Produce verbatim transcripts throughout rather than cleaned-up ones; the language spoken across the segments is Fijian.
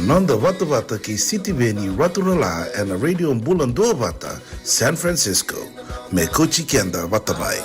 Noda vatavata kei Sitiveni Raturala ena Radio Bula Duavata, San Francisco. Me kauti keda vata mai.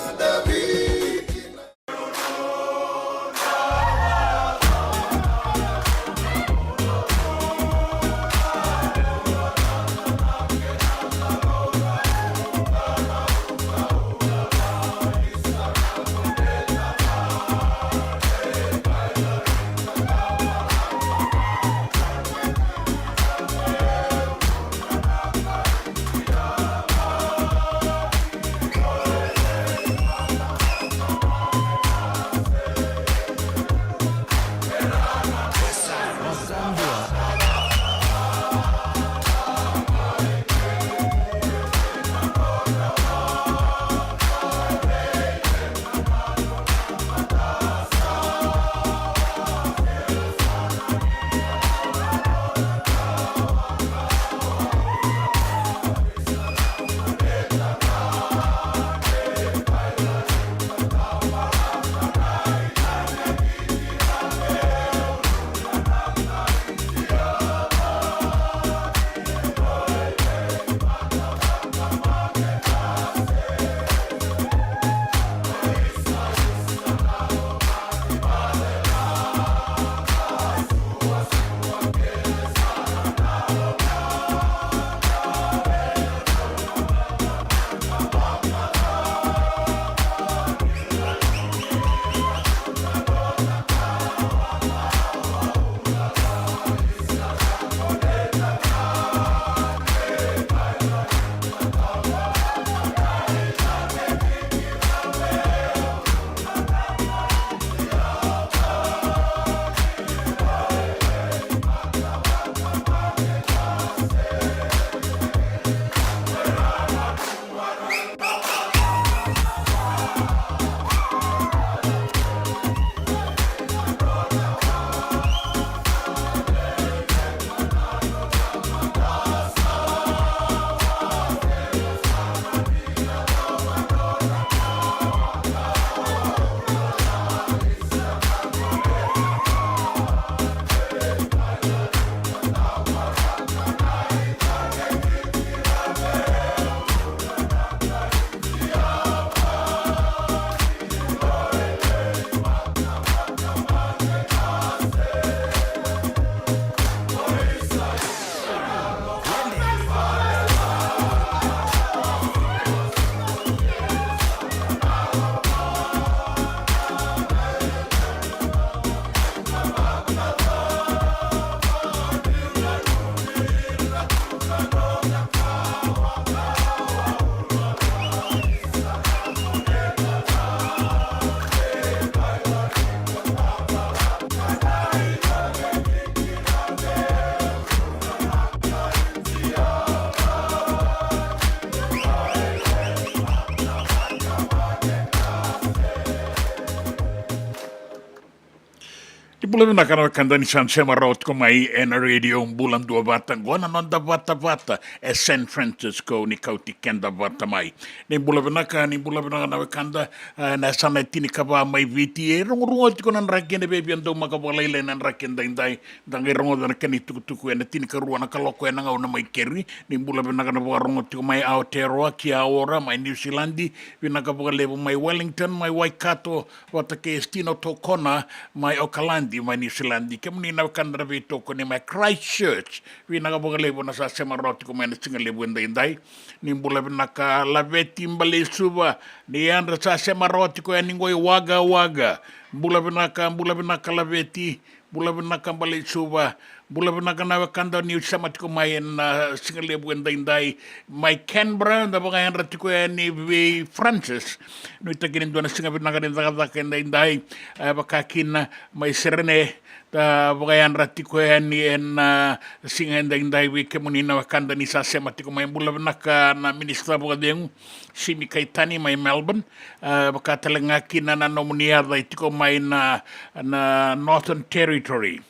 Ni bula vinaka na wekada ni sa sema rawa tiko mai ena Radio Bula Duavata, qo na noda vatavata e San Francisco, ni kauti keda vata mai. Ni bula vinaka, ni bula vinaka na wekada, eh, na yasana e tinikava mai Viti, e rogorogo tiko na draki ena veiviadaumaka vakalailai na draki edaidai. Da qai rogoca na kena itukutuku ena tinikarua na kaloko ena gauna mai keri. Ni bula vinaka na vakarogo tiko mai Aotearoa ki Aora mai Niusiladi, vinaka vakalevu mai Wellington, mai Waikato, vata kei Stina Tokona mai Okaladi mai Niusiladi. Kemuni na wekada na veitokoni mai Christchurch, vinaka vakalevu na sa sema rawa tiko mai na siga levu edaidai. Ni bula vinaka Laveti Baleisuva, ni yadra sa sema rawa tiko yani qo i Wagga Wagga. Bula vinaka, bula vinaka Laveti. Bula vinaka Baleisuva, bula vinaka na wekada ni sema tiko mai ena siga levu edaidai. Mai Canberra, da vakayadra tiko yani vei Francis. Nuitaki ni dua na siga vinaka ni cakacaka edaidai. E, vaka kina mai Serene, da vakayadra tiko yani ena siga edaidai vei kemuni na wekada ni sa sema tiko mai. Bula vinaka na minisita vakacegu. Simi Kaitani mai Melbourne, e, vaka tale ga kina na nomuni yaca e tiko mai na, na Northern Territory.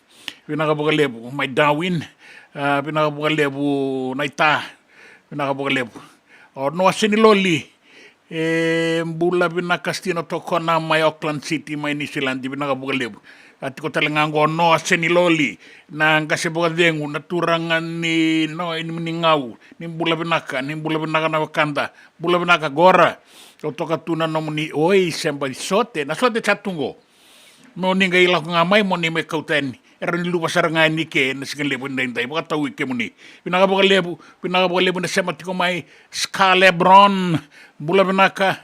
Vinaka vakalevu mai Darwin, e, vinaka vakalevu Naita, vinaka vakalevu. O Noa Seniloli, E bula vinaka Stino Tokona mai Auckland City mai Niusiladi, vinaka vakalevu. A tiko tale ga qo Noa Seniloli, na qase vakacegu, na turaga ni no, ni, ni Gau, ni bula vinaka, ni bula vinaka na wekada, bula vinaka Gora. Au toka tu na nomuni, oi, seba i Sote, na Sote sa tu qo. Mo ni qai lako ga mai, mo ni mai kauta yani. Era ni luva sara ga yani ke na siga levu edaidai, vakatau i kemuni. Vinaka vakalevu, vinaka vakalevu na sema tiko mai, Ska Lebron, bula vinaka,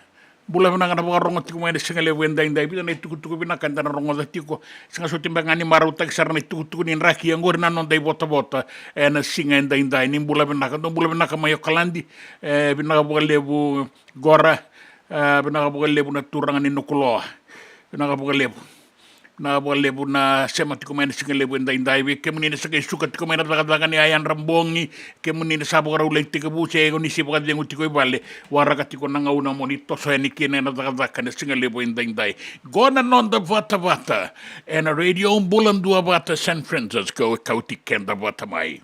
bula vinaka na vakarogo tiko mai na siga levu edaidai, vica na itukutuku vinaka eda na rogoca tiko. Sega soti beka ga ni marautaki sara na itukutuku ni draki, oqori na noda ivotavota ena siga edaidai, ni bula vinaka, dou bula vinaka mai Okaladi, e, vinaka vakalevu Gora, e, vinaka vakalevu na turaga ni Nukuloa, vinaka vakalevu. Vinaka vakalevu na sema tiko mai na siga levu edaidai, vei kemuni na sa qai suka tiko mai na cakacaka ni yayadra bogi, kemuni na sa vakarau lai tekivu se o ni se vakacegu tiko i vale, waraka tiko na gauna mo ni toso yani kina ena cakacaka na siga levu edaidai. Qo na noda vatavata ena Radio Bula Duavata San Francisco, e kauti keda vata mai.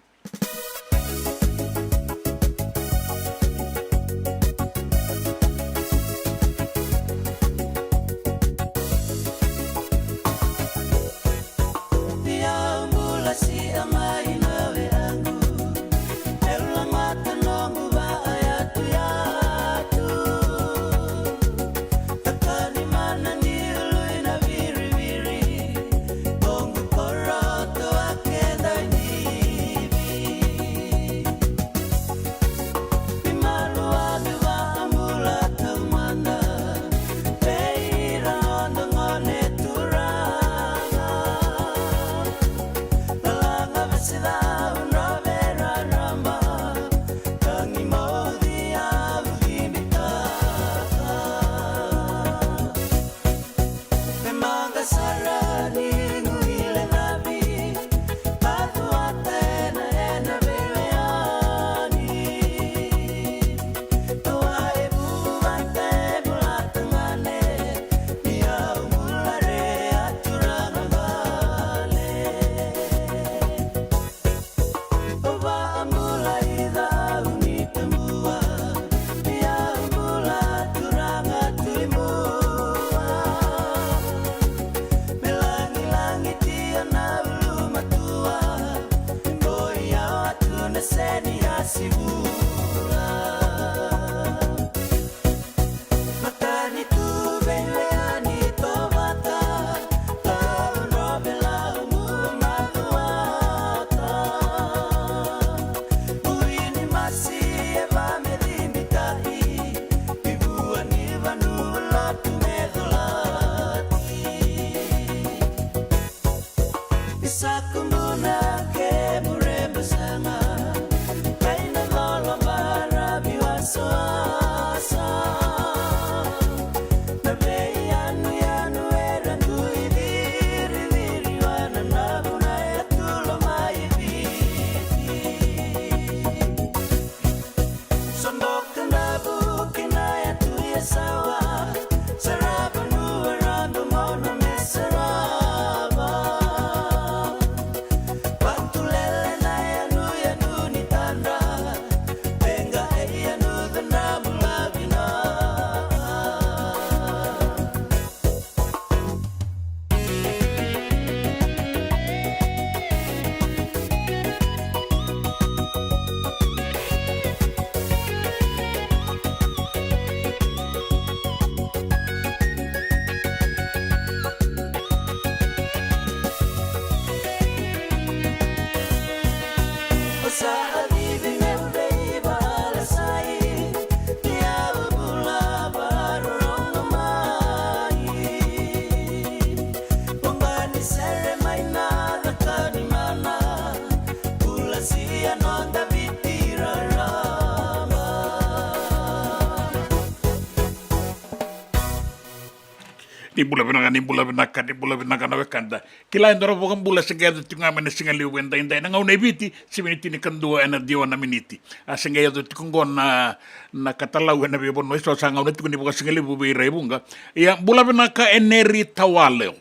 Ni bula vinaka, ni bula vinaka, ni bula vinaka na wekada. Kila e dua na vakabula se qai yaco tiko ga mai na siga levu edaidai, na gauna e Viti, sivi ni tinikadua ena ciwa na miniti. A se qai yaco tiko qo na, na katalau ena veivanua eso, sa gauna tiko ni vakasigalevu vei ira e vuqa. Ia, bula vinaka Eneri Tawalo.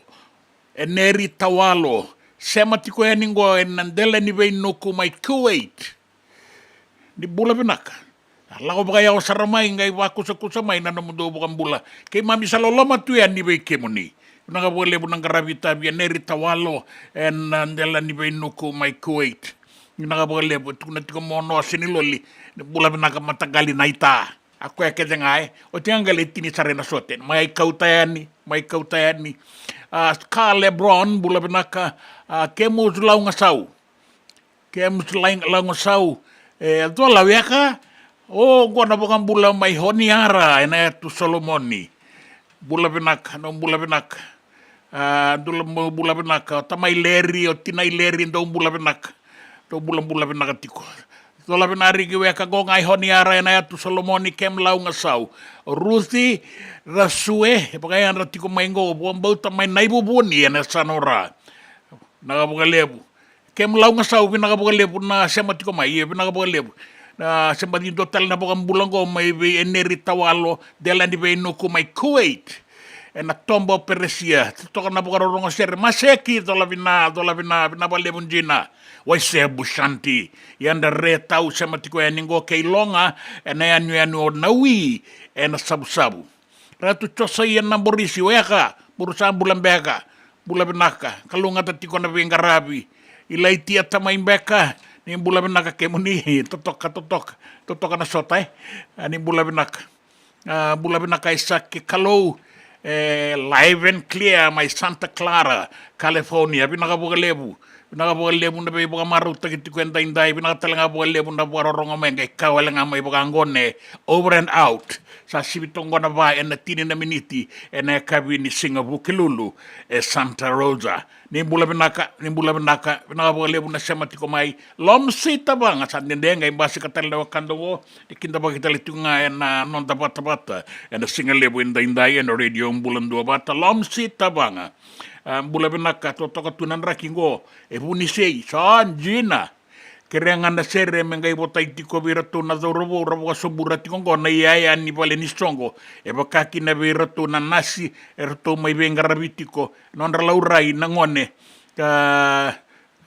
Eneri Tawalo. Sema tiko yani qo ena dela ni veinuku mai Kuwait. Ni bula vinaka. A lako vakayawa sara mai, qai vakusakusa mai na nomudou vakabula. Keimami sa loloma tu yani vei kemuni. Vinaka vakalevu na qaravi Tavi, Eneri Tawalo, ena dela ni veinuku mai Kuwait. Vinaka vakalevu, e tukuna tiko mo Noa Seniloli, bula vinaka mataqali naita. A koya kece ga, e. Oti ga qai lai tini sara ena sote. Mai kauta yani, mai kauta yani. A, Ka Lebron, bula vinaka. A, Kemus Laugasau. Kemus Laugasau. E, Cola Weka. O, qo na vakabula mai Honiara, ena yatu Solomoni. Bula vinaka, no bula vinaka. A, dou la mo bula vinaka, o tamai Leri, o tinai Leri, dou bula vinaka. Dou bula, bula vinaka tiko. Cola Vinariki Weka, qo ga i Honiara, ena yatu Solomoni, Kem Laugasau. Ruthi Rasue, e vakayadra tiko mai qo, vakabauta mai Naivuvuni, ena Sanora. Vinaka vakalevu. Kem Laugasau, vinaka vakalevu na sema tiko mai, ia vinaka vakalevu. Na sema tiko tale na vakabula qo mai vei Eneri Tawalo, dela ni veinuku mai Kuwait. Ena toba o Peresia, totoka na vakarorogo sere, Maseki, cola vina, cola vina, vina vakalevu dina. Waise Bushanti, Yadra Retau, sema tiko yani qo kei Loga, ena yanuyanu o Nawi, ena Savusavu. Ratu Josaia Naborisi, Weka, buru sa bula beka, bula vinaka, kalougata tiko na veiqaravi. Ilaitia Tamai Beka, ni bula vinaka kemuni, totoka, totoka, totoka na sota, e. A, ni bula vinaka. A, bula vinaka Isaac Kalou, e, live and clear mai Santa Clara, California, vinaka vakalevu. Vinaka vakalevu na veivakamarautaki tiko edaidai, vinaka tale ga vakalevu na vakarorogo mai, qai ka wale ga mai vakaqo ne, over and out. Sa sivi toka qo na va ena tini na miniti ena yakavi ni siga Vukelulu e Santa Rosa. Ni bula vinaka, ni bula vinaka, vinaka vakalevu na sema tiko mai. Lomsi Tavaga, sa dede qai basika tale na wekada qo, ni kidavaki tale tiko ga ena noda vatavata ena siga levu edaidai ena Radio Bula Duavata. Lomsi Tavaga. A, bula vinaka, totoka tu na draki qo e Vunisei, sa dina. Kerea ga na sere me qai votai tiko vei iratou na cauravou ra vakasobura tiko qo na iyaya ni vale ni soqo. E vaka kina vei iratou na nasi, eratou mai veiqaravi tiko, nodra laurai na gone. Ka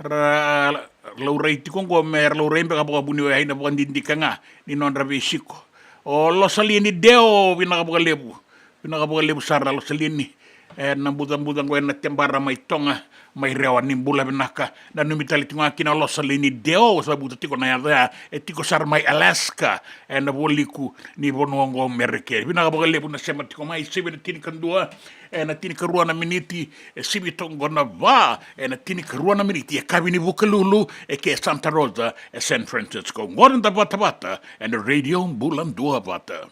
ra laurai tiko qo me ra laurai beka vakavuniwai na vakadidike ga ni nodra veisiko. O Losalini Deo, vinaka vakalevu. Vinaka vakalevu sara Losalini. E, na bucabuca qo ena Tebara mai Toga, mai Rewa, ni bula vinaka. Nanumi tale tiko ga kina o Losalini Deo, sa vuta tiko na yaca ya, e tiko sara mai Alaska, ena vualiku ni vanua qo Merika. Vinaka vakalevu na sema tiko mai, sivi na tinikadua, ena tinikarua na miniti, e sivi toka qo na va, ena tinikarua na miniti, e yakavi ni Vukelulu, e ke Santa Rosa, e San Francisco. Qori da vatavata ena Radio Bula Duavata.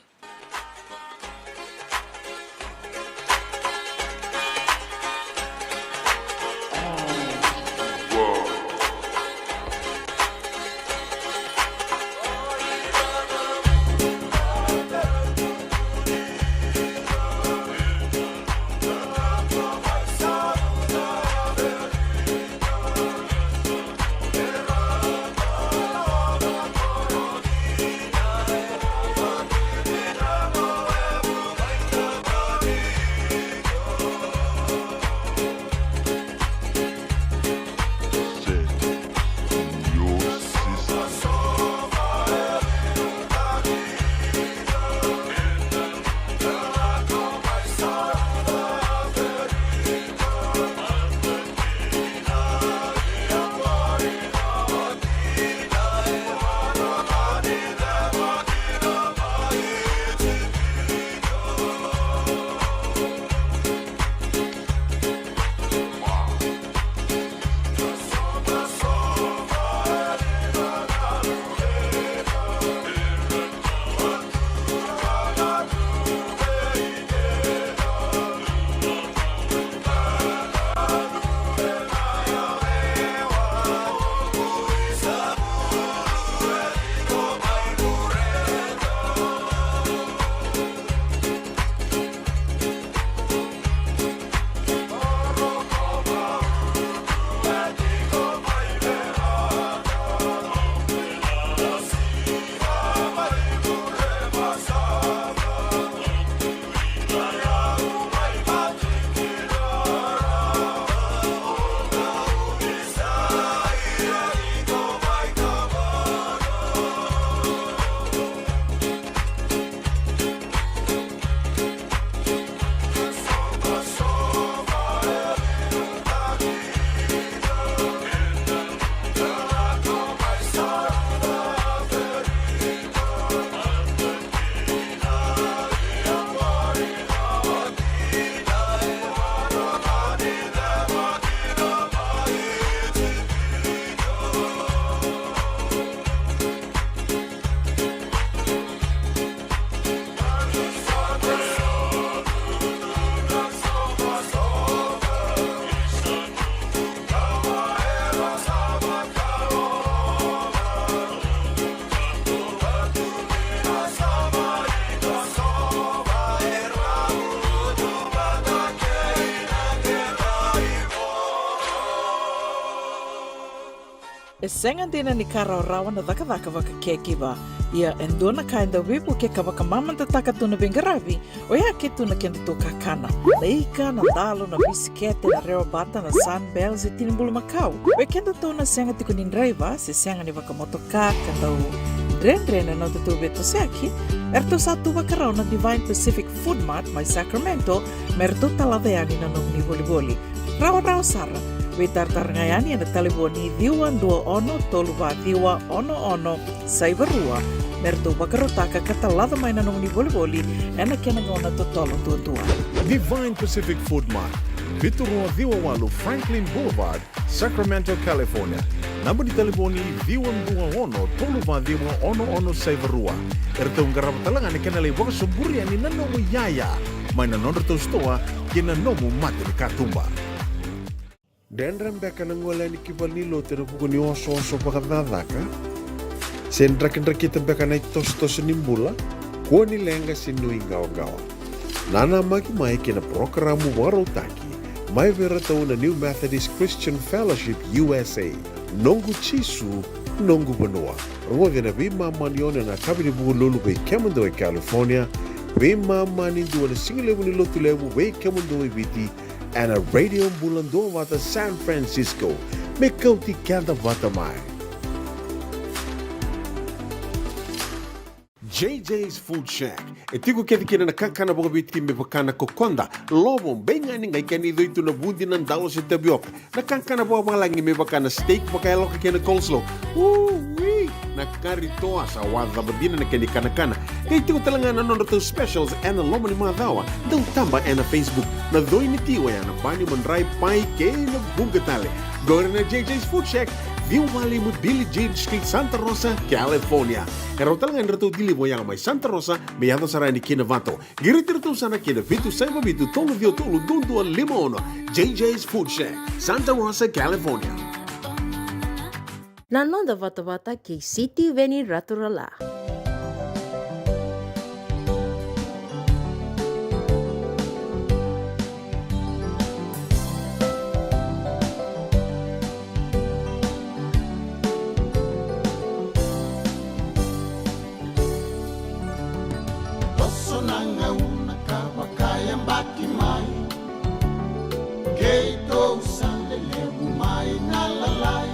E sega dina ni ka rawarawa na cakacaka vaka caregiver. Ia e dua na ka e dau veivuke ka vakamamadataka tu na veiqaravi, oya ke tu na kedatou kakana. Na ika, na dalo, na bisikete, na rewa bata, na Sunbell se tini bulumakau. Vei kedatou na sega tiko ni draiva se sega ni vakamotoka ka dau dredre na nodatou veitosoyaki, eratou sa tu vakarau na Divine Pacific Food Mart mai Sacramento me ratou talaca yani na nomuni volivoli. Rawarawa sara. Veitaratara ga yani ena talevoni ciwa dua ono tolu va ciwa ono ono saiva rua me ratou vakarautaka ka talaca mai na nomuni volivoli ena kena gauna totolo duadua. Divine Pacific Food Mart, vitu rua ciwa walu Franklin Boulevard, Sacramento, California. Naba ni talevoni ciwa dua ono tolu va ciwa ono ono saiva rua. Eratou qarava tale ga na kena lai vakasoburi yani na nomu iyaya mai na nodratou sitoa kei na nomu mata ni katuba. Dredre beka na gole yani ki valenilotu ena vuku ni osooso vakacakacaka? Se drakidrakita beka na itosotoso ni bula? Kua ni leqa se nuiqawaqawa. Nanamaki mai ki na parokaramu vakarautaki mai vei iratou na New Methodist Christian Fellowship U S A, Noqu Jisu, Noqu Vanua. Rogoci ena veimama ni ono ena yakavi ni Vukelulu vei kemudou e California, veimama ni dua na sigalevu ni Lotulevu vei kemudou e Viti, ena Radio Bula Duavata San Francisco. Me kauti keda vata mai. J J's Food Shack. E tiko kece kina na kakana vakaviti me vaka na kokoda, lovo, beigani, qai kena icoi tu na vudi, na dalo se tavioka. Na kakana vakavalagi me vaka na steak vakayaloka kei na coleslaw. Ui! Na kari toa, sa wacava dina na kena ikanakana. Qai tiko tale ga na nodratou specials ena loma ni macawa. Dau taba ena Facebook. Na coi ni ti oya na bani, madrai, pai kei na vuqa tale. Qori na J J's Food Shack, ciwa walu lima Billie Jean Street, Santa Rosa, California. E rawa tale ga ni ratou deliver oya mai Santa Rosa me yaco sara yani ki Novato. Qiriti iratou sara ki na vitu saiva vitu tolu ciwa tolu dua dua lima ono. J J's Food Shack, Santa Rosa, California. Na noda vatavata kei Sitiveni Raturala. Toso na gauna ka vakayabaki mai, keitou sa lelevu mai na lalai.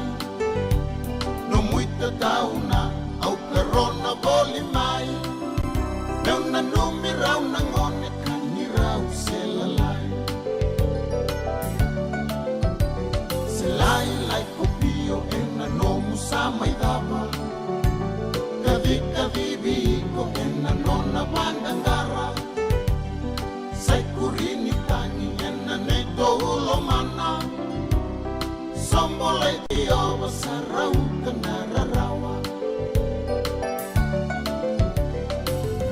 Nomu itatauna au karona voli mai, meu nanumi rau na gone ka ni rau se lalai. Se lailai ko Pio ena nomu sa mai cava, kacikacivi iko ena nona vaqaqara. Sa ikuri ni tagi ena neitou lomana, sobolai Jiova sa rauta na rarawa.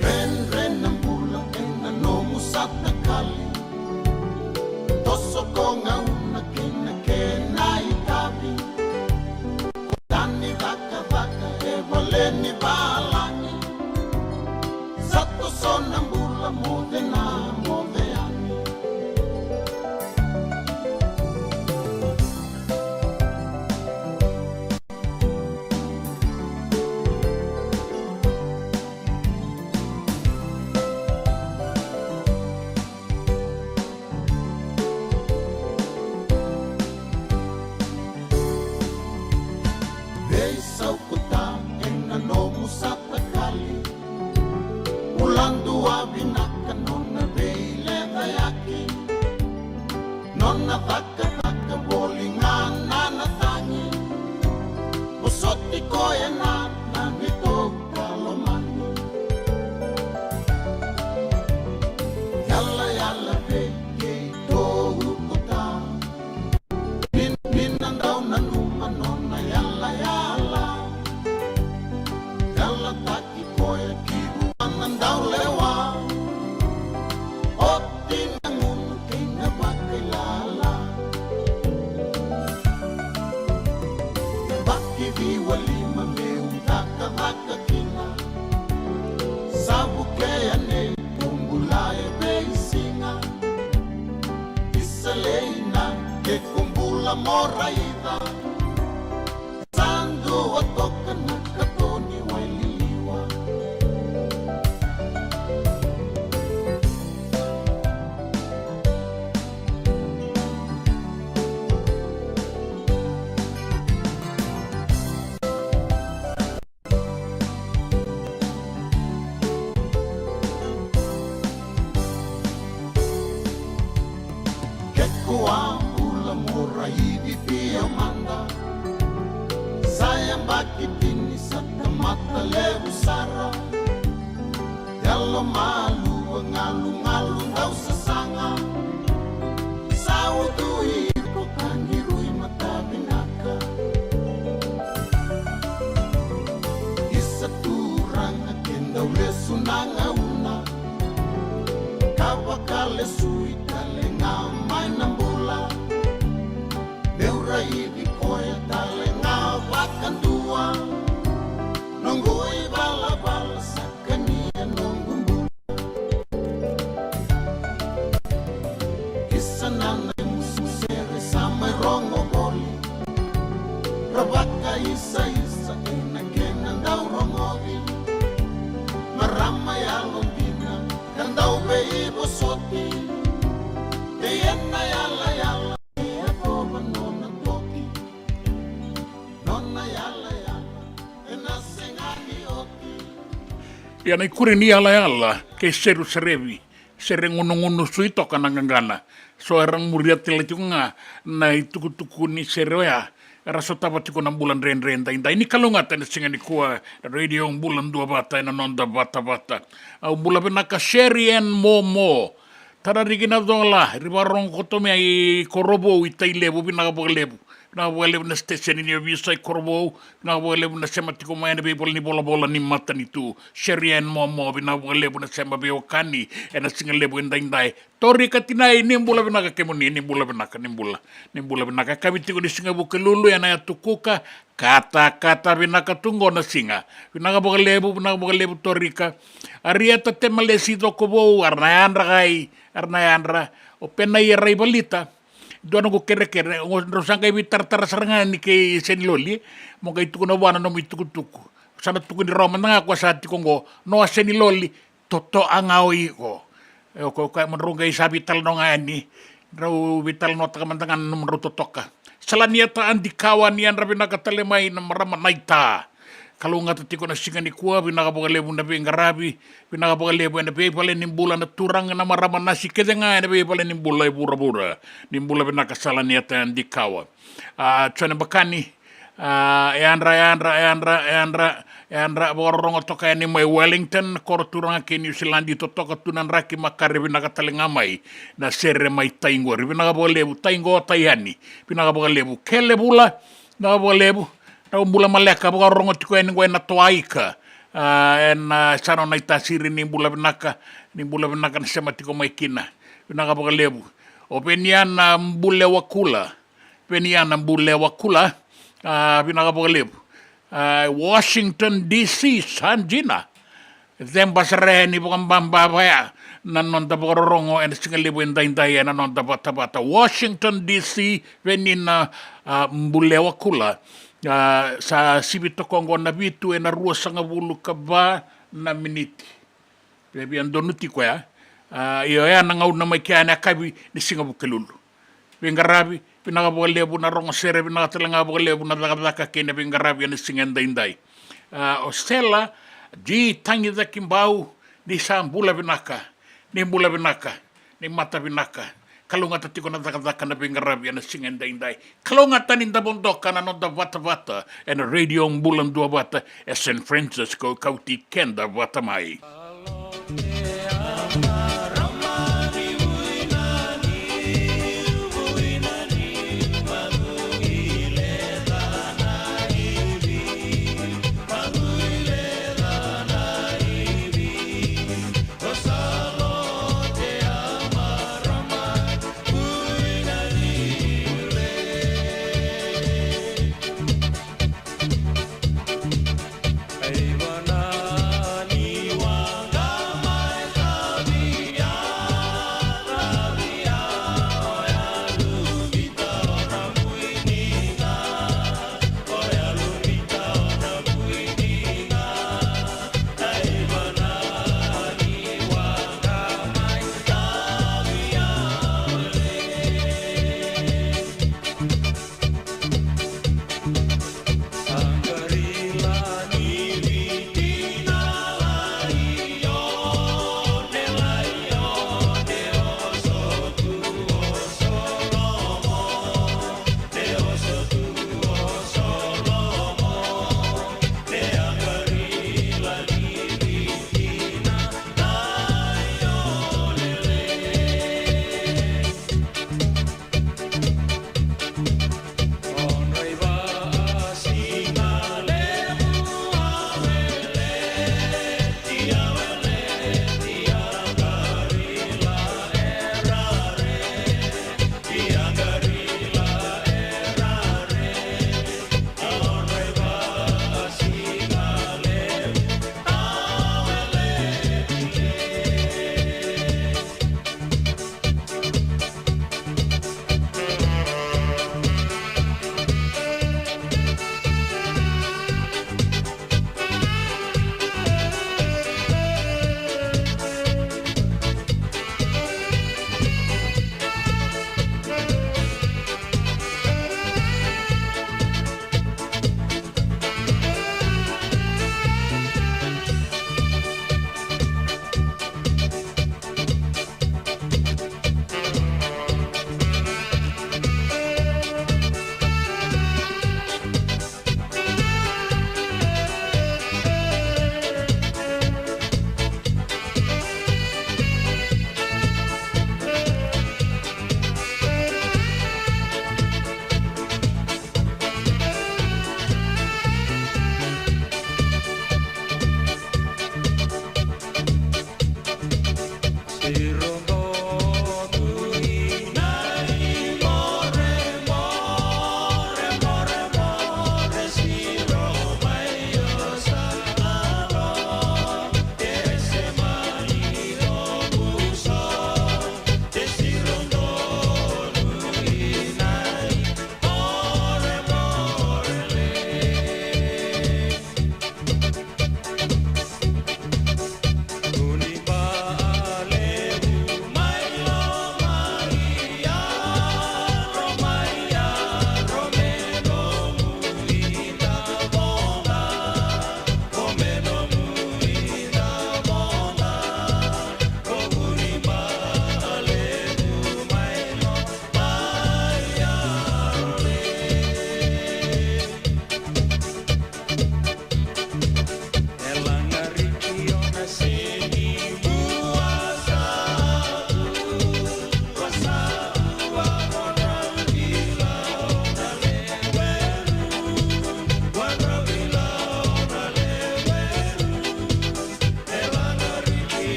Dredre na bula ena nomu sa takali, toso ko gauna kei na kena itavi. Ko tani cakacaka e vale ni valagi, sa toso na bula moce na moce yani. Veisau ko Ta ena nomu sa takali, bula dua vinaka nona veilecayaki. Nona cakacaka voli ga na na tagi, vosoti koya na na neitou ka lomani. Yalayala vei keitou ko Ta, ni, ni na dau nanuma nona yalayala. Yalataki koya ki vua na daulewa, oti na gunu kei na vakailala. Yabaki ciwa lima meu cakacaka kina, sa vukea nei ko bula e veisiga. Isa lei na ke ko bula mo raica, sa Io mada, sa yabaki tini sa tamata levu sara. Yalo malua, galugalu dau sasaga. Sa ucui iko ka ni rui mata vinaka. Isa turaga ke dau lesu na gauna. Ka vakalesui tale ga mai na bula. Meu raici koya tale ga vakadua. Noqu ivalavala sa kania noqu bula. Isa na nai musu sere sa mai rogo voli. Ra vakaisaisa ena kena dau rogovi. Marama yalodina ka dau veivosoti. Vei ena yalayala e yacova nona toki. Nona yalayala ena sega ni oti. Ia na ikuri ni yalayala kei Seru Serevi, sere gunugunu sui toka na qaqana. So era muria tale tiko ga na itukutuku ni sere oya. Era sotava tiko na bula dredre edaidai. Ni kalougata ena siga nikua, Radio Bula Duavata ena noda vatavata. Au bula vinaka Sherry Ann Momo. Tarariki na cola, ri vakarorogo koto mai Korovou i Tailevu, vinaka vakalevu. Vinaka vakalevu na siteseni ni ovisa i Korovou, vinaka vakalevu na sema tiko mai ena veivala ni volavola ni matanitu. Sherry Ann Momo, vinaka vakalevu na sema veiwekani ena siga levu edaidai. Torika Tinai, ni bula vinaka kemuni, ni bula vinaka, ni bula. Ni bula vinaka, yakavi tiko ni siga Vukelulu ena Yatu Kuka, katakata vinaka tu qo na siga. Vinaka vakalevu, vinaka vakalevu Torika. Arieta Temalesi Cokovou, era na yadra kai, era na yadra. O Penaia Raivalita. Dua noqu kerekere, o drau sa qai veitaratara sara ga yani kei Seniloli, mo qai tukuna vua na nomu itukutuku. Sa na tukuni rawa mada ga koya sa tiko qo, Noa Seniloli, totoka ga o iko. E, o koya, o koya mo drau qai sa veitalanoa ga yani, drau veitalanoataka mada ga na nomudrau totoka. Salanieta Adikawa, ni yadra vinaka tale mai na marama naita. Kalougata tiko na siga nikua, vinaka vakalevu na veiqaravi, vinaka vakalevu ena veivale ni bula na turaga na marama nasi kece ga ena veivale ni bula e vuravura. Ni bula vinaka Salanieta Adikawa. A, Jone Bakani, a, yadra, yadra, yadra, yadra, yadra, vakarorogo toka yani mai Wellington, koro turaga kei Niusiladi, totoka tu na draki makare vinaka tale ga mai na sere mai Taiqori. Vinaka vakalevu, Taiqo, Taiani, vinaka vakalevu, Kele Vula, vinaka vakalevu, Drau bula maleka, vakarorogo tiko yani qo ena Toaika. A, ena, a, Sano Naitasiri, ni bula vinaka, ni bula vinaka na sema tiko mai kina. Vinaka vakalevu. O Veniana Bulewakula. Veniana Bulewakula. A, vinaka vakalevu. A, Washington D C, sa dina. Ceba sara yani vakababa vaya na noda vakarorogo ena siga levu edaidai ena noda vatavata. Washington D C, Veniana, a, Bulewakula. A, sa sivi toka oqo na vitu ena ruasagavulu ka va na miniti. Via, via donu tiko ya. A, io, oya na gauna mai kea ena yakavi ni siga Vukelulu. Veiqaravi, vinaka vakalevu na rogo sere, vinaka tale ga vakalevu na cakacaka kei na veiqaravi ena siga edaidai. A, o Sela G Tagicakibau, ni sa bula vinaka, ni bula vinaka, ni mata vinaka. Kalougata tiko na cakacaka na veiqaravi ena siga edaidai. Kalougata ni da vodoka na noda vatavata ena Radio Bula Duavata e San Francisco, kauti keda vata mai.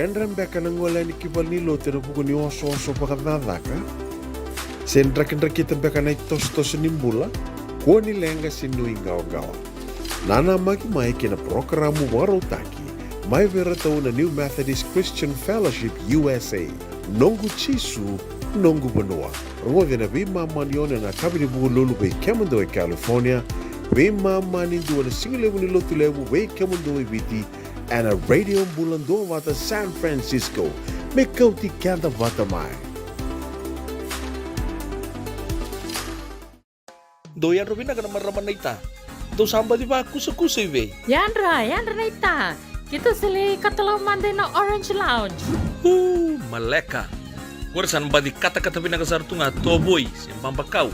Dredre beka na gole yani ki valenilotu ena vuku ni osooso vakacakacaka? Se drakidrakita beka na itosotoso ni bula? Kua ni leqa se nuiqawaqawa. Nanamaki mai ki na parokaramu vakarautaki mai vei iratou na New Methodist Christian Fellowship U S A, Noqu Jisu, Noqu Vanua. Rogoci ena veimama ni ono ena yakavi ni Vukelulu vei kemudou e California, veimama ni dua ena sigalevu ni Lotulevu vei kemudou e Viti, ena Radio Bula Duavata San Francisco. Me kauti keda vata mai. Dou yadra vinaka na marama naita. Dou sa baci vakusakusa i vei? Yadra, yadra naita. Keitou sa lai katalau mada ina Orange Lounge. Uu, maleka. Qori sa na baci katakata vinaka sara tu ga, tovoi se babakau.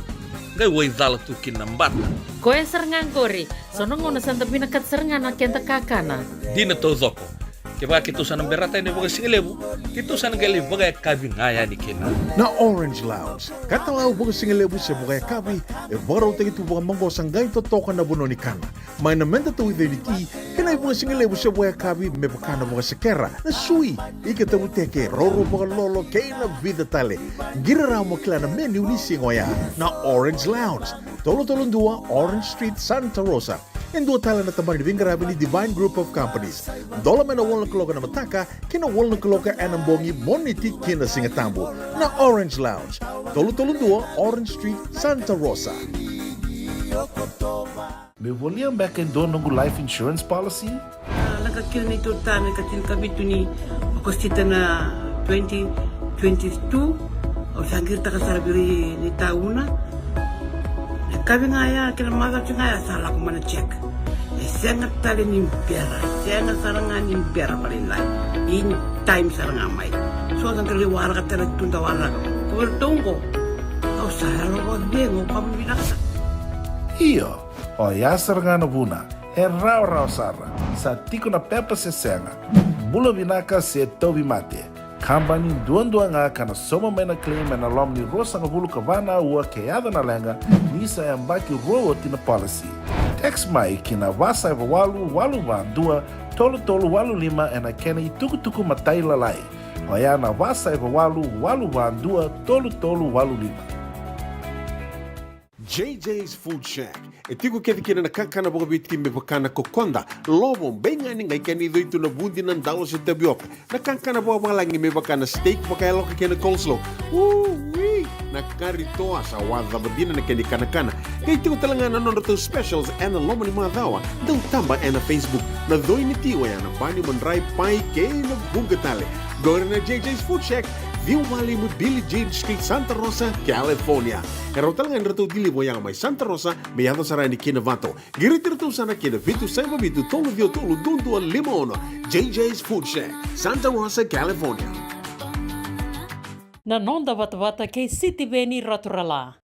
Qai waicala tu kina na bata. Koya sara ga qori. So na gauna sa da vinakata sara ga na keda kakana. Dina taucoko. Kevaka keitou sa na berata yani vakasigalevu, keitou sa na qai lai vakayakavi ga yani kina. Na Orange Lounge, katalau vakasigalevu se vakayakavi, e vakarautaki tu vakamaqosa, qai totoka na vanua ni kana. Mai na meda tauica ni ti, kei na ivakasigalevu se vakayakavi me vaka na vakasekera, na sui, ika tavuteke, roro vakalolo kei na vica tale. Qiri rawa mo kila na menu ni siga oya. Na Orange Lounge, tolu tolu dua Orange Street, Santa Rosa. E dua tale na tabana ni veiqaravi ni Divine Group of Companies. Dola mai na walu na kaloko ena mataka ki na walu na kaloko ena bogi, Moniti ki na Sigatabu. Na Orange Lounge, tolu tolu dua Orange Street, Santa Rosa. Meu volia beka e dua noqu life insurance policy? A, lako kina neitou tane ka tinikavitu ni Okosita na twenty twenty-two. Au sa qiritaka sara vei ira ni tauna. E kavi ga ya, kei na macawa ga ya sa lako mai na check. E sega tale ni bera, e sega sara ga ni bera vakalailai. In time sara ga mai. So sa qai waraka tale tu da waraka. Ko vei ratou oqo, au sa yalo vakacegu, au vakavinavinaka sara. Io. Oya sara ga na vuna, e rawarawa sara, sa tiko na pepa se sega, bula vinaka se tauvimate. Kabani duadua ga ka na sauma mai na claim ena loma ni ruasagavulu ka va na aua ke yaco na leqa, ni sa yabaki rua oti na policy. Text mai ki na va saiva walu walu va dua tolu tolu walu lima ena kena itukutuku matailalai. Oya na va saiva walu walu va dua tolu tolu walu lima. J J's Food Shack. E tiko kece kina na kakana vakaviti me vaka na kokoda, lovo, beigani, qai kena icoi tu na vudi, na dalo se tavioka. Na kakana vakavalagi me vaka na steak vakayaloka kei na coleslaw. Ui! Na kari toa, sa wacava dina na kena ikanakana. Qai tiko tale ga na nodratou specials ena loma ni macawa. Dau taba ena Facebook. Na coi ni ti oya na bani, madrai, pai kei na vuqa tale. Qori na J J's Food Shack, ciwa walu lima Billie Jean Street, Santa Rosa, California. E rawa tale ga ni ratou deliver yaga mai Santa Rosa me yaco sara yani ki Novato. Qiriti iratou sara ki na vitu saiva vitu tolu ciwa tolu dua dua lima ono. J J's Food Shack, Santa Rosa, California. Na noda vatavata kei Sitiveni Raturala.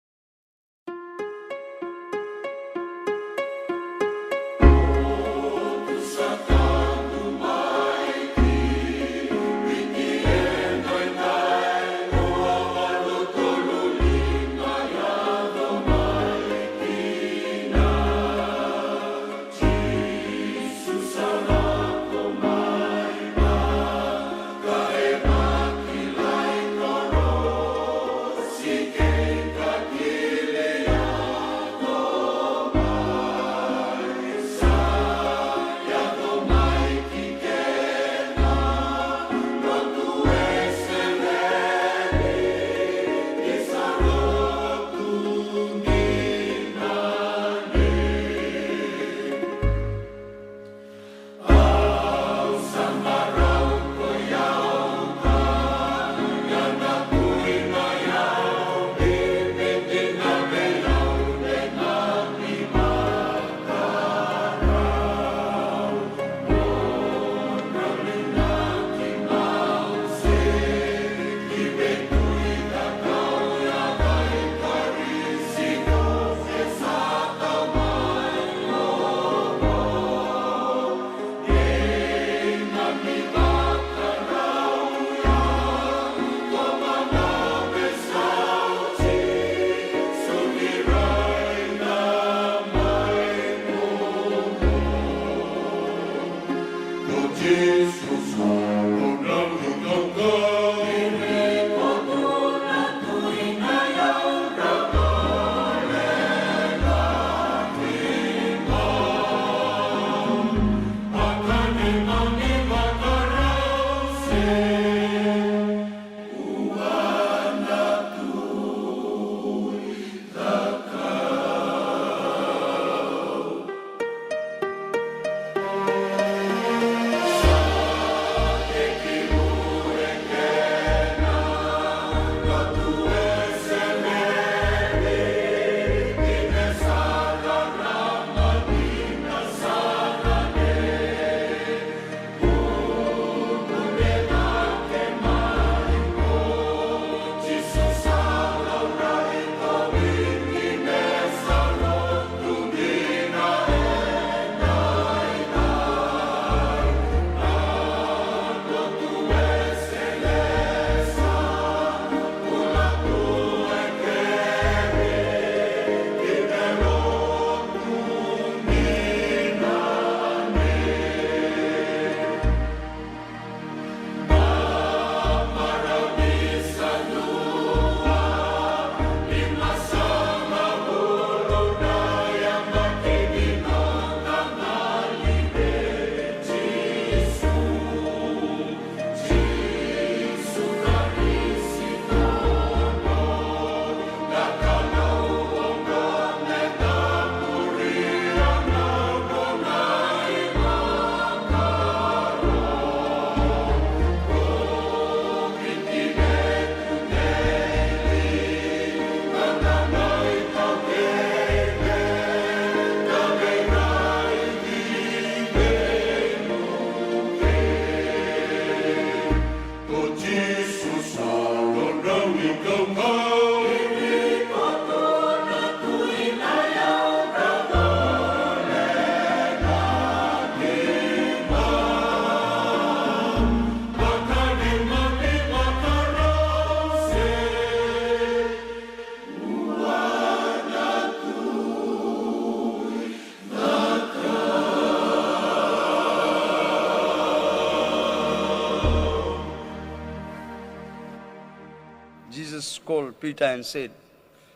Jesus called Peter and said,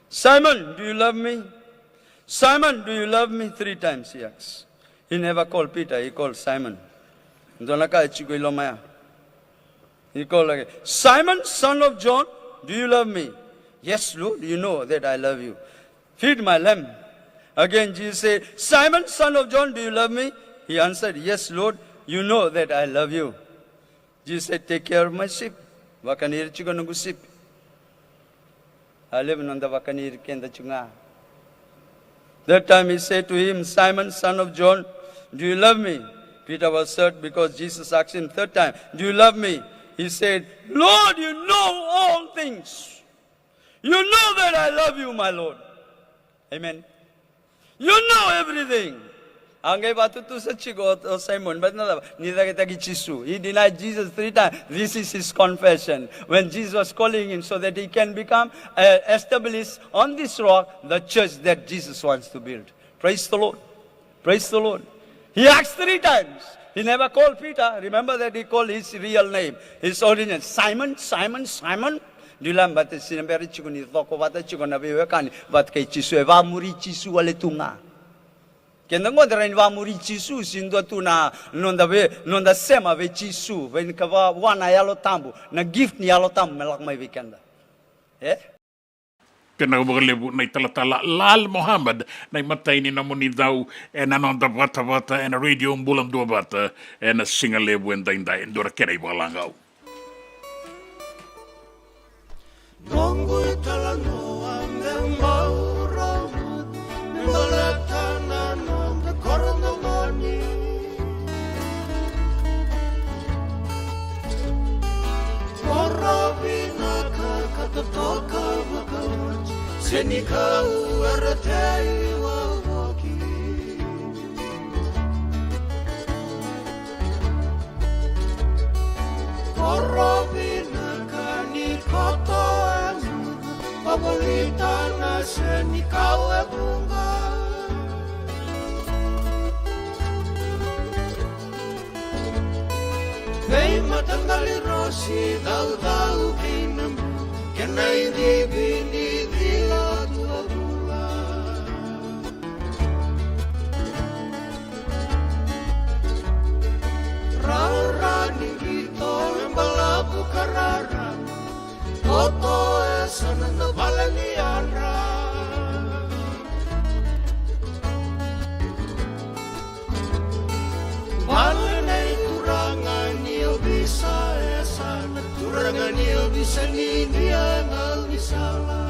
"Simon, do you love me? Simon, do you love me?" Three times he asked. He never called Peter, he called Simon. Dua na ka e tiko i loma ya. He called again, "Simon, son of John, do you love me?" "Yes, Lord, you know that I love you. Feed my lamb." Again, Jesus said, "Simon, son of John, do you love me?" He answered, "Yes, Lord, you know that I love you." Jesus said, "Take care of my sheep." Vakani ira tiko noqu sipi. A levu noda vakani ira keda tiko ga. That time he said to him, "Simon, son of John, do you love me?" Peter was hurt because Jesus asked him third time, "Do you love me?" He said, "Lord, you know all things. You know that I love you, my Lord." Amen. You know everything. A qai vakatutusa tiko o, o Simon, but na cava, ni cakitaki Jisu. He denied Jesus three times. This is his confession. When Jesus was calling him so that he can become, uh, established on this rock, the church that Jesus wants to build. Praise the Lord. Praise the Lord. He asked three times. He never called Peter. Remember that he called his real name, his original. "Simon, Simon, Simon." Dou lembata, se bera tiko ni coko vata tiko na veiwekani vata kei Jisu, e vakamuri Jisu wale tu ga. Keda qo da rawa ni vakamuri Jisu, se dua tu na noda vei, noda sema vei Jisu, vei ni ka va, vua na Yalo Tabu, na gift ni Yalo Tabu me lako mai vei keda. E? Vinaka vakalevu na italatala Lal Mohammed, na imatai ni nomuni cau ena noda vatavata ena Radio Bula Duavata ena siga levu edaidai. Dua na kena ivakalagau. Noqu italanoa me bau rau, me baleta na noda koro domoni. Koro vinaka ka totoka vakaoti, se ni kau era tei wavoki. Koro vinaka ni koto e mudu, vavolita na se ni kau e vuqa. Veimataqali rosi, caucau kei na bu, kena idivi ni cila tu a bula. Rara ni qito e balavu ka rara, koto e sana na vale ni yadra. Vale nei turaga ni ovisa e sana, turaga ni ovisa ni Idia e gaunisala.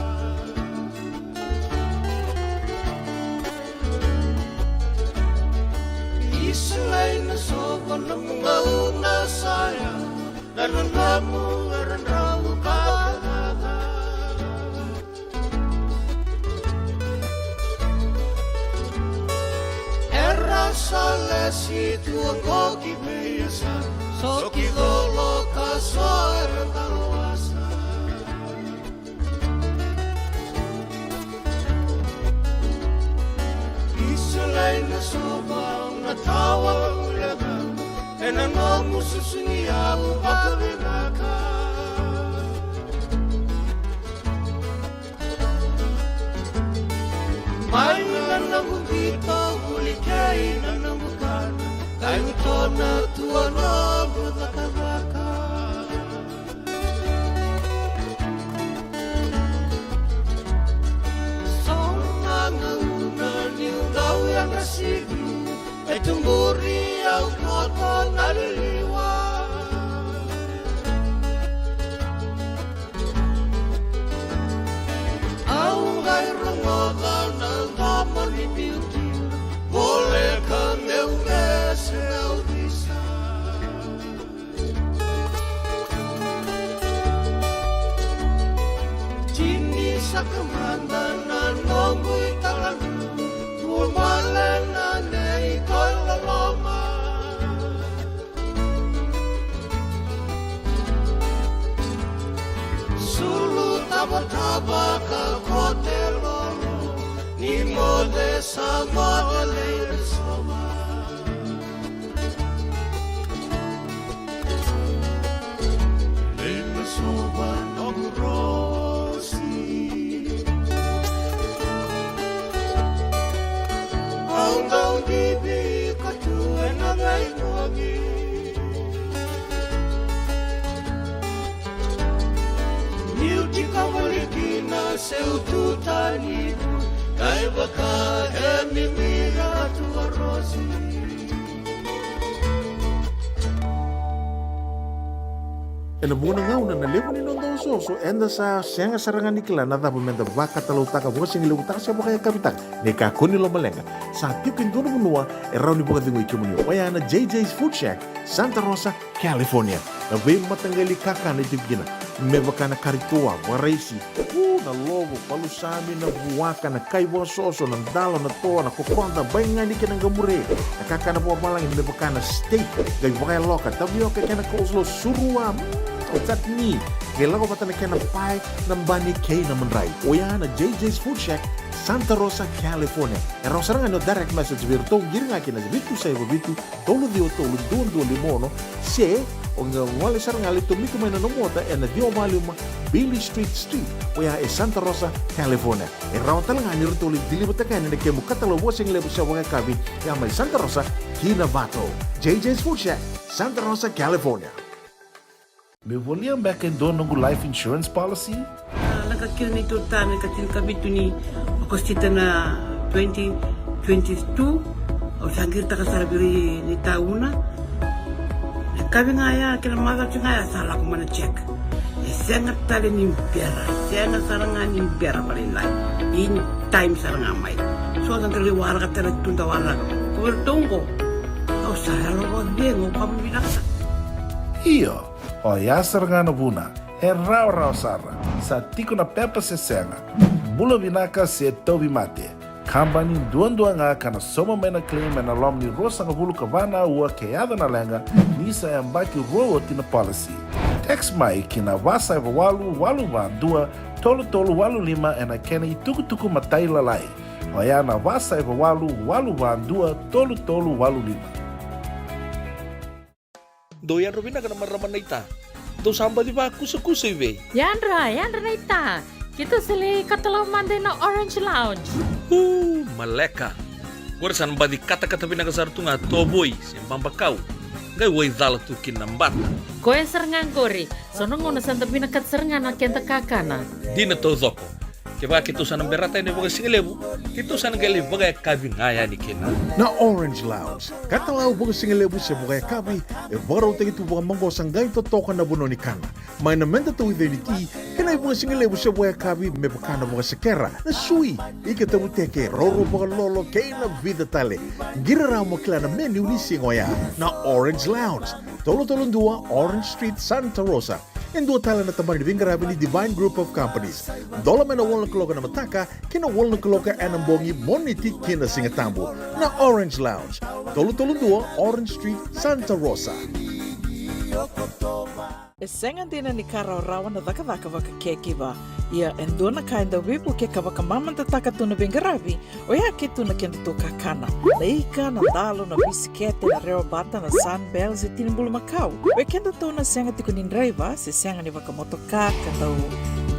Isilai na sova na mugauna saya, na nanamu era drau ka cakacaka. Era sa lesi tu oqo ki vei yasana, so ki colo ka so era talawasa. Isilai na sova na tawa ulega, ena nomu susu ni au vakavinaka. Mai na nomu qito vuli kei na nomu kana, kai tona tua nomu cakacaka. So na gauna niu dau yadra sivi, e tuburi au koto na liliwa. Au qai rogoca na domo ni biuti, voleka meu vese au visa. Tini saka mada na noqu italanoa, ua bale na nei koiloloma. Sulu tavatava ka kote lolo, ni moce sa moce lei na sova. Lei na sova noqu ro. Seu tu tani, kai vaka e mimi ratu a rosi. Ena vuqa na gauna na levu ni noda osooso, eda sa sega sara ga ni kila na cava meda vakatalautaka, vakasigalevu taka se vakayakavi taka. Ni kakua ni lomaleqa, sa tiko e dua na vanua e rawa ni vakacegui kemuni. Oya na J J's Food Shack, Santa Rosa, California. Na veimataqali kakana e tiko kina, me vaka na kari toa, vakaraisi, u, na lovo, palusami, na vuaka, na kai vakasoso, na dalo, na toa, na kokoda, baigani kei na qamure, na kakana vakavalagi me vaka na steak, qai vakayaloka, tavioka kei na coleslaw, surua, mm, chutney, qai lako vata na kena pae, na bani kei na madrai. Oya na J J's Food Shack, Santa Rosa, California. E rawa sara ga ni o direct message vei iratou, qiri ga kina vitu saiva vitu, tolu ciwa tolu, dua dua lima ono, se o qai gole sara ga, lai tomika mai na nomu ota ena ciwa walu lima Beale Street Suite, oya e Santa Rosa, California. E rawa tale ga ni ratou lai deliver-taka yani na kemu katalau vakasigalevu se vakayakavi, ya mai Santa Rosa ki Novato. J J's Food Shack, Santa Rosa, California. Meu volia beka e dua noqu life insurance policy? A, lako kina neitou ta na ikatini ka vitu ni Okosita na twenty twenty-two. Au sa qiritaka sara vei ira na itauna. Na yakavi ga ya kei na macawa ga ya sa lako mai na check. E sega tale ni bera, e sega sara ga ni bera vakalailai. In time sara ga mai. So da dau waraka tale tu, da waraka. Ko vei iratou oqo, au sa yalo vakacegu, au vakavinavinaka. Io. Oya sara ga na vuna, e rawarawa sara, sa tiko na pepa se sega, bula vinaka se tauvimate. Kabani duadua ga ka na sauma mai na claim ena loma ni ruasagavulu ka va na aua ke yaco na leqa, ni sa yabaki rua oti na policy. Text mai ki na va saiva walu walu va dua tolu tolu walu lima ena kena itukutuku matailalai. Oya na va saiva walu walu va dua tolu tolu walu lima. Dou yadra vinaka na marama naita. Dou sa baci vakusakusa i vei? Yadra, yadra naita. Keitou sa lai katalau mada ina Orange Lounge. Uu, maleka. Qori sa na baci katakata vinaka sara tu ga tovoi se babakau. Qai waicala tu kina na bata. Koya sara ga qori. So na gauna sa da vinakata sara ga na keda kakana. Dina taucoko. Kevaka keitou sa na berata yani vakasigalevu, keitou sa na qai lai vakayakavi ga yani kina. Na Orange Lounge, katalau vakasigalevu se vakayakavi, e vakarautaki tu vakamaqosa qai totoka na vanua ni kana. Mai na meda tauica ni ti, kei na ivakasigalevu se vakayakavi me vaka na vakasekera, na sui, ika tavuteke, roro vakalolo, kei na vica tale. Qiri rawa mo kila na menu ni siga oya. Na Orange Lounge, tolu tolu dua Orange Street, Santa Rosa. E dua tale na tabana ni veiqaravi ni Divine Group of Companies. Dola mai na walu na kaloko ena mataka ki na walu na kaloko ena bogi, Moniti ki na Sigatabu. Na Orange Lounge, tolu tolu dua Orange Street, Santa Rosa. E sega dina ni ka rawarawa na cakacaka vaka caregiver. Ia e dua na ka e dau veivukei ka vakamamadataka tu na veiqaravi, oya ke tu na kedatou kakana. Na ika, na dalo, na bisikete, na rewa bata, na Sunbell se tini bulumakau. Vei kedatou na sega tiko ni draiva se sega ni vakamotoka ka dau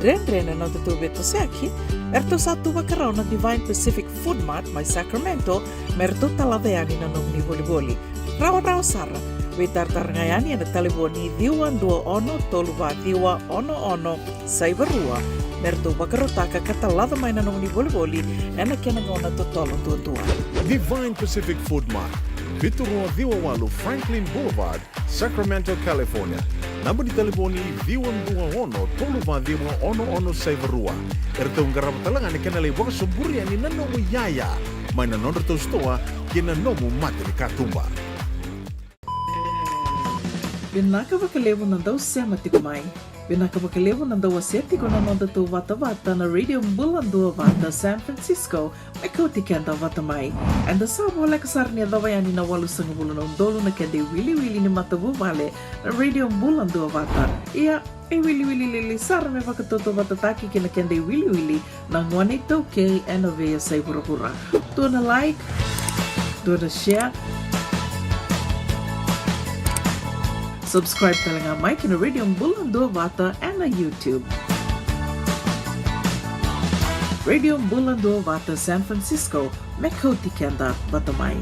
dredre na nodatou veitosoyaki, eratou sa tu vakarau na Divine Pacific Food Mart mai Sacramento me ratou talaca yani na nomuni volivoli. Rawarawa sara. Veitaratara ga yani ena talevoni ciwa dua ono tolu va ciwa ono ono saiva rua me ratou vakarautaka ka talaca mai na nomuni volivoli ena kena gauna totolo duadua. Divine Pacific Food Mart, vitu rua ciwa walu Franklin Boulevard, Sacramento, California. Naba ni talevoni ciwa dua ono tolu va ciwa ono ono saiva rua. Eratou qarava tale ga na kena lai vakasoburi yani na nomu iyaya mai na nodratou sitoa ki na nomu mata ni katuba. Vinaka vakalevu na dau sema tiko mai. Vinaka vakalevu na dau wasea tiko na nodatou vatavata na Radio Bula Duavata San Francisco, me kauti keda vata mai. Eda sa voleka sara ni yacova yani na walusagavulu na udolu na keda iwiliwili ni matavuvale na Radio Bula Duavata. Ia, e wiliwili lili sara me vakatautauvatataki kei na keda iwiliwili na gone iTaukei ena veiyasai vuravura. Dua na like, dua na share. Subscribe tale ga mai ki na Radio Bula Duavata ena YouTube. Radio Bula Duavata San Francisco, me kauti keda vata mai.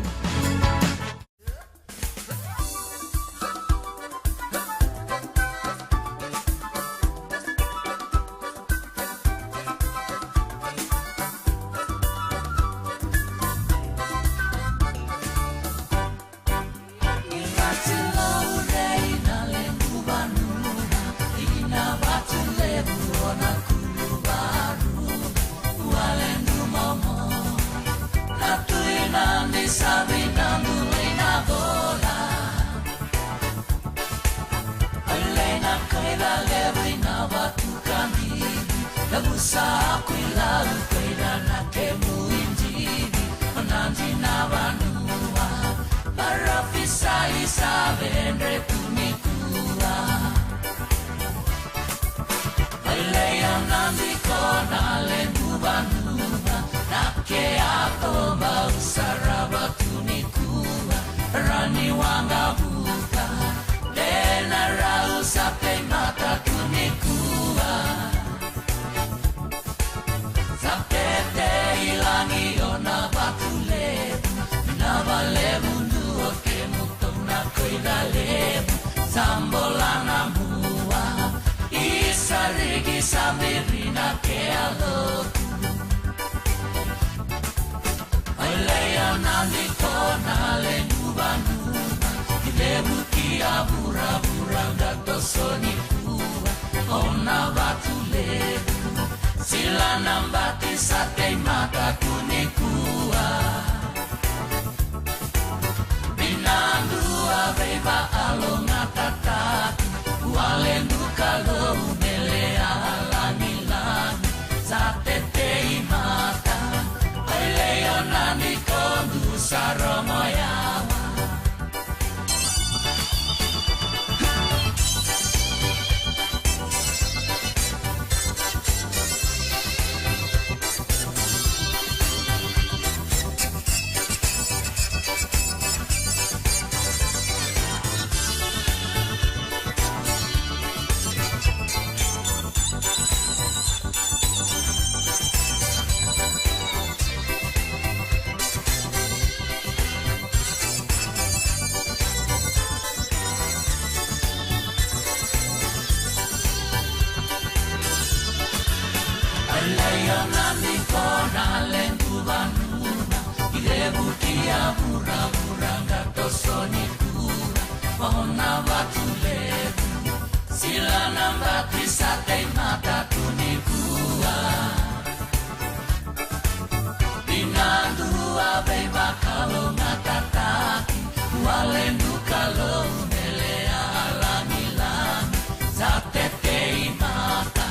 Vatuka bibi, yavusa ko i lau, ko i ra na kemu i divi, o Nadi na vanua, parofisai sa vedre tu nikua. Ai leia na biko na levu vanua, na ke a toba u sarava tu nikua, rani wanga vuka, dena rau sa teimata tu nikua. Sa tete i lagi o na vatu levu, na valevu dua kemu tou na koica levu, sa bola na mua, i sa riki sa viri na ke a lotu. Ai leia na biko na levu vanua, i levu ki a vuravura da toso nikua, o na vatu levu, sila na bati sa teimata tu nikua. Vinadu a veivakalogatataki, wale du Kalou mele a lagilagi, sa tete i mata, ai leia na biko du sa rogo yawa. Ai leia na biko na levu vanua, i levu ki a vuravura da toso nikua, o na vatu levu, sila na bati sa teimata tu nikua. Vinadu a veivakalogatataki, wale du Kalou mele a lagilagi, sa tete i mata,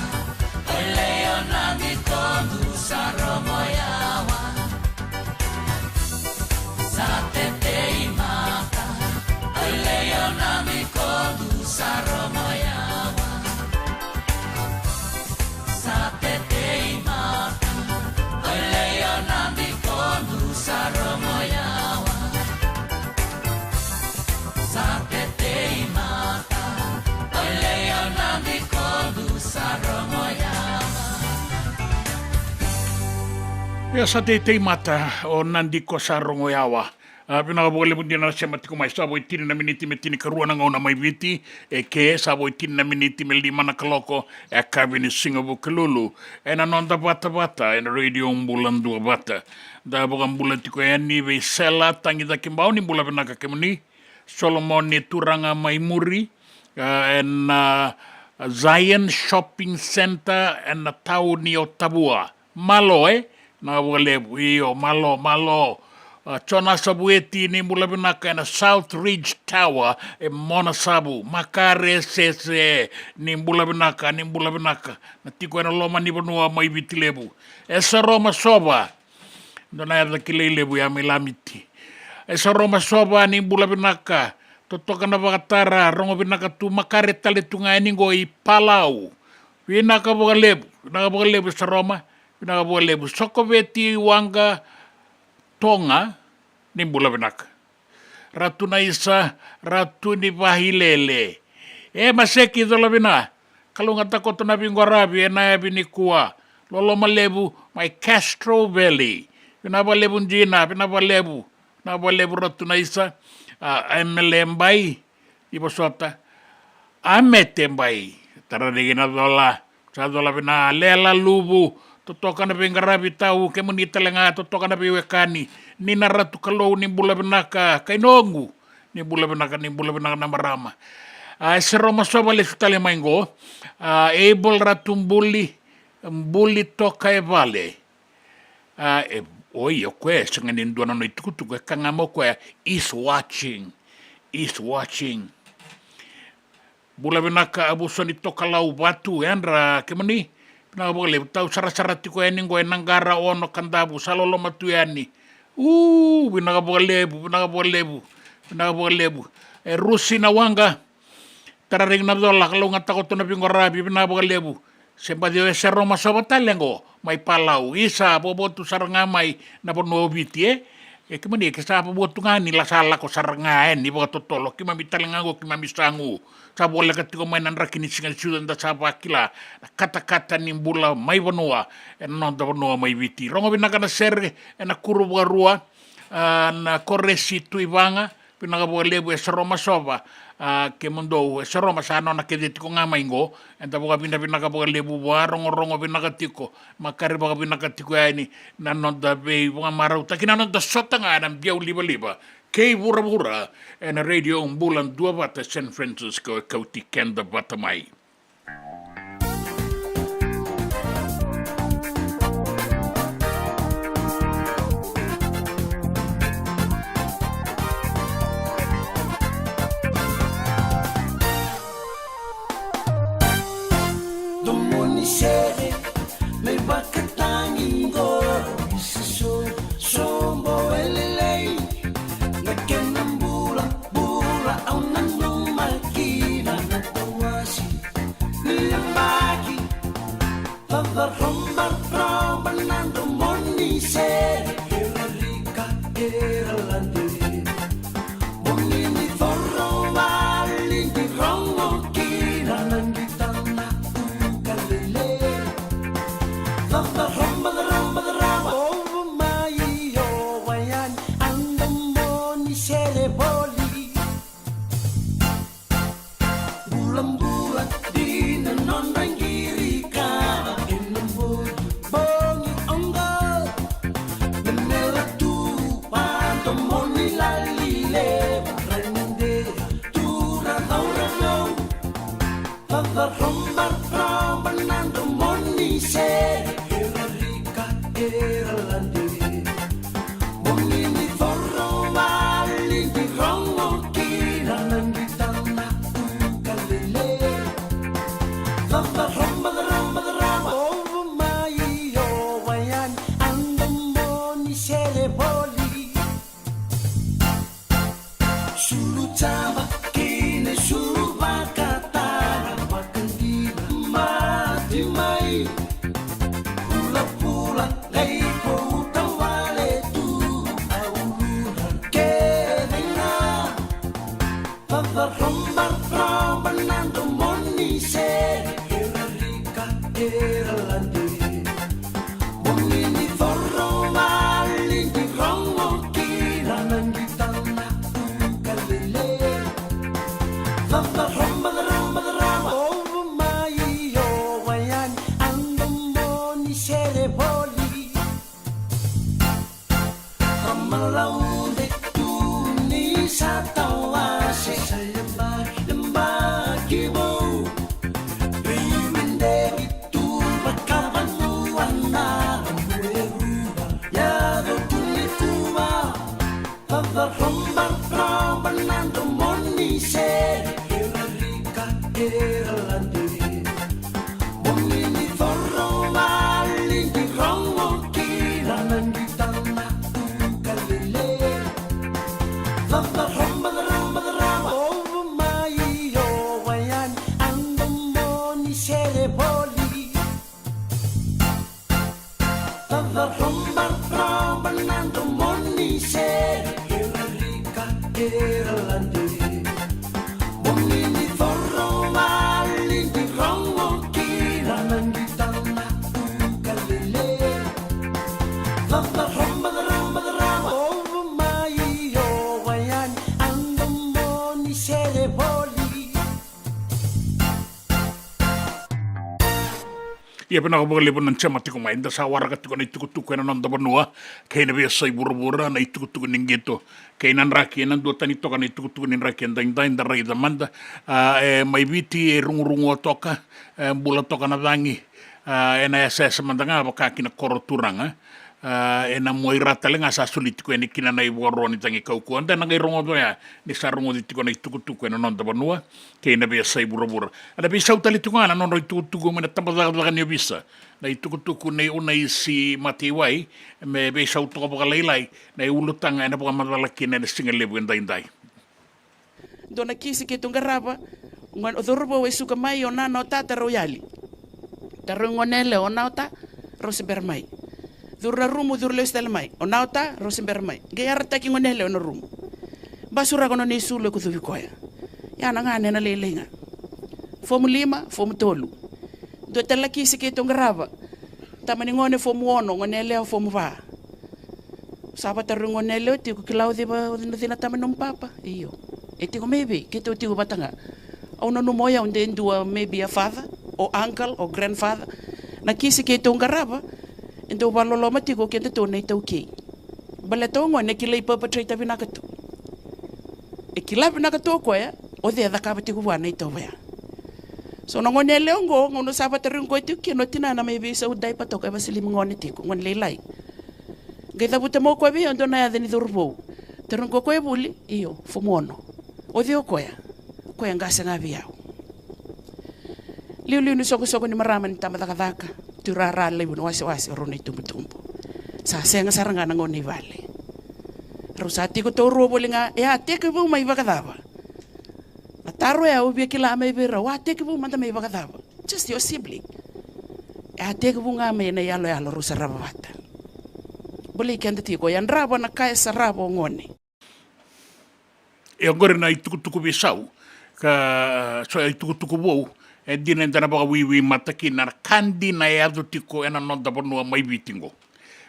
ai leia na biko du sa rogo yawa. Sa tete i mata, ai leia na biko du sa rogo yawa. Sa tete i mata, ai leia na biko du sa rogo yawa. Sa tete i mata, ai leia na biko du sa rogo yawa. Ia sa tete i mata o Nadi ko sa rogo yawa. A, vinaka vakalevu dina na sema tiko mai, sa vo i tini na miniti me tinikarua na gauna mai Viti, e ke sa vo i tini na miniti me lima na kaloko, e yakavi ni siga Vukelulu. Ena noda vatavata ena Radio Bula Duavata. Da vakabula tiko yani vei Sela Tagicakibau, ni bula vinaka kemuni. Solomoni Turaga mai muri, a, ena, a, Zion Shopping Centre ena tauni o Tavua. Malo, e? Vinaka vakalevu, io, malo, malo. A, Jonasa Vueti, ni bula vinaka ena South Ridge Tower e Monasavu. Makare Sese, ni bula vinaka, ni bula vinaka. Na tiko ena loma ni vanua mai Viti Levu. E Saroma Sova. Dua na yaca kilai levu ya mai Lamiti. E Saroma Sova, ni bula vinaka. Totoka na vakatara, rogo vinaka tu, Makare tale tu ga yani qo i Palau. Vinaka vakalevu, vinaka vakalevu Saroma. Vinaka vakalevu. Sokoveti Waqa Toga, ni bula vinaka. Ratu Naisa, Ratu ni Vailele. E Maseki Colavina, kalougata koto na veiqaravi ena yavi nikua. Loloma levu mai Castro Valley. Vinaka vakalevu dina, vinaka vakalevu. Vinaka vakalevu Ratu Naisa, a, Emele Bai, ni vosota. A Mete Bai, tara riki na cola, sa cola vina, Lela Luvu, totoka na veiqaravi tau, kemuni tale ga, totoka na veiwekani, ni na Ratu Kalou, ni bula vinaka, kai noqu, ni bula vinaka, ni bula vinaka na marama. A, e Saroma Sova lesu tale mai qo, a, Abel Ratu Buli, Buli toka e vale. A, e, oi, o koya e sega ni dua na nona itukutuku, e ka ga mai o koya, is watching, is watching. Bula vinaka, a vuso ni tokalau vatu, yadra kemuni. Vinaka vakalevu, tau sarasara tiko yani qo e Naqara, Ono, Kadavu, sa loloma tu yani. U, vinaka vakalevu, vinaka vakalevu, vinaka vakalevu. E Rusi na waqa. Tara regi na cola, ka lau ga takoto na viqo ravi, vinaka vakalevu. Se baci o e Sero Masova tale qo mai Palau, isa, vovo tu sara ga mai na vanua o Viti, e. E kemuni, ke sa vovo tu ga ni la sa lako sara ga yani vakatotolo, keimami tale ga qo, keimami sa gu. Sa voleka tiko mai na draki ni siga ni sucu, eda sa vakila na katakata ni bula mai vanua, ena noda vanua mai Viti. Rogo vinaka na sere ena kuru vakarua, a, na Koresi Tuivaga, vinaka vakalevu e Sero Masova. A, kemudou e Sero Masova, sa nona kece tiko ga mai qo. Eda vakavinavinaka vakalevu vua, rogorogo vinaka tiko, makare vakavinaka tiko yani na noda veivakamarautaki, na noda sota ga ena biau livaliva kei vuravura, ena Radio Bula Duavata San Francisco, e kauti keda vata mai. Domo ni sere, me vakatagi qo, isa so, sobo e lelei, na kena bula, bula au nanuma kina na tawasi ni yabaki. Vavaroborobo na domo ni sere, era rika, era lade. Bogi ni coro vale ni rogo kina na qita na uka lele. Vavaroborobo, vavaroborobo, o mai o wayani, a domo ni sere voli. Bulabula dina nodra qiri kava ena bogi, bogi oqo. Me mela tu vadomoni lali levu, ra ni dea tu ra cauravou. Vavaroborobo na domo ni sere, era rika, era lade. Bogi ni coro vale ni rogo kina na qita na uka lele. Vavaroborobo, vavaroborobo, o mai o wayani, a domo ni sere voli. Sulu cava kei na sulu vakatara, vakadina mati mai. Pulapula qai kauta wale tu, a ulura kece ga. Vavaroborobo na domo ni sere, era rika, era lade. Bogi ni coro vale ni rogo kina na qita na uka lele. Vavaroborobo, vavaroborobo, o mai o wayani, a domo ni sere voli. Ramalaude tu ni sa tawase, sa yabaki, yabaki vou. Veimedeki tu vakavanua na ramu e rua, yaco tu ni kuva. Vavaroborobo na domo ni sere, era rika, era lade. Bogi ni coro vale ni rogo kina na qita na uka lele. Vavaroborobo, vavaroborobo, o mai o wayani, a domo ni sere voli. Vavaroborobo na domo ni sere, era rika, era lade. Bogi ni coro vale ni rogo kina na qita na uka lele. Vavaroborobo, vavaroborobo, o mai o wayani, a domo ni sere voli. Ia vinaka vakalevu na sema tiko mai. Da sa waraka tiko na itukutuku ena noda vanua kei na veiyasai vuravura, na itukutuku ni qito kei na draki. Ena duatani toka na itukutuku ni draki edaidai, da raica mada. A, e mai Viti e rugurugua toka, e bula toka na cagi. A, ena yasayasa mada ga vaka ki na koro turaga. A, ena mua i ra tale ga sa soli tiko yani kina na ivakaro ni cagi kaukauwa. Da na qai rogoca oya ni sa rogoci tiko na itukutuku ena noda vanua kei na veiyasai vuravura. A na veisau tale tiko ga na nodra itukutuku mai na tabacakacaka ni ovisa, na itukutuku nei Unaisi Mataiwai, me veisau toka vakalailai na iulutaga ena vakamacala kina ena siga levu edaidai. Dua na kisi keitou qarava, o cauravou e suka mai, o nana, o tata rau yali. Tarogi gone yalewa, o na o ta, rau se bera mai. Curu na rumu, curu lesu tale mai, o na o ta, rau se bera mai. Qai yarataki gone yalewa na rumu. Basuraka nona isulu e kucuvi koya. Ia na gane na lailai ga. Fomu lima, fomu tolu. Dua tale na kisi keitou qarava. Tama ni gone fomu ono, gone yalewa fomu va. Sa vatarogi gone yalewa tiko, kila o cei va, o cei na tama ni nomu papa? Io. E tiko mai vei? Keitou tiko vata ga. Au nanuma o yau de dua maybe a father, o uncle, o grandfather. Na kisi keitou qarava, e dau vakaloloma tiko o kedatou na iTaukei. Baleta o gone e kilai perpetrator vinaka tu. E kila vinaka tu o koya o cei e cakava tiko vua na itovo ya. So na gone yalewa oqo, gauna sa vatarogi koya tiko kina o tinana mai veisau diaper toka, e vasalimi gone tiko, gone lailai. Qai cavuta mai o koya vei au e dua na yaca ni cauravou. Tarogi koya o koya e vuli? Io, fomu ono. O cei o koya? O koya e qase ga vei au. Liuliu ni soqosoqo ni marama ni tabacakacaka, tuirara levu ni wasewase, o rau na itubutubu. Sa sega sara ga na gauna i vale. Rau sa tiko taurua voli ga, e a tekivu mai vakacava? Na taro ya au via kila mai vei rau, a tekivu mada mai vakacava? Just your sibling. E a tekivu ga mai na iyaloyalo rau sarava vata. Bolei keda tiko, yadrava na ka e sarava o gone. E oqori na itukutuku veisau, ka so itukutuku vou, e dina eda na vakaweiwei mata kina na ka dina e yaco tiko ena noda vanua mai Viti oqo.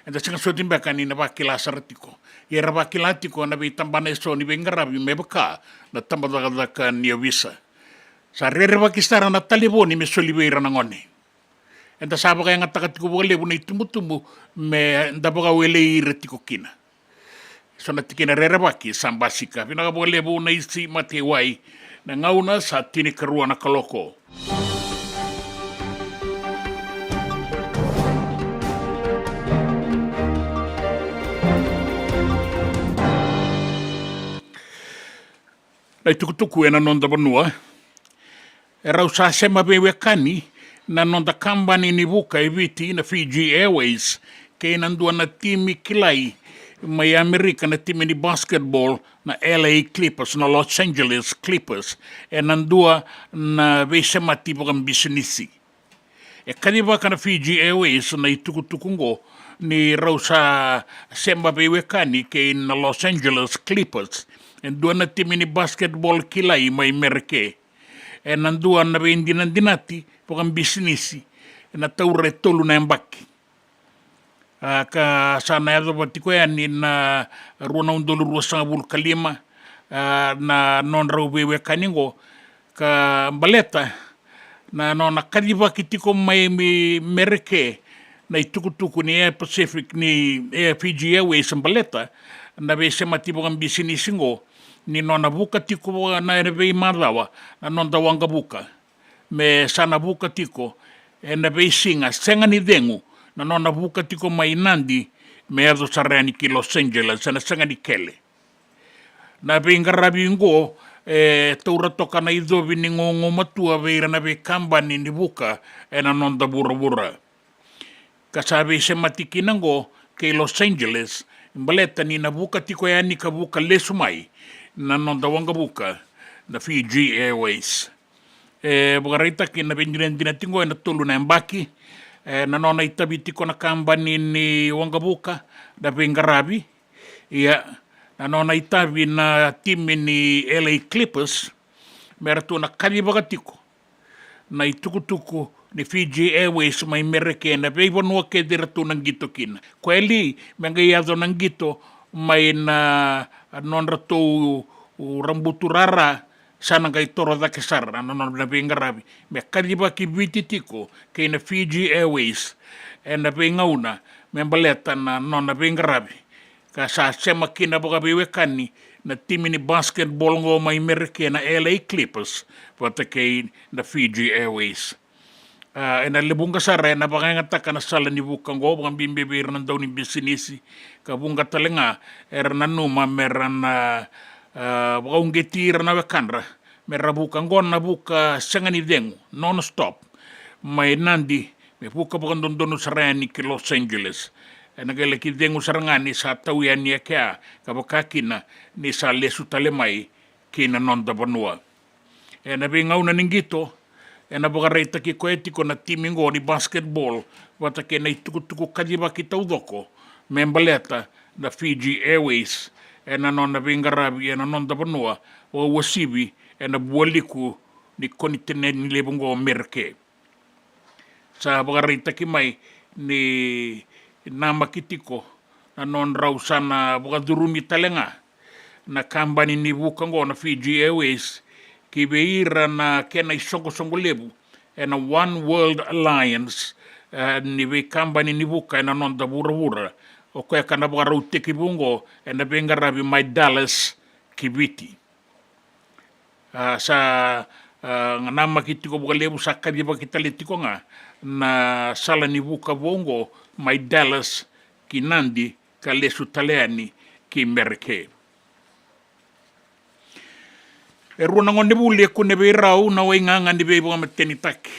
Eda sega soti beka ni na vakila sara tiko. Ia era vakila tiko na veitabana eso ni veiqaravi me vaka na tabacakacaka ni ovisa. Sa rerevaki sara na talevoni me soli vei ira na gone. Eda sa vakayagataka tiko vakalevu na itubutubu me da vakawelei ira tiko kina. So na tikina rerevaki sa basika. Vinaka vakalevu Unaisi Mataiwai. Na gauna sa tinikarua na kaloko. Na itukutuku ena noda vanua. E rau sa sema veiwekani na noda kabani ni vuka e Viti, na Fiji Airways, kei na dua na timi kilai mai Amerika, na timi ni basketball, na L A Clippers, na Los Angeles Clippers, ena dua na veisemati vakabisinisi. E kacivaka na Fiji Airways na itukutuku oqo ni rau sa sema veiwekani kei na Los Angeles Clippers, e dua na timi ni basketball kilai mai Mereke, ena dua na veidinadinati vakabisinisi ena taura e tolu na yabaki. A, ka sa na yacova tiko yani na rua na udolu ruasagavulu ka lima, a, na nodrau veiwekani oqo, ka baleta na nona kacivaki tiko mai Mereke na itukutuku ni Air Pacific, ni Air Fiji Airways, baleta na veisemati vakabisinisi oqo, ni nona vuka tiko vaka na ena veimacawa na noda waqavuka. Me sa na vuka tiko ena veisiga, sega ni cegu, na nona vuka tiko mai Nadi me yaco sara yani ki Los Angeles, ena sega ni kele. Na veiqaravi oqo e taura toka na icovi ni gugumatua vei ira na veikabani ni vuka ena noda vuravura. Ka sa veisemati kina oqo kei Los Angeles, baleta ni na vuka tiko yani ka vuka lesu mai na noda waqavuka na Fiji Airways. E vakaraitaki na veidinadinati oqo ena tolu na yabaki, e, na nona itavi tiko na kabani ni waqavuka na veiqaravi, ia na nona itavi na timi ni L A Clippers, me ratou na kacivaka tiko na itukutuku ni Fiji Airways mai Mereke ena veivanua kece ratou na qito kina. Koya li me qai yaco na qito mai na nodratou rabutu rara, sa na qai toro cake sara na nona veiqaravi me kacivaki Viti tiko kei na Fiji Airways ena veigauna me baleta na nona veiqaravi. Ka sa sema kina vakaveiwekani na timi ni basketball oqo mai Mereke na L A Clippers vata kei na Fiji Airways. A, ena levuqa sara ena vakayagataka na sala ni vuka oqo, vakabibi vei ira na dau ni bisinisi, ka vuqa tale ga era nanuma me ra na, a, vakauqeti ira na wekadra me ra vuka oqo na vuka sega ni cegu, non-stop, mai Nadi me vuka vakadodonu sara yani ki Los Angeles. Ena qai laki cegu sara ga ni sa tau yani e kea, ka vaka kina ni sa lesu tale mai ki na noda vanua. Ena veigauna ni qito, ena vakaraitaki koya tiko na timi oqo ni basketball vata kei na itukutuku kacivaki taucoko me baleta na Fiji Airways ena nona veiqaravi ena noda vanua, vakauasivi ena vualiku ni konitineni levu oqo o Mereke. Sa vakaraitaki mai ni namaki tiko na nodrau sa na vakacurumi tale ga na kabani ni vuka oqo na Fiji Airways ki vei ira na kena isoqosoqo levu ena One World Alliance, e, ni veikabani ni vuka ena noda vuravura, o koya ka na vakarau tekivu oqo ena veiqaravi mai Dallas ki Viti. A, sa, a, namaki tiko vakalevu, sa kacivaki tale tiko ga na sala ni vuka vou oqo mai Dallas ki Nadi ka lesu tale yani ki Mereke. E rua na gonevuli e kune vei rau na waigaga ni veivakamatenitaki.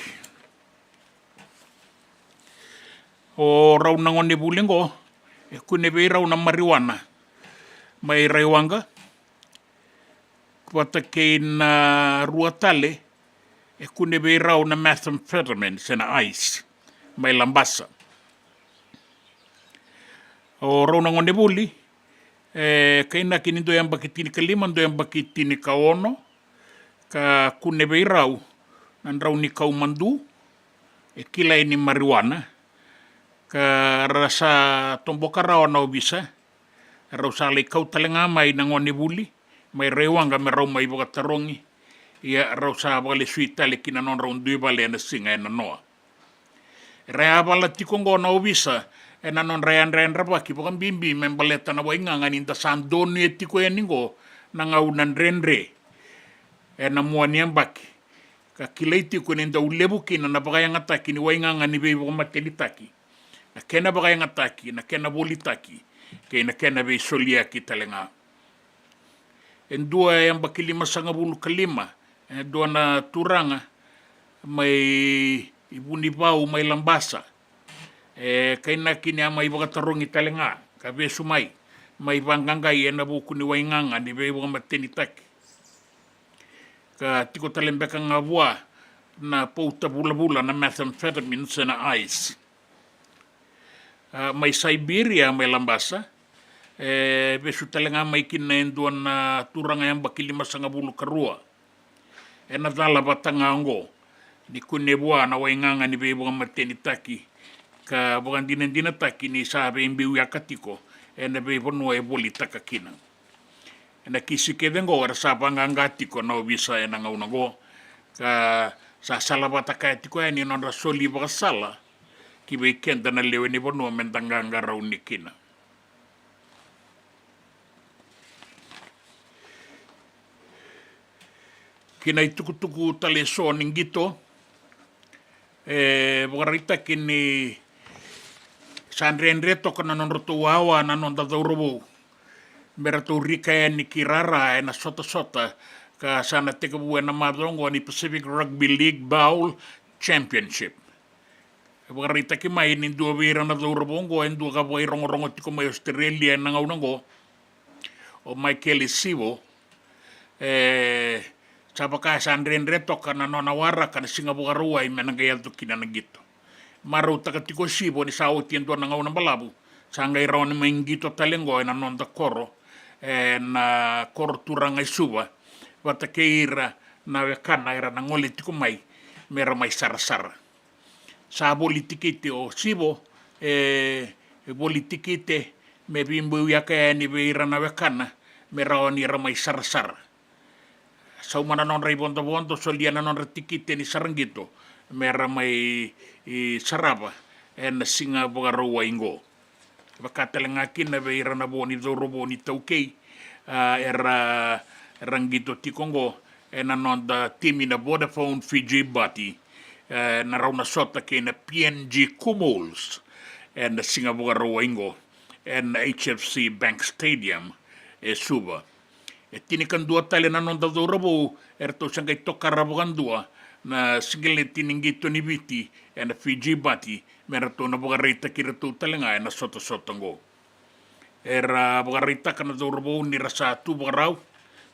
O rau na gonevuli oqo e kune vei rau na marijuana mai Raiwaqa, vata kei na rua tale e kune vei rau na methamphetamine se na ice mai Labasa. O rau na gonevuli e kainaki ni dua yabaki tinikalima, dua yabaki tinikaono, ka kune vei rau na drau ni kau madu e kilai ni marijuana, ka ra sa toboka rawa na ovisa. Rau sa lai kau tale ga mai na gonevuli mai Raiwaqa me rau mai vakatarogi. Ia rau sa vakalesui tale ki na nodrau dui vale ena siga e nanoa. Era yavala tiko oqo na ovisa ena nodra yadrayadravaki vakabibi me baleta na waigaga ni da sa donuya tiko yani oqo na gauna dredre ena mua ni yabaki, ka kilai tiko ni dau levu kina na vakayagataki ni waigaga ni veivakamatenitaki, na kena vakayagataki, na kena volitaki kei na kena veisoliyaki tale ga. E dua e yabaki limasagavulu ka lima, e dua na turaga mai Vunivau mai Labasa, e kainaki ni a mai vakatarogi tale ga ka vesu mai, mai vaqaqai ena vuku ni waigaga ni veivakamatenitaki, ka tiko tale beka ga vua na pauta vulavula na methamphetamine se na ice. A, mai Siberia mai Labasa, e vesu tale ga mai kina e dua na turaga yabaki limasagavulu ka rua. Ena cala vata ga oqo ni kune vua na waigaga ni veivakamatenitaki, ka vakadinadinataki ni sa veibiuyaka tiko ena veivanua e volitaka kina. Ena kisi kece oqo era sa vaqaqa tiko na ovisa ena gauna oqo, ka sa salavata kaya tiko yani nodra soli vakasala ki vei keda na lewe ni vanua me da qaqarauni kina. Ki na itukutuku tale eso ni qito, e vakaraitaki ni sa dredre toka na nodratou wawa na noda cauravou me ratou rika yani ki rara ena sotasota ka sa na tekivu ena macawa oqo ni Pacific Rugby League Bowl Championship. E vakaraitaki mai ni dua vei ira na cauravou oqo e dua ka vakairogorogo tiko mai Australia ena gauna oqo, o Michael Sivo, e sa vaka e sa dredre toka na nona waraka na Siga Vakarauwai me na qai yaco kina na qito. Marautaka tiko o Sivo ni sa oti e dua na gauna balavu sa qai rawa ni mai qito tale oqo ena noda koro, ena koro turaga e Suva, vata kei ira na wekana era na gole tiko mai me ra mai sarasara. Sa voli tikite o Sivo, e voli tikite me veibiuyaka yani vei ira na wekana me rawa ni ra mai sarasara. Sauma na nodra ivodovodo, solia na nodra tikite ni saraqito me ra mai sarava ena Siga Vakarauwai oqo. Vaka tale ga kina vei ira na vo ni cauravou ni taukei, a, era, era qito tiko oqo ena noda timi na Vodafone Fiji Bati, E na rau na sota kei na P N G Kumhols e na siga Vakarauwai qo e na H F C Bank Stadium e Suva. E tinikadua tale na noda cauravou e ratou se qai tokara vakadua na siqeleti ni qito ni Viti e na Fiji Bati me ratou na vakaraitaki iratou tale ga e na sotasota oqo. Era vakaraitaka na cauravou ni ra sa tu vakarau,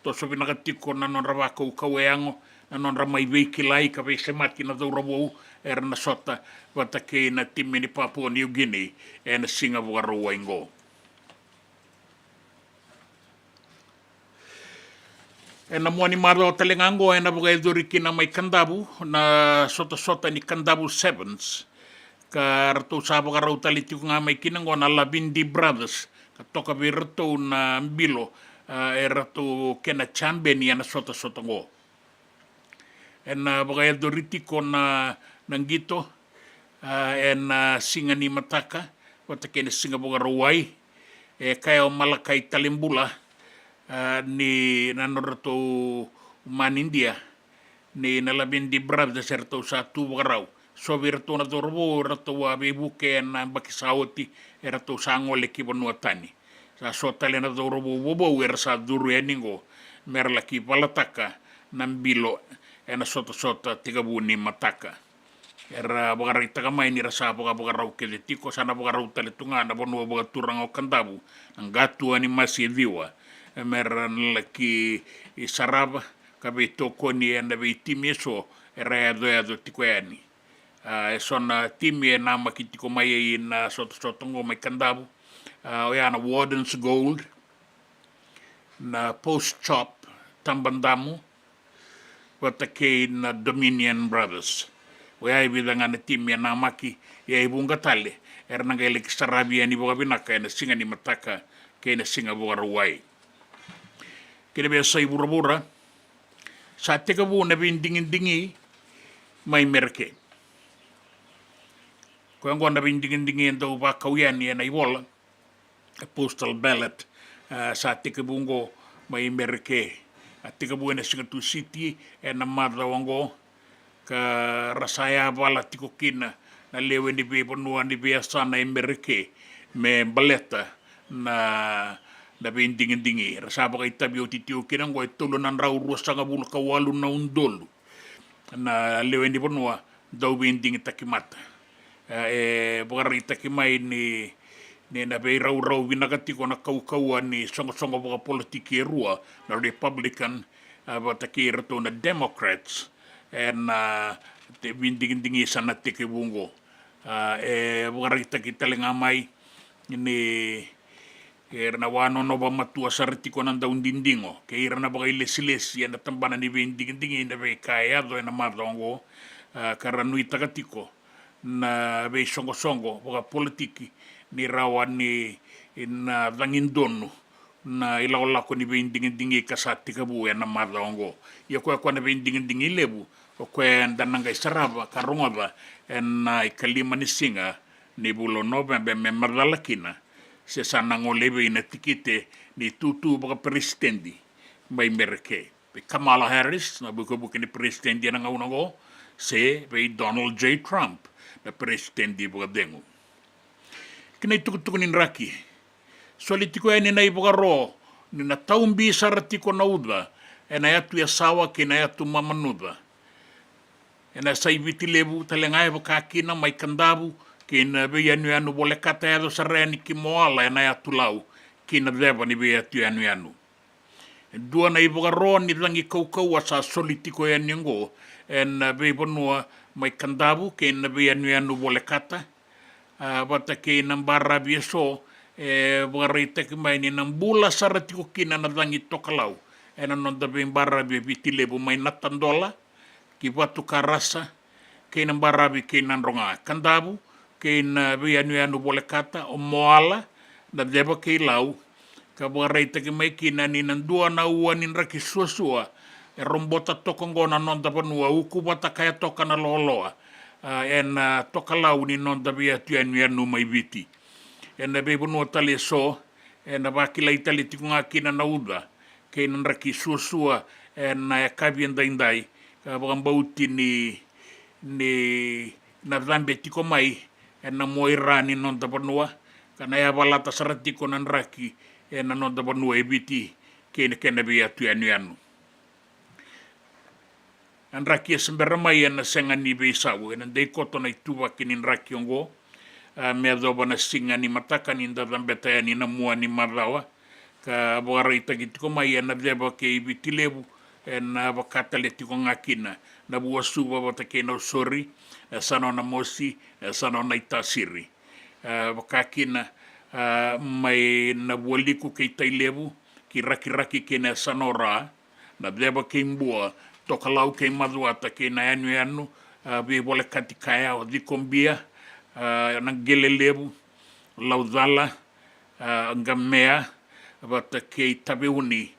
toso vinaka tiko na nodra vakaukauwa e yago, na nodra mai veikilai ka veisemati na cauravou era na sota vata kei na timi ni Papua New Guinea e na siga Vakarauwai qo. E na mua ni macawa tale ga qo e na vakayacori kina mai Kadavu na sotasota ni Kadavu Sevens, ka ratou sa vakarau tale tiko ga mai kina qo na Lavindi Brothers ka toka vei ratou na bilo e ratou kena jambeni e na sotasota qo. E na vakayacori tiko na qito e na siga ni mataka vata kei na siga Vakarauwai. E kaya o Malakai Talebula ni na nodratou manidia ni na Lavindi Brothers e ratou sa tu vakarau. So vei ratou na cauravou e ratou a veivuke e na yabaki sa oti e ratou sa gole ki vanua tani. Sa so tale na cauravou vovou era sa curu yani qo me ra laki valataka na bilo e na sotasota tekivu ni mataka. Era vakaraitaka mai ni ra sa vakavakarau kece tiko, sa na vakarau tale tu ga na vanua vakaturaga o Kadavu na qatua ni masi e ciwa me ra na laki sarava ka veitokoni e na veitimi e so era yacoyaco tiko yani. E so na timi e namaki tiko mai e na sotasota oqo mai Kadavu, oya na Wardens Gold, na Post Chop Tabadamu vata kei na Dominion Brothers. Oya e vica ga na timi e namaki, ia e vuqa tale era na qai laki saravi yani vakavinaka e na siga ni mataka kei na siga Vakarauwai. Kei na veiyasai vuravura, sa tekivu na veidigidigi mai Mereke. Koya oqo na veidigidigi e dau vakau yani e na ivola, a postal ballot. Sa tekivu oqo mai Mereke, a tekivu e na Sigatobu City e na macawa oqo, ka ra sa yavala tiko kina na lewe ni veivanua ni veiyasana e Mereke me baleta na veidigidigi. Ra sa vakaitavi oti tiko kina oqo e tolu na drau ruasagavulu ka walu na udolu na lewe ni vanua dau veidigitaki mata. E vakaraitaki mai ni na veiraurau vinaka tiko na kaukauwa ni soqosoqo vakapolitiki e rua, na Republican vata kei iratou na Democrats, e na veidigidigi sa na tekivu oqo. E vakaraitaki tale ga mai ni era na wanonova matua sara tiko na daudidigo kei ira na vakailesilesi e na tabana ni veidigidigi na veika e yaco e na macawa oqo, ka ra nuitaka tiko na veisoqosoqo vakapolitiki ni rawa ni na cagidonu na ilakolako ni veidigidigi ka sa tekivu e na macawa oqo. Ia koya koya na veidigidigi levu o koya eda na qai sarava ka rogoca e na ikalima ni siga ni vula o Noveba me macala kina se sa na gole vei na tikite ni tutu vakaperesitedi mai Mereke, vei Kamala Harris na vukevuke ni peresitedi e na gauna oqo, se vei Donald J Trump na peresitedi vakacegu. Kei na itukutuku ni draki, soli tiko yani na ivakaro ni na taubi sara tiko na uca e na yatu Yasawa kei na yatu Mamanuca e na yasai Viti Levu tale ga e vaka kina mai Kadavu kei na veiyanuyanu volekata e yaco sara yani ki Moala e na yatu Lau kei na ceva ni veiyatu yanuyanu. E dua na ivakaro ni cagi kaukauwa sa soli tiko yani oqo e na veivanua mai Kadavu kei na veiyanuyanu volekata, a vata kei na baravi e so e vakaraitaki mai ni na bula sara tiko kina na cagi tokalau e na noda veibaravi e Viti Levu mai Natadola ki Vatukarasa kei na baravi kei Nadroga, Kadavu kei na veiyanuyanu volekata, o Moala, na ceva kei Lau, ka vakaraitaki mai kina ni na dua na ua ni draki suasua e robota toka oqo na noda vanua, uku vata ka yatoka na loaloa e na tokalau ni noda veiyatu yanuyanu mai Viti. E na veivanua tale e so e na vakilai tale tiko ga kina na uca kei na draki suasua e na yakavi edaidai, ka vakabauti ni ni na cabe tiko mai ena mua i ra ni noda vanua, ka na yavalata sara tiko na draki ena noda vanua e Viti kei na kena veiyatu yanuyanu. Na draki e se bera mai ena sega ni veisavu, ena dei koto na ituvaki ni draki oqo, a, me yacova na siga ni mataka ni da cabeta yani na mua ni macawa, ka vakaraitaki tiko mai ena ceva kei Viti Levu, ena vaka tale tiko ga kina na Vuasuva vata kei Nausori, e sa nona mosi, e sa nona itasiri. E, vaka kina, e, mai na Vualiku kei Tailevu, ki Rakiraki kei na Yasanora, na ceva kei Bua, Tokalau kei Macuata kei na yanuyanu, e, veivolekati kaya o Cikobia, e, na Qelelevu, Laucala, a, Qamea, vata kei Taveuni,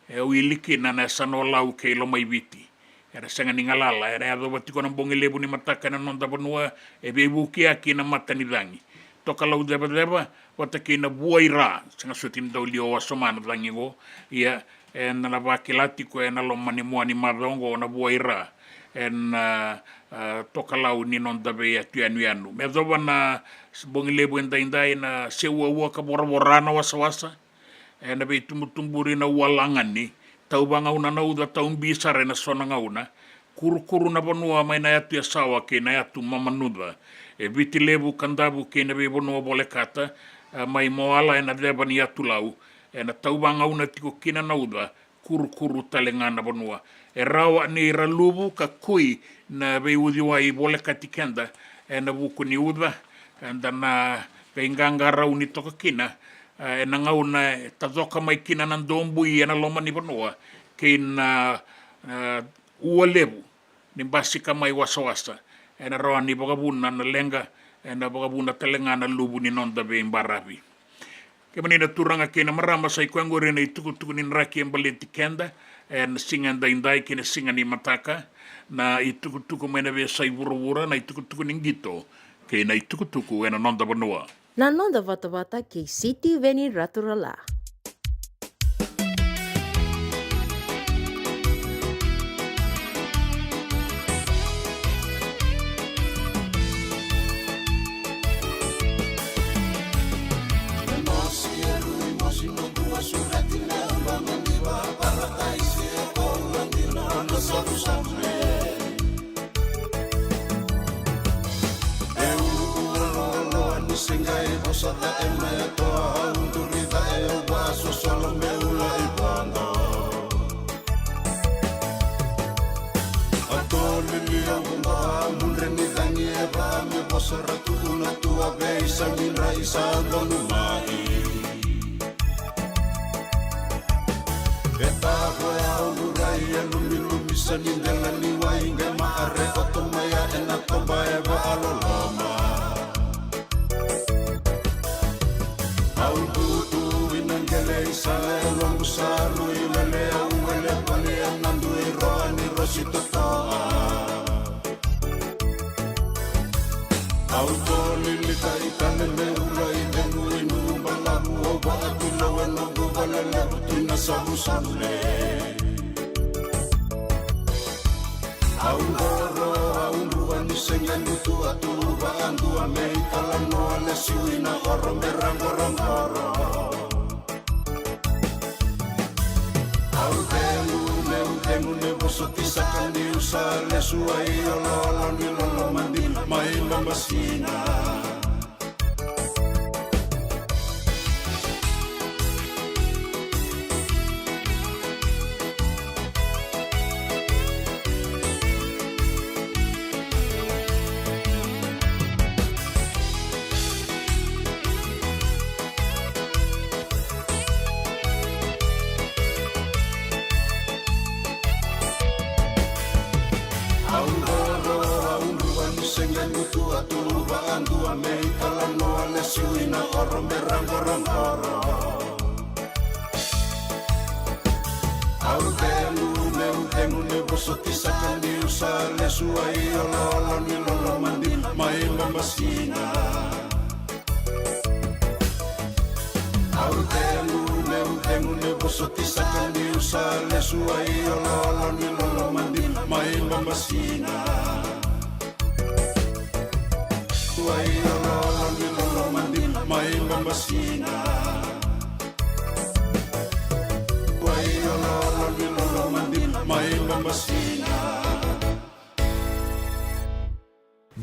e wili kina na Yasanolau kei Lomaiviti. Era sega ni galala, era yacova tiko na bogi levu ni mataka ena noda vanua, e veivukiyaki na matanicagi. Tokalau cevaceva, vata kei na Vuaira, sega soti ni dau liwa wasoma na cagi oqo, ia, ena na vakila tiko ena loma ni mua ni macawa oqo na Vuaira, ena, a, a, Tokalau ni noda veiyatu yanuyanu. Me yacova na bogi levu edaidai na seuaua ka voravora na wasawasa, ena veitubutuburi na ua lagani, tauvagauna na uca taubi sara ena so na gauna, kurukuru na vanua mai na yatu Yasawa kei na yatu Mamanuca, e Viti Levu, Kadavu kei na veivanua volekata, a, mai Moala ena ceva ni yatu Lau, ena tauvagauna tiko kina na uca, kurukuru tale ga na vanua. E rawa ni ra luvu ka kui na veiuciwai volekati keda ena vuku ni uca, eda na veiqaqarauni toka kina, e, ena gauna e tacoka mai kina na dobui ena loma ni vanua, kei na, e, ua levu ni basika mai wasawasa, ena rawa ni vakavuna na leqa, ena vakavuna tale ga na luvu ni noda veibaravi. Kemuni na turaga kei na marama, sa i koya qori na itukutuku ni draki e baleti keda ena siga edaidai kei na siga ni mataka, na itukutuku mai na veiyasai vuravura, na itukutuku ni qito kei na itukutuku ena noda vanua. Na noda vatavata kei Sitiveni Raturala. E uluulu loaloa ni se qai vosa cae mai, a toa au duri cae, au vakasosolo me ula i vodo. A to lili au vodo, a mudre ni cagi e va me vosa ra tu na tua vei sa midra i sa donu mai. E tavo e au lurai e lumilumi sa ni dela ni wai qai ma are koto mai a ena toba e vaaloloma. Au dutu ina qele i sala e logu sa rui wele au wele vale e na dui roa ni rosi totoa. Au to lilika i tale me ula i cegu i nuku balavu au vaatilo e noqu vale levu tu na savusavu le. Au qoro au dua ni sega ni tu a tu vaadua me i talanoa lesu i na oro me ra qoroqoro. Au cegu, meu cegu, meu vosoti saka niu sa lesu ai ololo ni lolo madina mai Mamasina. Au qoro, au dua ni sega ni tu a tu vaadua me i talanoa lesu i na oro me ra qoroqoro. Au cegu, meu cegu, meu vosoti saka niu sa lesu ai ololo ni lolo madina mai Mamasina. Au cegu, meu cegu, meu vosoti saka niu sa lesu ai ololo ni lolo madina mai Mamasina.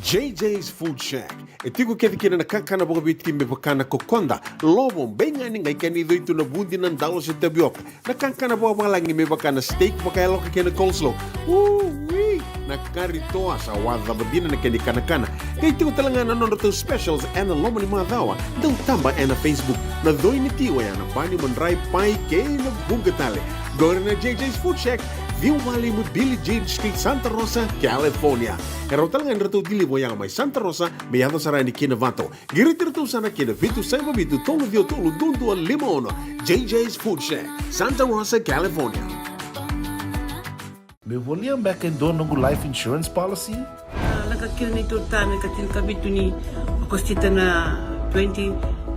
J J's Food Shack. E tiko kece kina na kakana vakaviti me vaka na kokoda, lovo, beigani, qai kena icoi tu na vudi, na dalo se tavioka. Na kakana vakavalagi me vaka na steak vakayaloka kei na coleslaw. Ui! Na kari toa sa wacava dina na kena ikanakana. Qai tiko tale ga na nodratou specials ena loma ni macawa. Dau taba ena Facebook. Na coi ni ti oya na bani, madrai, pai kei na vuqa tale. Qori na J J's Food Shack, ciwa walu lima Billie Jean Street, Santa Rosa, California. E rawa tale ga ni ratou deliver oya mai Santa Rosa me yaco sara yani ki Novato. Qiriti iratou sara ki na vitu saiva vitu tolu ciwa tolu dua dua lima ono. J J's Food Shack, Santa Rosa, California. Meu volia beka e dua noqu life insurance policy? A, lako kina neitou tane ka tinikavitu ni Okosita na twenty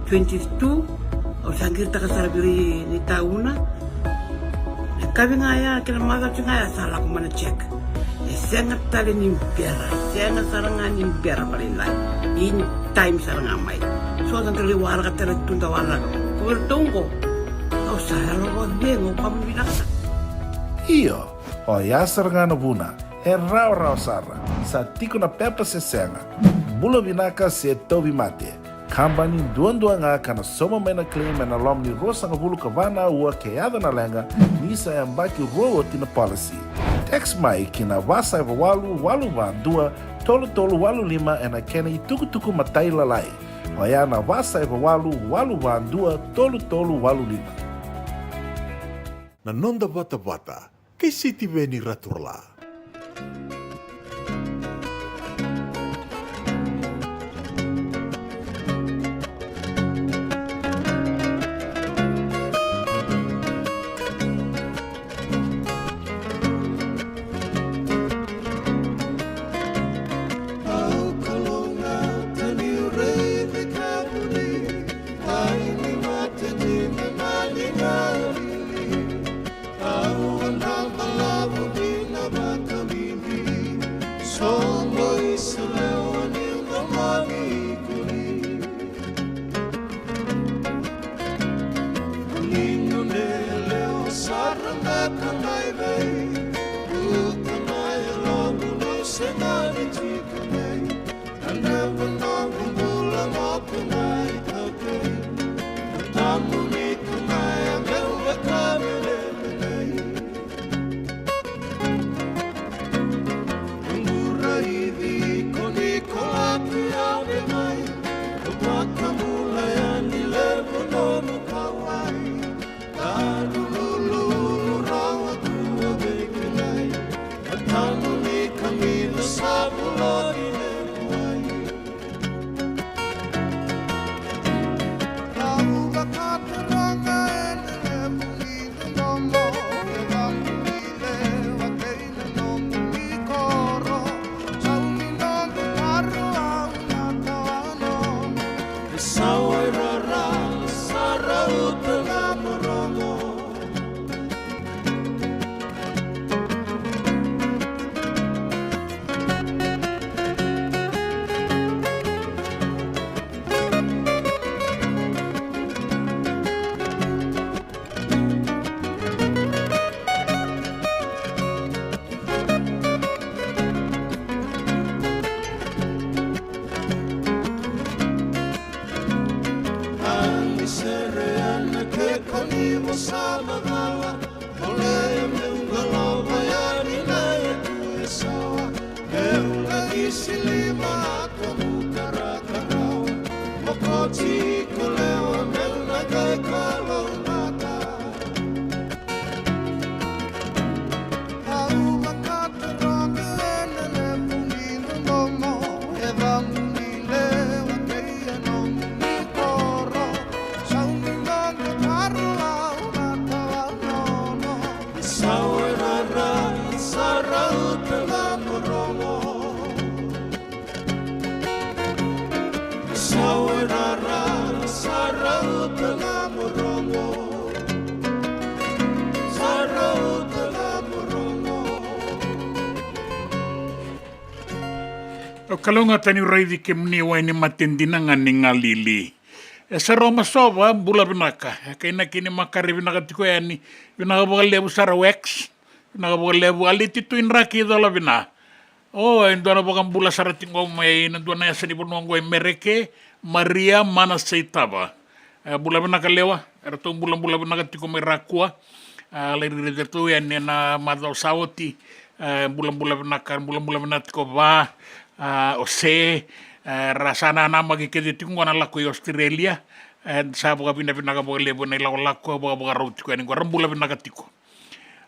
twenty-two. Au sa qiritaka sara vei ira na itauna. Na yakavi ga ya kei na macawa ga ya sa lako mai na check. E sega tale ni bera, e sega sara ga ni bera vakalailai. In time sara ga mai. So sa da lai waraka tale tu, da waraka. Ko vei iratou oqo, au sa yalo vakacegu, au vakavinavinaka sara. Io, oya sara ga na vuna. E rawarawa sara. Sa tiko na pepa se sega. Bula vinaka se tauvimate. Kabani duadua ga ka na sauma mai na claim ena loma ni ruasagavulu ka va na aua ke yaco na leqa, ni sa yabaki rua oti na policy. Text mai ki na va saiva walu walu va dua tolu tolu walu lima ena kena itukutuku matailalai. Oya na va saiva walu walu va dua tolu tolu walu lima. Na noda vatavata kei Sitiveni Raturala. Au a na balavu ni na vakabibi, soqo i Salewa ni lomani kuli. Ni nune leo sara na ka mai vei, uka mai logu no se na ni tika mai. Au kalougata niu raici kemuni, wainimate dina ga ni Galili. E Saro Masova, bula vinaka. E kainaki ni makare vinaka tiko yani. Vinaka vakalevu Sara Wax. Vinaka vakalevu Aliti Tui Draki Cola Vina. O, e dua na vakabula sara tiko mai na dua na yasa ni vanua oqo e Mereke, Maria Mana Seitava. E, bula vinaka Lewa, eratou bulabula vinaka tiko mai Rakua. A, lai raici iratou yani ena macawa sa oti. E, bulabula vinaka, bulabula vinaka tiko Va, a, o Se, e, ra sa nanamaki kece tiko qo na lako i Australia. E, sa vakavinavinaka vakalevu ena ilakolako, vakavakarau tiko yani qo, ra bula vinaka tiko.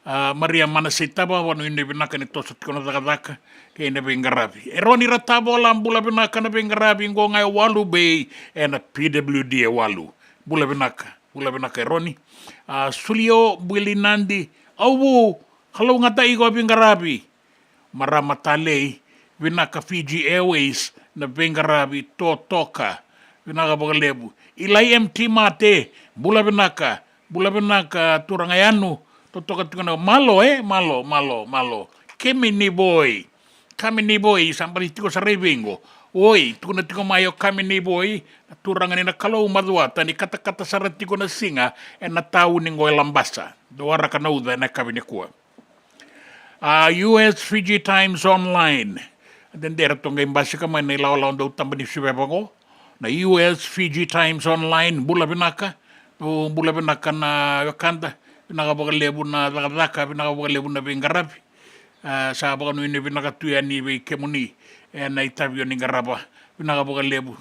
A, Maria Mana Seitava, vakanuinui vinaka ni toso tiko na cakacaka kei na veiqaravi. Eroni Ratavola, bula vinaka na veiqaravi, qo ga e Walu Bay, ena P W D e Walu. Bula vinaka, bula vinaka Eroni. A, Sulio Builinadi, au vu, kalougata iko a veiqaravi. Marama Talei, vinaka Fiji Airways na veiqaravi, totoka. Vinaka vakalevu. Ilai M T Mate, bula vinaka. Bula vinaka turaga Yanu, totoka tiko na malo, e, malo, malo, malo. Kemi ni Voi. Kami ni Voi, sa baci tiko sara i vei qo. Oi, tukuna tiko mai o Kami ni Voi, na turaga ni na Kalou Macuata, ni katakata sara tiko na siga ena tauni qo e Labasa. Dou waraka na uca ena yakavi nikua. A, U S Fiji Times Online. Dede ratou qai basika mai na ilawalawa dau taba ni siveva qo. Na U S Fiji Times Online, bula vinaka. O, bula vinaka na wekada. Vinaka vakalevu na cakacaka, vinaka vakalevu na veiqaravi. A, sa vakanuinui vinaka tu yani vei kemuni ena itavi o ni qarava. Vinaka vakalevu.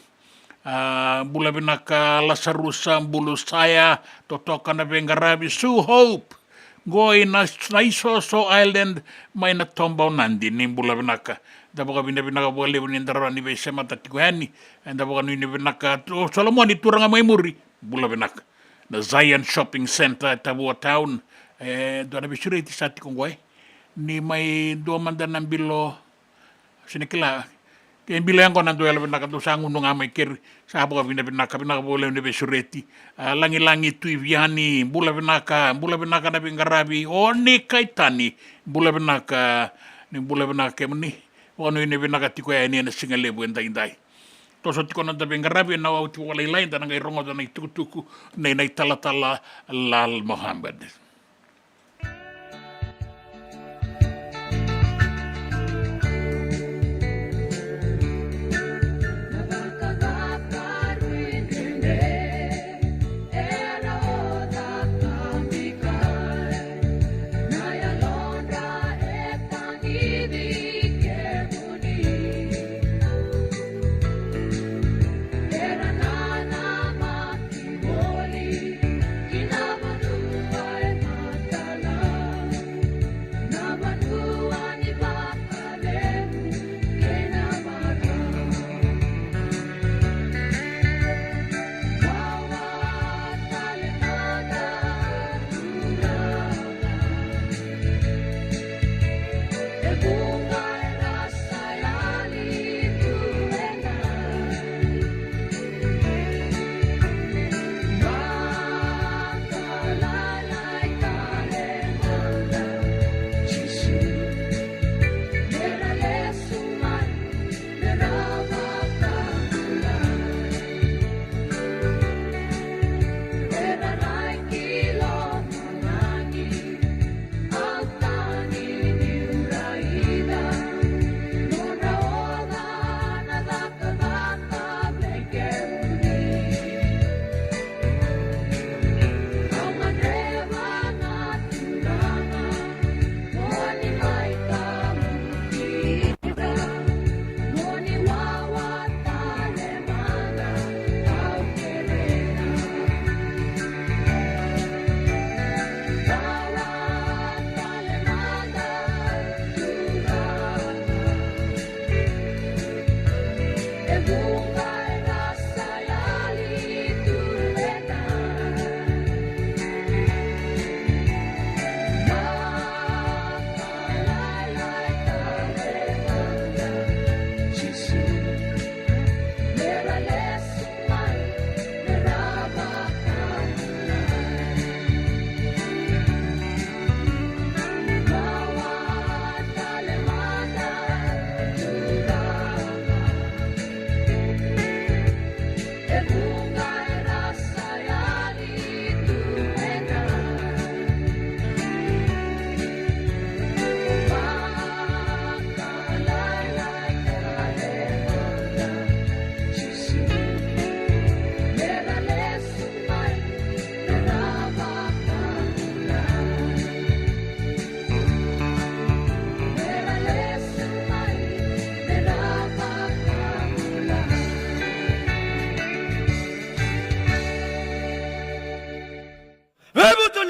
A, bula vinaka Lasarusa Bulusaya, totoka na veiqaravi. Sue Hope, qo i na, na Isoso Island, mai na Toba o Nadi, ni bula vinaka. Da vakavinavinaka vakalevu ni da rawa ni veisemata tiko yani. Eda vakanuinui vinaka. O Solomoni, turaga mai muri, bula vinaka. Na Zion Shopping Centre e Tavua Town. E dua na veisureti sa tiko qo, e. Ni mai dua mada na bilo, sega ni kila. Ke bilo yaqona dua yalo vinaka, dou sa gunu ga mai keri. Sa vakavinavinaka, vinaka vakalevu na veisureti. A, Lagilagi Tui Viani, bula vinaka, bula vinaka na veiqaravi. O Ni Kaitani, bula vinaka, ni bula vinaka kemuni. Vakanuinui vinaka tiko yani ena siga levu edaidai. Toso tiko na noda veiqaravi ena oti vakalailai, da na qai rogoca na itukutuku nei na italatala Lal Mohammed.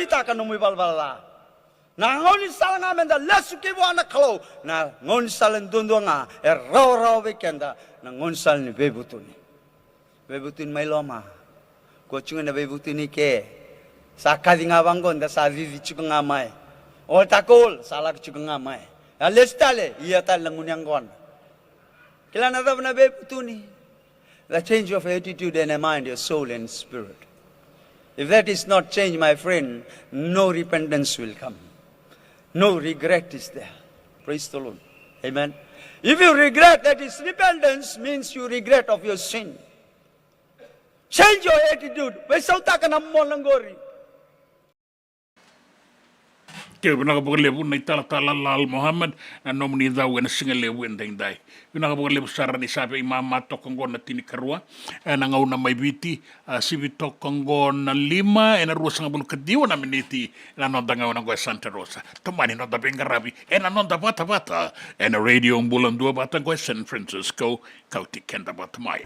vakaraitaka nomu ivalavala ca. Na gaunisala ga meda lesu ki vua na Kalou, na gaunisala duadua ga e rawarawa vei keda na gaunisala ni veivutuni. Veivutuni mai loma. Ko tiko na veivutuni ke sa kaci ga vaqo da sa cici tiko ga mai. Altar call sa lako tiko ga mai. A lesu tale, ia tale na gunu yaqona. Kila na cava na veivutuni? The change of attitude and a mind, your soul and spirit. If that is not changed, my friend, no repentance will come. No regret is there. Praise the Lord. Amen. If you regret, that is repentance, means you regret of your sin. Change your attitude. Veisautaka na mona qori. Ke vinaka vakalevu na italatala Lal Mohammed, na nomuni cau ena siga levu edaidai. Vinaka vakalevu sara ni sa veimama toka oqo na tinikarua ena gauna mai Viti, a sivi toka oqo na lima ena ruasagavulu ka ciwa na miniti ena noda gauna oqo e Santa Rosa. Tomani noda veiqaravi ena noda vatavata ena Radio Bula Duavata oqo e San Francisco. Kauti keda vata mai.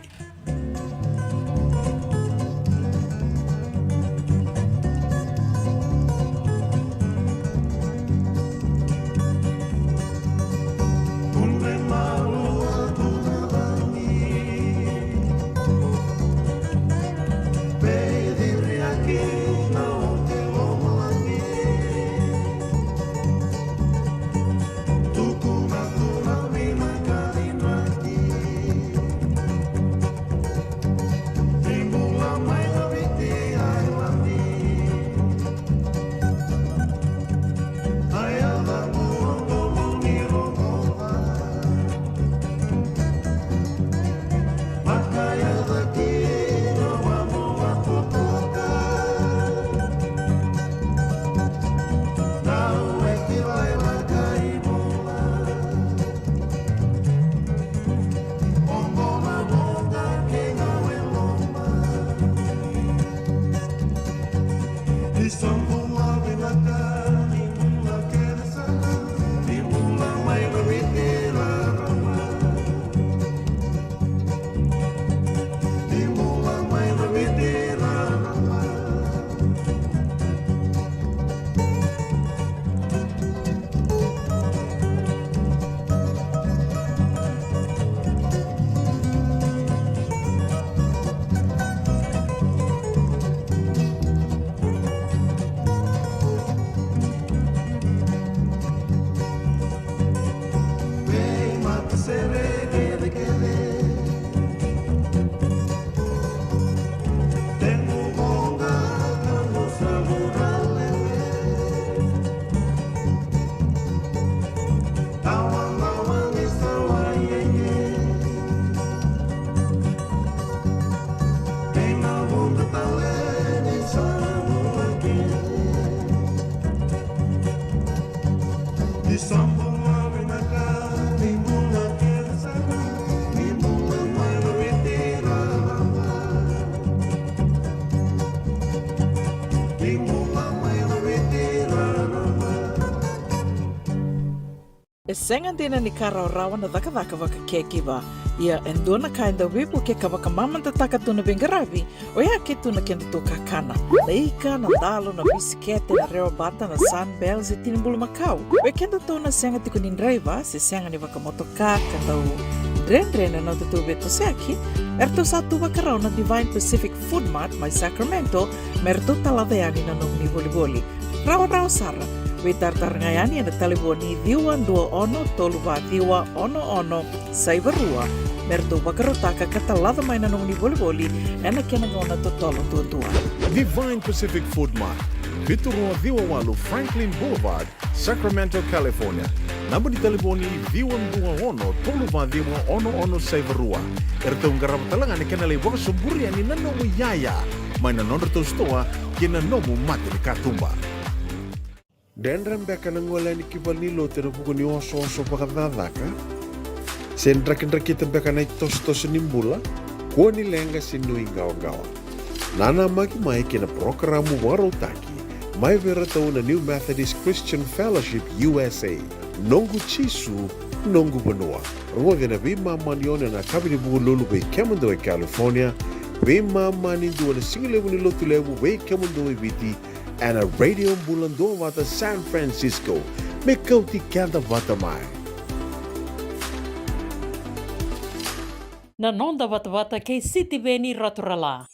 E sega dina ni ka rawarawa na cakacaka vaka caregiver. Ia e dua na ka e dau veivuke ka vakamamadataka tu na veiqaravi, oya ke tu na kedatou kakana. Na ika, na dalo, na bisikete, na rewabata, na Sunbell, se tini bulumakau. Vei kedatou na sega tiko ni draiva, se sega ni vakamotoka, ka dau dredre na nodatou veitosoyaki, eratou sa tu vakarau na Divine Pacific Food Mart mai Sacramento, me ratou talaca yani na nomuni volivoli. Rawarawa sara, veitaratara ga yani ena talevoni ciwa dua ono tolu va ciwa ono ono saiva rua, me ratou vakarautaka ka talaca mai na nomuni volivoli ena kena gauna totolo duadua. Divine Pacific Food Mart, vitu rua ciwa walu Franklin Boulevard, Sacramento, California. Naba ni talevoni ciwa dua ono tolu va ciwa ono ono saiva rua. Eratou qarava tale ga na kena lai vakasoburia ni na nomu iyaya mai na nodratou sitoa kei na nomu mata ni katuba. Dredre beka na gole yani ki valenilotu ena vuku ni osooso vakacakacaka? Se drakidrakita beka na itosotoso ni bula? Kua ni leqa se nuiqawaqawa. Nanamaki mai kei na parokaramu vakarautaki mai vei iratou na New Methodist Christian Fellowship U S A, Noqu Jisu, Noqu Vanua. Rogoci ena veimama ni ono ena yakavi ni Vukelulu vei kemudou e California, veimama ni dua ena sigalevu ni Lotulevu vei kemudou e Viti, Ena Radio Bula Duavata San Francisco, me kauti keda vata mai. Na noda vatavata kei Sitiveni Raturala.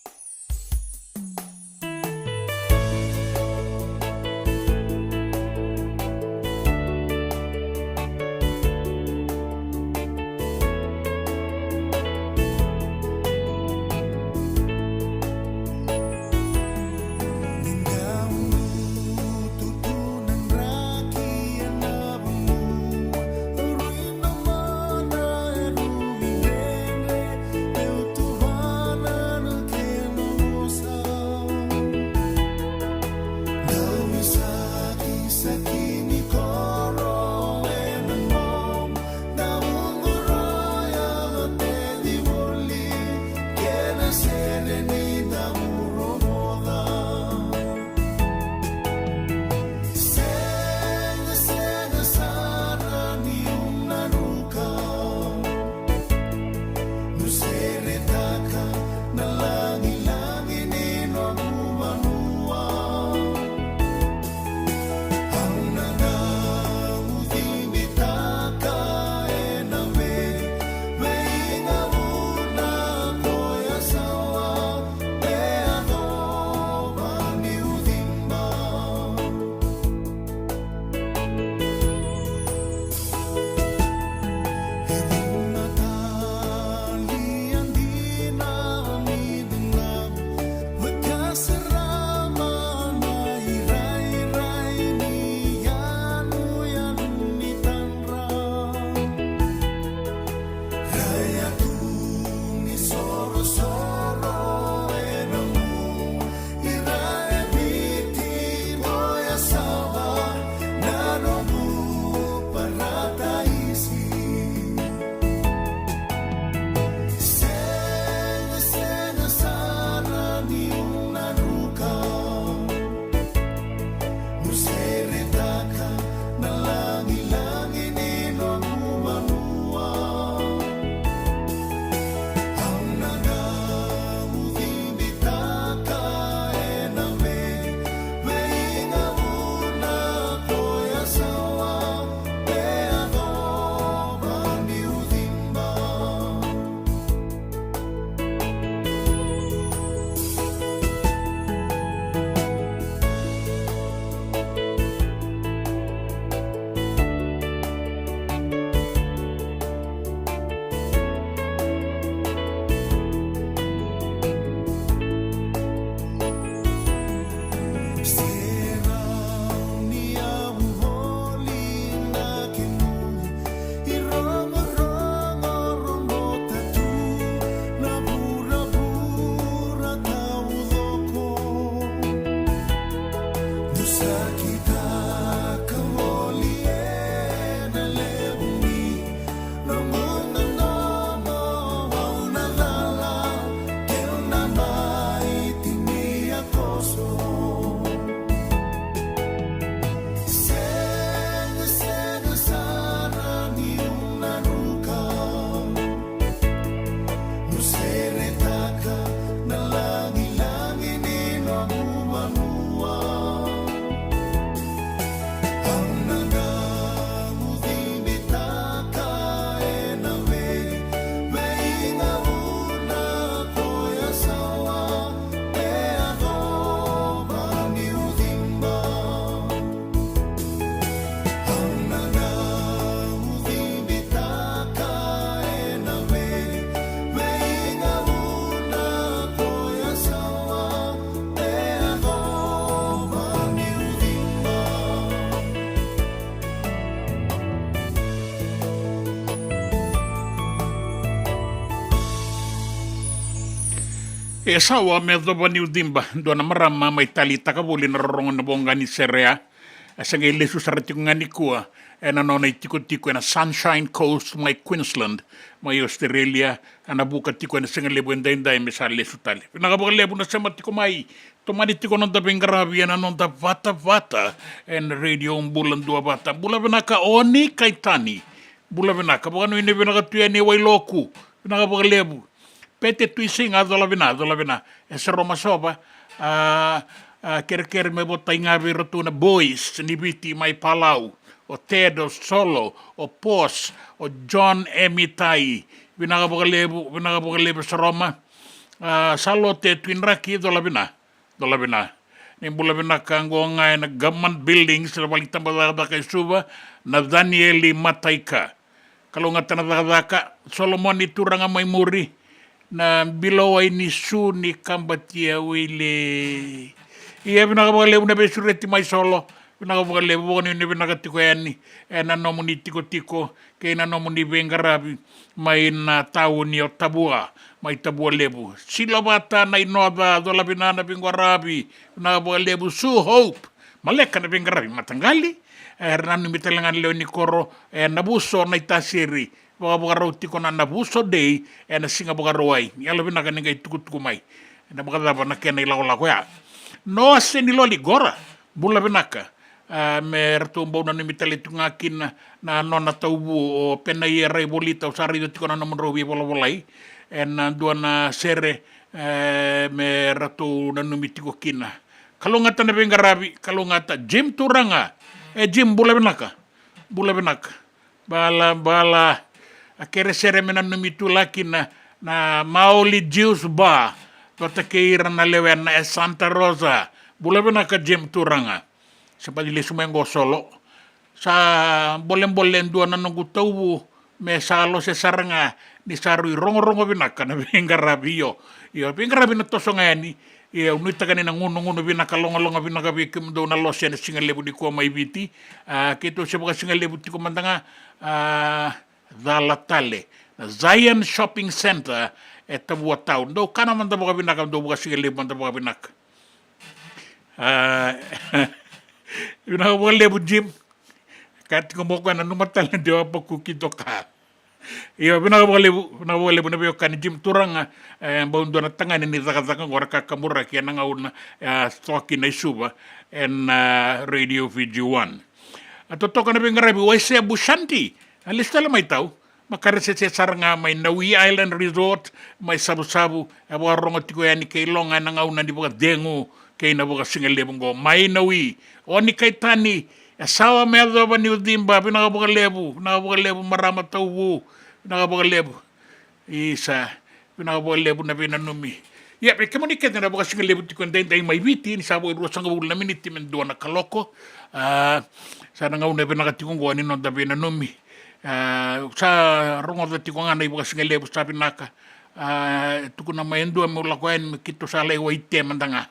E sawa me yacova ni uciba, dua na marama mai taleitaka voli na rorogo na voqa ni sere ya. E sa qai lesu sara tiko ga nikua ena nona itikotiko ena Sunshine Coast mai Queensland, mai Australia, ena vuka tiko ena sigalevu edaidai me sa lesu tale. Vinaka vakalevu na sema tiko mai. Tomani tiko noda veiqaravi ena noda vatavata ena Radio Bula Duavata. Bula vinaka Oni Kaitani. Bula vinaka, vakanuinui vinaka tu yani e Wailoku. Vinaka vakalevu. Pete Tuisiga, cola vina, cola vina. E Sero Masova. A, A, kerekere me votai ga vei iratou na boys ni Viti mai Palau, o Ted, o Solo, o Pos, o John, Emitai. Vinaka vakalevu, vinaka vakalevu Saroma. A, Salote Twin Raki, cola vina, cola vina. Ni bula vinaka qo ga ena Government Buildings, na vale ni tabacakacaka e Suva, na Danieli Mataika. Kalougata na cakacaka, Solomoni turaga mai muri, na Bilowai ni Su ni Kabatia Wile. Ia vinaka vakalevu na veisureti mai Solo, vinaka vakalevu, vakanuinui vinaka tiko yani ena nomuni tikotiko kei na nomuni veiqaravi mai na tauni o Tavua, mai Tavua Levu. Silovata na Inoca, cola vina na veiqaravi, vinaka vakalevu Su Hope. Maleka na veiqaravi mataqali, era nanumi tale ga na lewe ni koro, e Navuso na iTasiri, vakavakarau tiko na Navuso Day ena siga Vakarauwai. Ni yalovinaka ni qai tukutuku mai ena vakacava na kena ilakolako ya. Noa Seniloli Qora, bula vinaka. A, me ratou bau nanumi tale tiko ga kina na nona tauvu o Penaia Raivolita, au sa raica tiko na nomudrau veivolavolai ena dua na sere, e, me ratou nanumi tiko kina. Kalougata na veiqaravi, kalougata Jim Turaga. E Jim, bula vinaka. Bula vinaka. Bala, bala. A kere sere me nanumi tu la kina na Maoli Juice Bar vata kei ira na lewena e Santa Rosa. Bula vinaka Jim Turaga. Sa baci lesu mai qo Solo. Sa bolebole e dua na noqu tauvu me sa lose sara ga ni sa rui rogorogo vinaka na veiqaravi. Io, io, veiqaravi na toso ga yani. Ia au nuitaka ni na gunugunu vinaka, logaloga vinaka vei kemudou na lose ena siga levu nikua mai Viti. A, keitou se vakasigalevu tiko mada ga, a, cala tale na Zion Shopping Centre e Tavua Town. Dou kana mada vakavinaka, dou vakasigalevu mada vakavinaka. A, vinaka vakalevu Jim. Ka tiko mo koya na numa tale de wa paku ki toka. Io, vinaka vakalevu, vinaka vakalevu na veiwekani Jim Turaga, e, bau dua na tagane ni cakacaka qo ra kakaburaki ena gauna, e, a toka kina i Suva, ena, a, Radio Fiji One. A totoka na veiqaravi, Waise Bushanti, a lesu tale mai tau, Makaresese sara ga mai Nawi Island Resort, mai Savusavu, e vakarorogo tiko yani kei Loga ena gauna ni vakacegu, kei na vakasigalevu qo, mai Nawi, Oni Kaitani, e sawa me yacova niu ciba, vinaka vakalevu, vinaka vakalevu marama tauvu, vinaka vakalevu. Isa, vinaka vakalevu na veinanumi. Ia, vei kemuni kece na vakasigalevu tiko edaidai mai Viti, ni sa vo e ruasagavulu na miniti me dua na kaloko. A, sa na gauna e vinaka tiko qo ni noda veinanumi. A, sa rogoca tiko ga na ivakasigalevu sa vinaka. A, e tukuna mai e dua meu lako yani me keitou sa lai waite mada ga.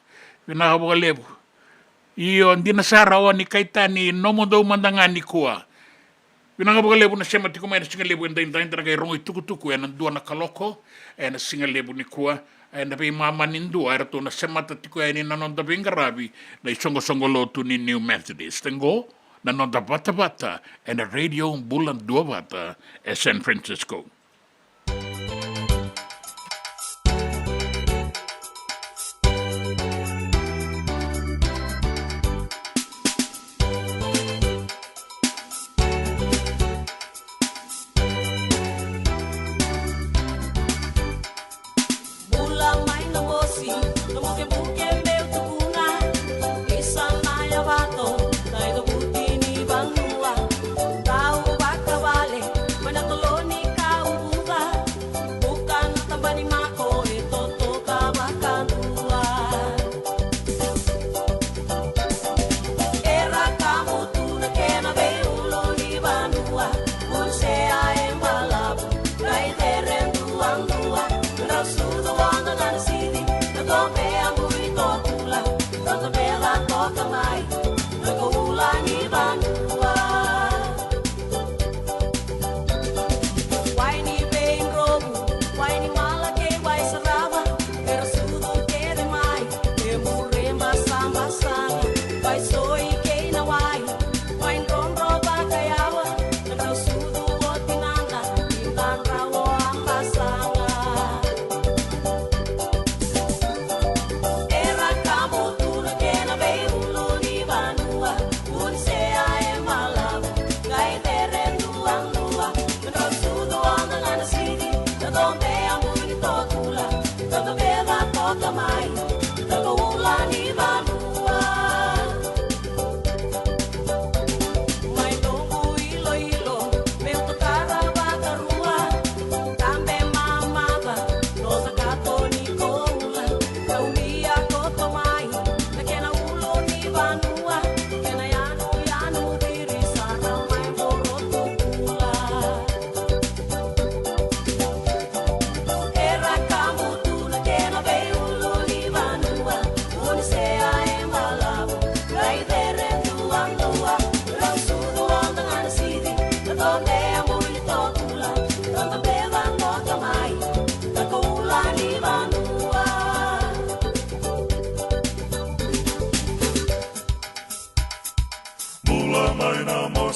Vinaka vakalevu. Io, dina sara Oni Kaitani, nomudou mada ga nikua. Vinaka vakalevu na sema tiko mai na sigalevu edaidai, da na qai rogo itukutuku ena dua na kaloko ena sigalevu nikua. Ena veimama ni dua eratou na semata tiko yani na noda veiqaravi na isoqosoqo lotu ni New Methodist. Qo na noda vatavata ena Radio Bula Duavata e San Francisco.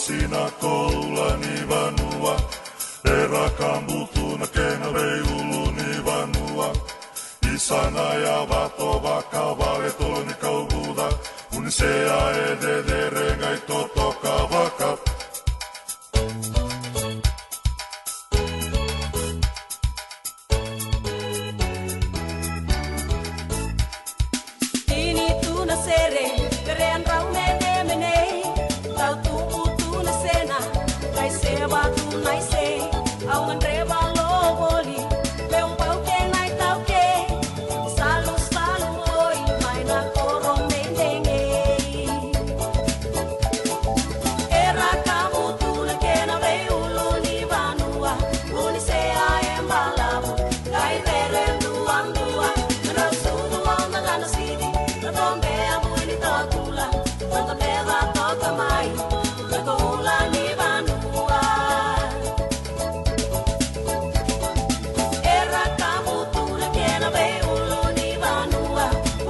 Sina koula ni vanua, era kabutu na kena veiulu ni vanua. Isa na yavato vakavale tolo ni kauvuca, unisea e cecere qai totoka vaka. Tini tu na sere, vere a drau menemene, tau tubu tu na sena, kai seva tu na ise, au gadreva lo voli, meu bau ke na itau ke, salu salu oi, mai na koro menemene. Era kabutu na kena veiulu ni vanua, unisea e balavu, kai vere duadua, na sucu o na gana sidi, na tombe a mui ni toa kula, na tombe va toka mai, na koula ni vanua. Era kabutu na kena veiulu ni vanua,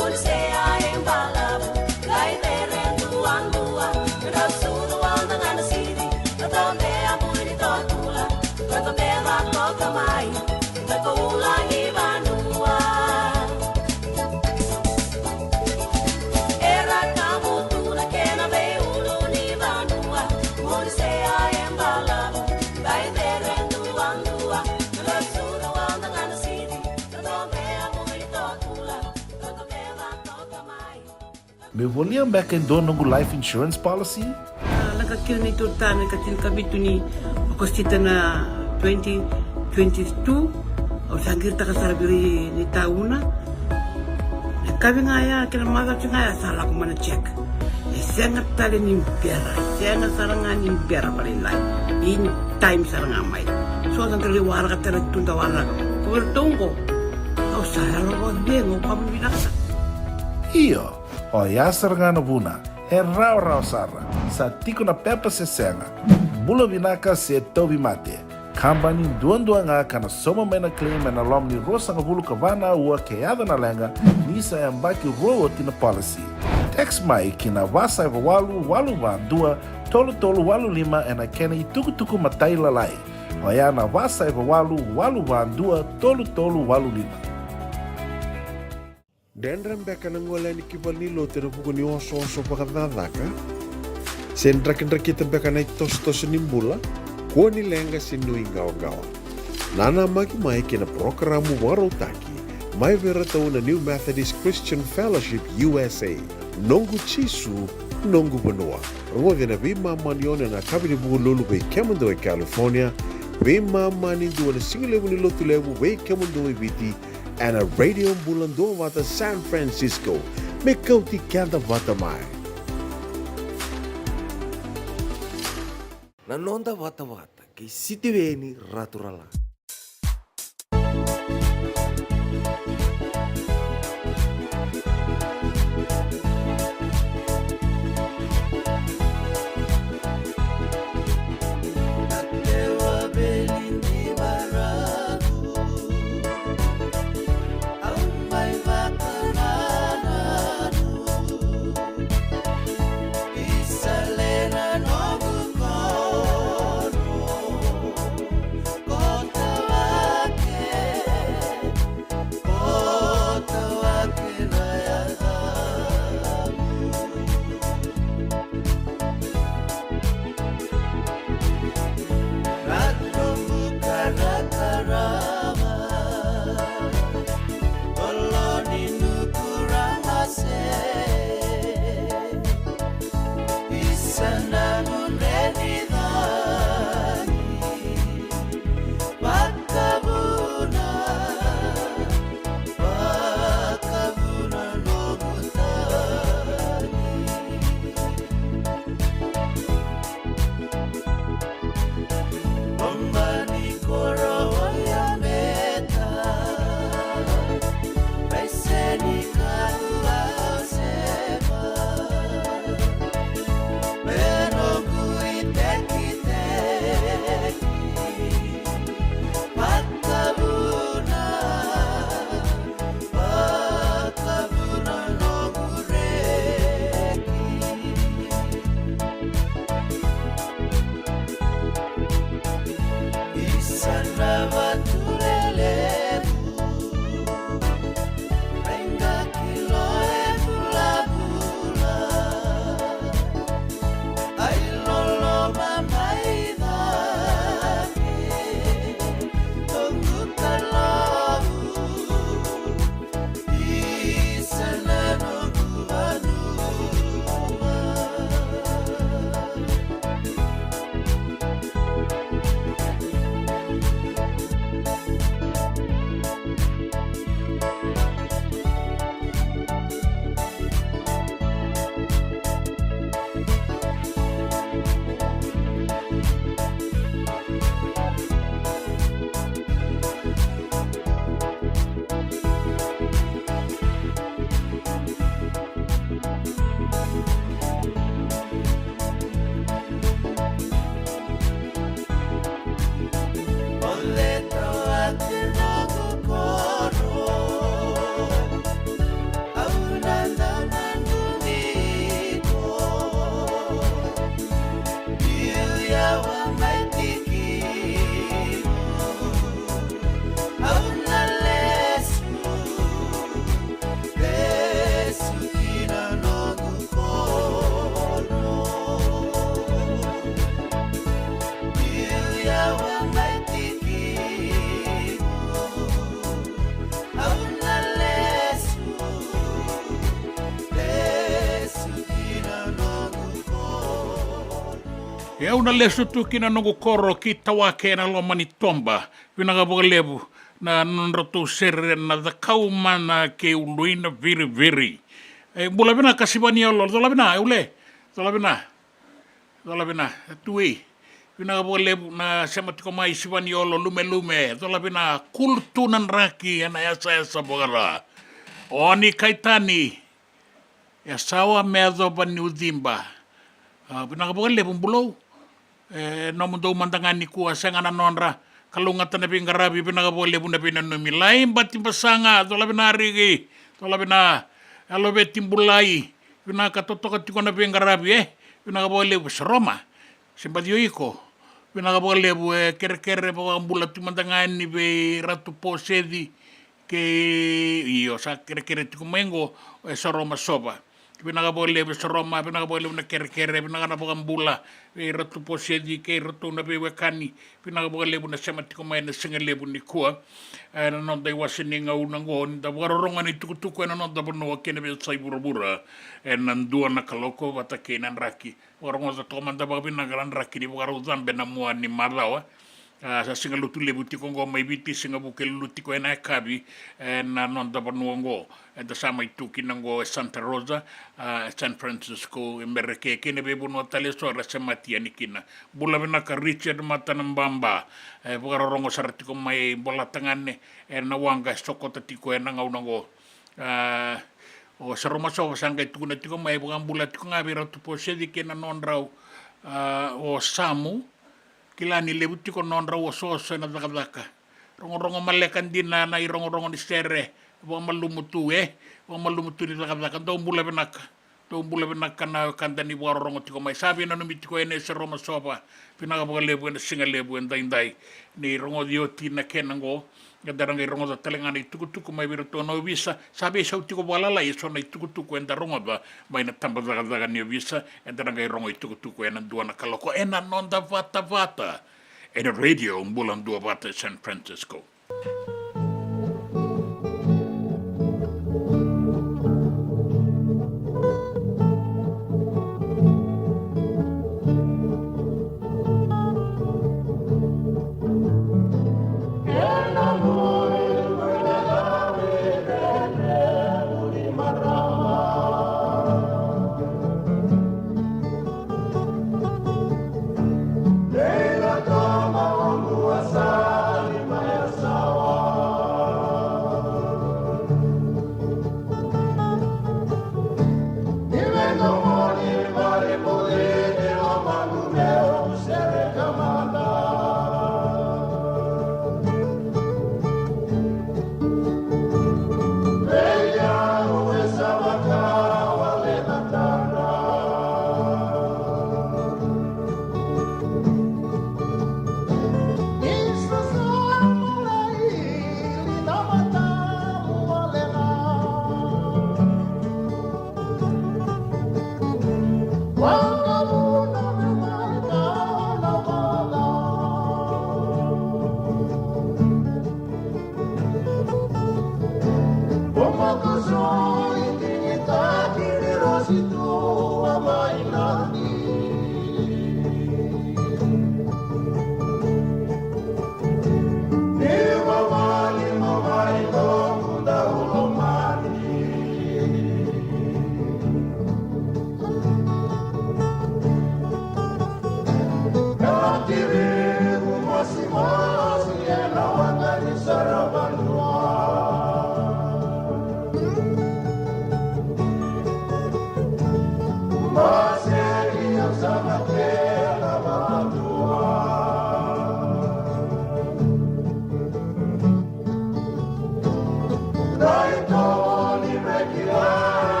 unisea e balavu, kai vere duadua, na sucu o na gana sidi, na tombe a mui ni toa kula, na tombe va toka mai, na koula ni vanua. Era kabutu na kena veiulu ni vanua, unisea e balavu, kai vere duadua, na sucu o na gana sidi, na tombe a mui ni toa kula, na tombe va toka mai. Me volia beka e dua noqu life insurance policy? A, lako kina na itautana ika tinikavitu ni Okosita na twenty twenty-two. Au sa qiritaka sara vei ira ni tauna. Na kavi ga ya kei na macawa ga ya sa lako mai na check. E sega tale ni bera, e sega sara ga ni bera vakalailai. In time sara ga mai. So sa dau lai waraka tale tu da waraka. Ko vei ratou qo. Au sa yalo vakacegu, au kama vinaka. Io. Oya sara ga na vuna, e rawarawa sara, sa tiko na pepa se sega, bula vinaka se tauvimate. Kabani duadua ga ka na sauma mai na claim ena loma ni ruasagavulu ka va na aua ke yaco na leqa, ni sa yabaki rua oti na policy. Text mai ki na va saiva walu walu va dua tolu tolu walu lima ena kena itukutuku matailalai. Oya na va saiva walu walu va dua tolu tolu walu lima. Dredre beka na gole yani ki valenilotu ena vuku ni osooso vakacakacaka? Se drakidrakita beka na itosotoso ni bula? Kua ni leqa se nuiqawaqawa. Nanamaki mai ki na parokaramu vakarautaki mai vei iratou na New Methodist Christian Fellowship U S A, Noqu Jisu, Noqu Vanua. Rogoci ena veimama ni ono ena yakavi ni Vukelulu vei kemudou e California, veimama ni dua ena sigalevu ni Lotulevu vei kemudou e Viti, ena Radio Bula Duavata San Francisco. Me kauti keda vata mai. Na noda vatavata kei Sitiveni Raturala. E au na lesu tu ki na noqu koro ki Tawake na loma ni toba. Vinaka vakalevu na nodratou sere na Cakau Mana kei Uluina Viriviri. E, bula vinaka Sivaniolo, cola vina, e ule, cola vina, cola vina, e tu i. Vinaka vakalevu na sema tiko mai Sivaniolo, Lumelume, cola vina, kulu tu na draki ena yasayasa vakara. Oni Kaitani, e sawa me yacova niu ciba. A, vinaka vakalevu Bulou. E nomudou mada ga nikua, sega na nodra. Kalougata na veiqaravi, vinaka vakalevu na veinanumi. Lai Bati Basaga, cola vina Riki, cola vina. Yaloveti Bulai, vinaka totoka tiko na veiqaravi, e. Vinaka vakalevu Seroma. Se bacio iko. Vinaka vakalevu, e, kerekere vakabula tu mada ga yani vei Ratu Poseti. Kei, io, sa kerekere tiko mai qo, e Soroma Sova. Vinaka vakalevu e Soroma, vinaka vakalevu na kerekere, vinaka na vakabula vei Ratu Poseti kei ratou na veiwekani. Vinaka vakalevu na sema tiko mai ena siga levu nikua. E, na noda iwase ni gauna qo, ni da vakarorogo ena itukutuku ena noda vanua kei na veiyasai vuravura. Ena dua na kaloko vata kei na draki. Vakarogoca toka mada vakavinaka na draki ni vakarau cabe na mua ni macawa. A, sa siga lotu levu tiko qo mai Viti, siga Vukelulu tiko ena yakavi, e, na noda vanua qo. Eda sa mai tu kina qo e Santa Rosa, a, e San Francisco, e Mereke, kei na veivanua tale eso era semati yani kina. Bula vinaka Richard Matanababa, e, vakarorogo sara tiko mai Bolatagane, ena waqa e sokota tiko ena gauna qo. A, o Saromasova sa qai tukuna tiko mai, vakabula tiko ga vei Ratu Poseti kei na nodrau, a, o Samu, kila ni levu tiko nodrau osooso ena cakacaka. Rogorogo maleka dina na irogorogo ni sere, vakamalumu tu, e, vakamalumu tu ni cakacaka, dou bula vinaka. Dou bula vinaka na wekada ni vakarorogo tiko mai. Sa veinanumi tiko yani e Saromasova. Vinaka vakalevu ena siga levu edaidai. Ni rogoci oti na kena qo. Eda na qai rogoca tale ga na itukutuku mai vei iratou na ovisa. Sa veisau tiko vakalalai eso na itukutuku eda rogoca mai na tabacakacaka ni ovisa. Eda na qai rogo itukutuku ena dua na kaloko ena noda vatavata. Ena Radio Bula Duavata e San Francisco.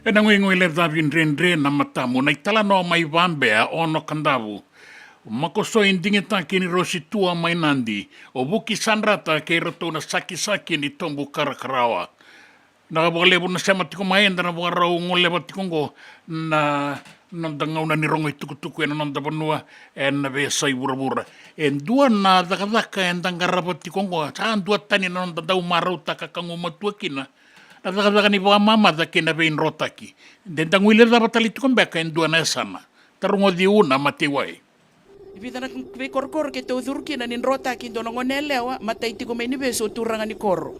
Ena guiguile cavi dredre na matamu, na italanoa mai Vabea, Ono Kadavu. Makosoi digitaki ni Rositua mai Nadi, o Vuki Sadrata kei ratou na sakisaki ni tobu karakarawa. Na vakalevu na sema tiko mai, eda na vakarau goleva tiko oqo na noda gauna ni rogo i tukutuku ena noda vanua ena veiyasai vuravura. E dua na cakacaka eda qarava tiko oqo, sa dua tani na noda dau marautaka ka gumatua kina na cakacaka ni vakamamaca kei na veidrotaki. De da guilecava tale tiko beka e dua na yasana. Tarogoci Una Mateiwai. E vica na veikorokoro keitou curu kina ni drotaki e dua na gone yalewa, matai tiko mai Nivesu, o turaga ni koro.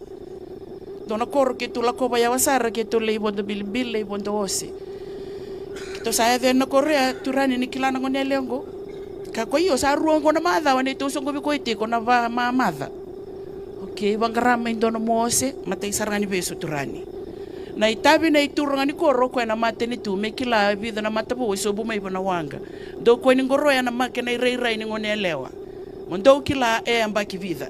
Dua na koro keitou lakova yawa sara, keitou lai vodo bilibili, lai vodo ose. Keitou sa yaco yani na koro ya, turaga ni kila na gone yalewa oqo. Ka ko io, sa rua oqo na macawa neitou soqovi koya tiko na vakamamaca. Okei, vaqara mai dua nomu ose, matai sara ga Nivesu, turaga. Na itavi nei turaga ni koro, o koya na matanitu, me kila e vica na matavou e sobu mai vua na waqa. Dou kua ni qoroya na ma-, kena irairai ni gone yalewa. Mo dou kila e yabaki vica.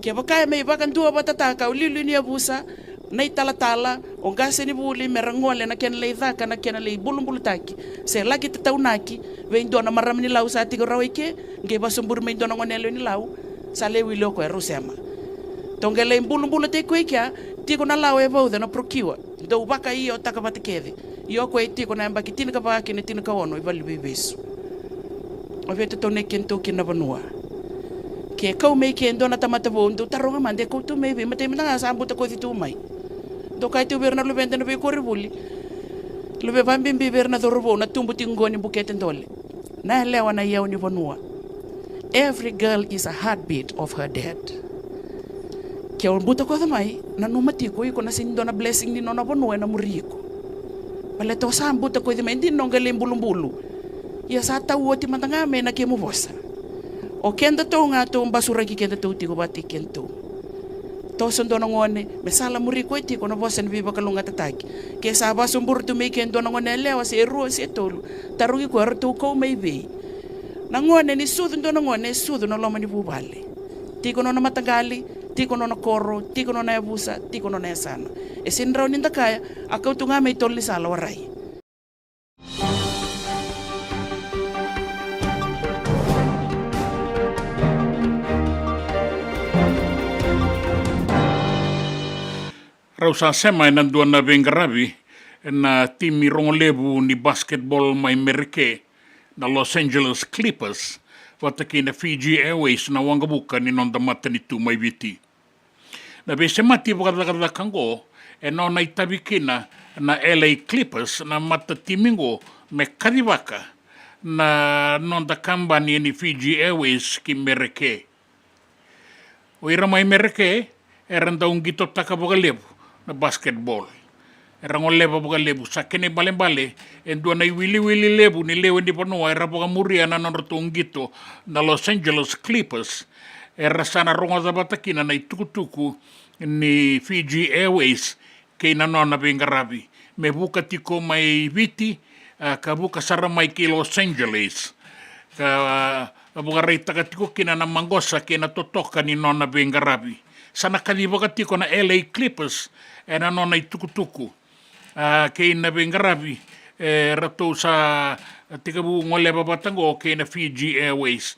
Kevaka e mai vakaduavatataka o liuliu ni yavusa, na italatala, o qasenivuli, me ra gole na kena lai caka, na kena lai bulubulutaki, se laki tataunaki vei dua na marama ni Lau sa tiko rawa i ke, qai vasoburi mai dua na gone yalewa ni Lau, sa lai wili o koya, rau sema. Tou qai lai bulubulutaki koya i kea, tiko na lawa e vauca, na procure. Dou vakaiotaka vata kece. Ia o koya e tiko na yabaki tinikava kei na tinikaono e valeniveivesu. O vei tou na i kedatou kina na vanua? Ke kau mai ke dua na tamata vou, dou taroga mada, e kau tu mai vei, matai mada ga sa butakoci tu mai. Dou kaya tu vei ira na luveda na veikoronivuli. Luve, vabibi vei ira na cauravou na tubu tiko qo ni bukete dole. Na yalewa na iyau ni vanua. Every girl is a heartbeat of her dad. Ke o butakoca mai, nanuma tiko iko na sega ni dua na blessing ni nona vanua ena muri iko. Baleta o sa butakoci mai, dina o qai lai bulubulu. Ia sa tau oti mada ga mai na kemu vosa. O kedatou ga tou basuraki kedatou tiko vata kei kedatou. Toso dua na gone, me sala muri koya tiko na vosa ni veivakalougatataki. Ke sa vasoburi tu mai ke dua na gone yalewa, se rua, se tolu. Tarogi koya, eratou kau mai vei? Na gone ni sucu dua na gone, e sucu na loma ni vuvale. Tiko nona mataqali, tiko nona koro, tiko nona yavusa, tiko nona yasana. E sega ni rawa ni da kaya, a kau tu ga mai tolo ni sala, warai. Rau sa sema ena dua na veiqaravi na timi rogolevu ni basketball mai Mereke, na Los Angeles Clippers, vata kei na Fiji Airways, na waqavuka ni noda matanitu mai Viti. Na veisemati vakacakacaka oqo, e nona itavi kina na L A Clippers, na matatimi oqo, me kacivaka na noda kabani ni Fiji Airways ki Mereke. O ira mai Mereke era dau qitotaka vakalevu na basketball. Era goleva vakalevu, sa kena ibalebale e dua na iwiliwili levu ni lewe ni vanua era vakamuria na nodratou qito na Los Angeles Clippers. Era sa na rogoca vata kina na itukutuku ni Fiji Airways kei na nona veiqaravi me vuka tiko mai Viti, a, ka vuka sara mai ki Los Angeles, ka, a, vakaraitaka tiko kina na maqosa kei na totoka ni nona veiqaravi. Sa na kacivaka tiko na L A Clippers ena nona itukutuku, a, kei na veiqaravi e ratou sa tekivu goleva vata oqo kei na Fiji Airways.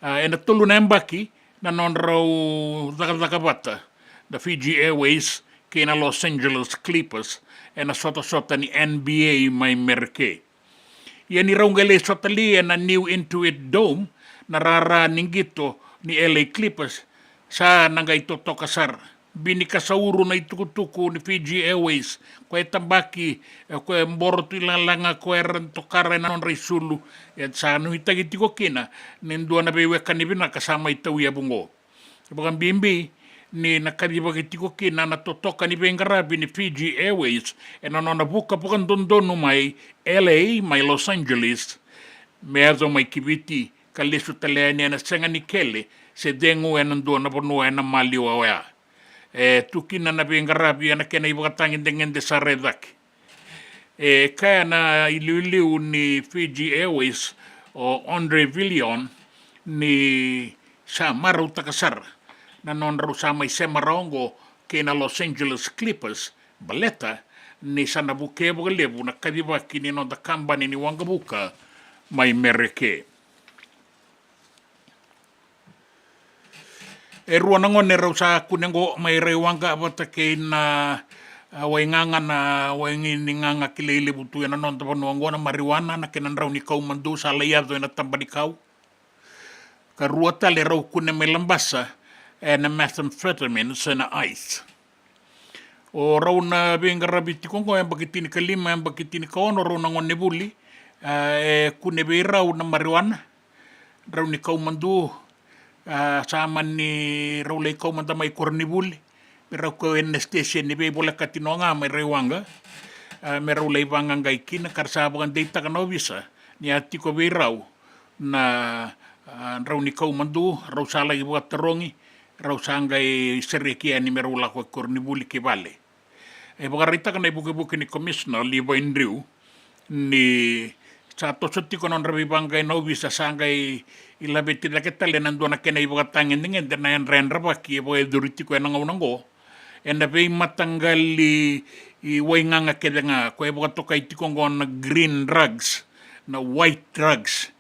A, ena tolu na yabaki na nodrau cakacaka vata na Fiji Airways kei na Los Angeles Clippers ena sotasota ni N B A mai Mereke. Ia ni rau qai lai sota li ena New Intuit Dome, na rara ni qito ni L A Clippers sa na qai totoka sara. Bini ka sauru na itukutuku ni Fiji Airways, ko e tabaki, e, ko e boro tu i lalaga, ko era tokara ena nodra isulu. E sa nuitaki tiko kina ni dua na veiwekani vinaka sa mai tauyavu oqo. Vakabibi ni na kacivaki tiko kina na totoka ni veiqaravi ni Fiji Airways ena nona vuka vakadodonu mai L A, mai Los Angeles, me yaco mai ki Viti, ka lesu tale yani ena sega ni kele se cegu ena dua na vanua ena maliwa oya. E tu kina na veiqaravi ena kena ivakatagedegede sara e cake. E kaya na iliuliu ni Fiji Airways o Andre Villion ni sa marautaka sara na nodrau sa mai sema rawa oqo kei na Los Angeles Clippers, baleta ni sa na vukea vakalevu na kacivaki ni noda kabani ni waqavuka mai Mereke. E rua na gone rau sa kune oqo mai Raiwaqa vata kei na, a, waigaga, na waini gaga kilai levu tu ena noda vanua oqo, na marijuana, na kena drau ni kau madu sa lai yaco ena taba ni kau. Ka rua tale rau kune mai Labasa ena methamphetamine se na ice. O rau na veiqaravi tiko oqo, yabaki tinikalima, yabaki tinikaono, rau na gonevuli, a, e kune vei rau na marijuana, drau ni kau madu, a, sa mani rau lai kau mada mai koronivuli, me rau kau ena station ni veivolekati no ga mai Raiwaqa, a, me rau lai vaqaqai kina, ka ra sa vakadeitaka na ovisa ni a tiko vei rau na, a, drau ni kau madu, rau sa laki vakatarogi, rau sa qai sereki yani me rau lako i koronivuli ki vale. E vakaraitaka na ivukevuke ni Commissioner Levi Drew ni sa toso tiko na nodra veivaqaqai na ovisa, sa qai laveti cake tale na dua na kena ivakatagedegede na yadrayadravaki e vakayacori tiko ena gauna oqo ena veimataqali waigaga kece ga, koya e vakatokai tiko oqo na green drugs, na white drugs.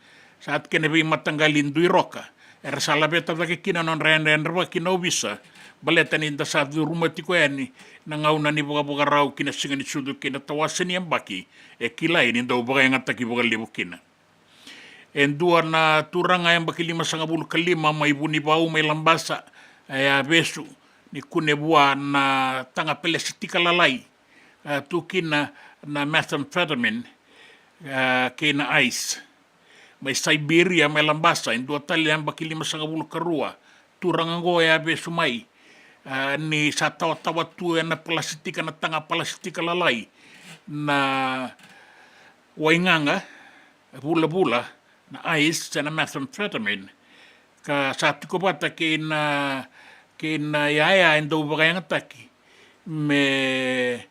Sa tu kena veimataqali dui roka era sa laveta cake kina na nodra yadrayadravaki na ovisa, baleta ni da sa curuma tiko yani na gauna ni vakavakarau ki na siga ni sucu kei na tawase ni yabaki e kilai ni dau vakayagataki vakalevu kina. E dua na turaga yabaki limasagavulu ka lima mai Vunivau mai Labasa e a vesu ni kune vua na taga pelesitika lalai, a, tu kina na methamphetamine, a, kei na ice. Mai Siberia, mai Labasa, e dua tale yabaki limasagavulu ka rua, turaga oqo e a vesu mai, a, ni sa tawatawa tu ena palasitika, na taga palasitika lalai, na waigaga vulavula, na ice se na methamphetamine, ka sa tiko vata kei na, kei na yaya e dau vakayagataki me,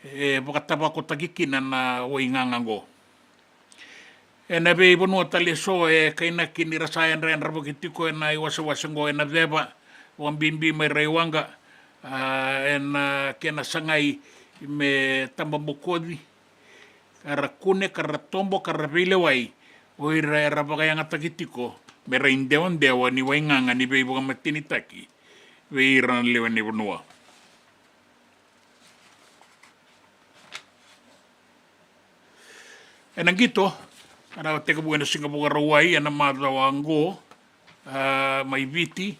e, vakatavakotaki kina na waigaga oqo. Ena veivanua tale eso e kainaki ni ra sa yadrayadravaki tiko ena iwasewase oqo ena ceva, vakabibi mai Raiwaqa, a, ena kena sagai me tababokoci, ka ra kune, ka ra tobo, ka ra veilewai o ira era vakayagataki tiko me ra idewadewa ni waigaga ni veivakamatenitaki vei ira na lewe ni vanua. Ena qito, ena tekivu ena siga Vakarauwai ena macawa oqo, a, mai Viti,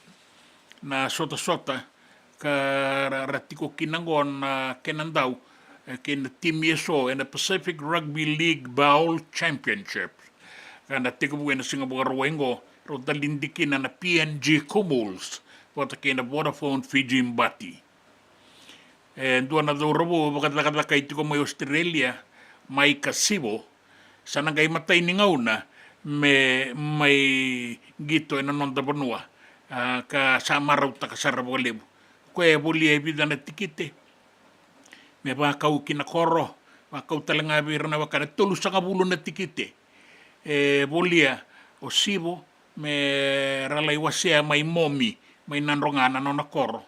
na sotasota ka ra, ra tiko kina oqo na kena dau, e, kei na timi eso ena Pacific Rugby League Bowl Championship. Ka na tekivu ena siga Vakarauwai oqo, rau talidi kina na P N G Comores vata kei na Vodafone Fiji Mbati. E dua na cauravou vakacakacakai tiko mai Australia, Maika Sivo, sa na qai matai ni gauna me mai qito ena noda vanua, a, ka sa marautaka sara vakalevu. Koya e volia e vica na tikite me vakau ki na koro, vakau tale ga vei ira na wekana, tolusagavulu na tikite e volia o Sivo me ra lai wasea mai Momi, mai Nadroga na nona koro,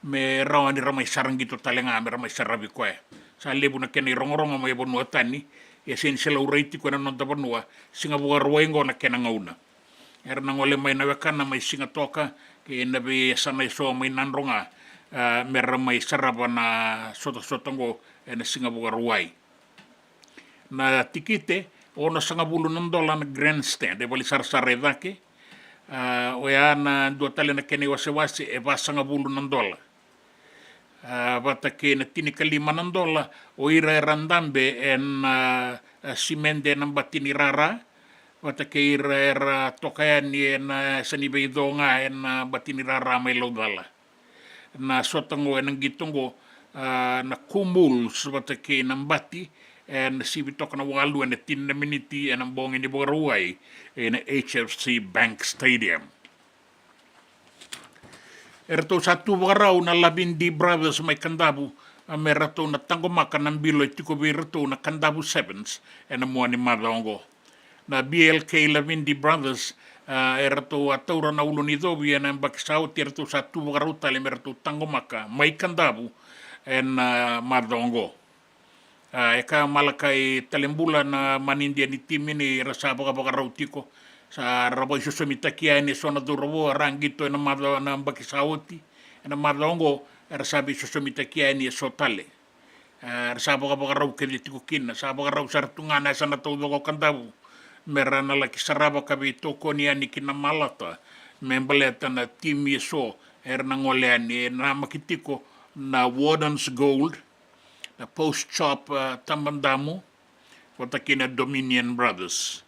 me rawa ni ra mai sara qito tale ga, me ra mai saravi koya. Sa levu na kena irogorogo mai vanua tani, e sega ni se laurai tiko ena noda vanua, siga Vakarauwai oqo na kena gauna. Era na gole mai na wekana mai Sigatoka kei na veiyasana eso mai Nadroga, a, me ra mai sarava na sotasota oqo ena siga Vakarauwai. Na tikite, onosagavulu na dola na grandstand, e vale sarasara e cake. A, oya na dua tale na kena iwasewase, e vasagavulu na dola. A, vata kei na tinikalima na dola o ira era dabe ena, a, simede ena bati ni rara, vata kei ira era toka yani ena yasa ni veico ga ena bati ni rara mai Laucala. Na sota oqo ena qito oqo, a, na Comores vata kei na Mbati, ena sivi toka na walu ena tini na miniti ena bogi ni Vakarauwai ena H F C Bank Stadium. Eratou sa tu vakarau na Lavindi Brothers mai Kadavu, a, me ratou na taqomaka na bilo e tiko vei iratou na Kadavu Sevens ena mua ni macawa oqo. Na B L K Lavindi Brothers, a, eratou a taura na ulu ni covi ena yabaki sa oti, eratou sa tu vakarau tale me ratou taqomaka mai Kadavu ena, a, macawa oqo. A, e kaya o Malakai Talebula na manidia ni timi ni era sa vakavakarau tiko. Sa ra vakaisosomitaki yani eso na cauravou era qito ena macawa na yabaki sa oti. Ena macawa oqo era sa veisosomitaki yani eso tale. A, era sa vakavakarau kece tiko kina, sa vakarau sara tu ga na yasana taucoko o Kadavu me ra na laki sarava ka veitokoni yani ki Namalata me baleta na timi eso era na gole yani. E namaki tiko na Warden's Gold, na Post Shop, a, Tabadamu, vata kei na Dominion Brothers.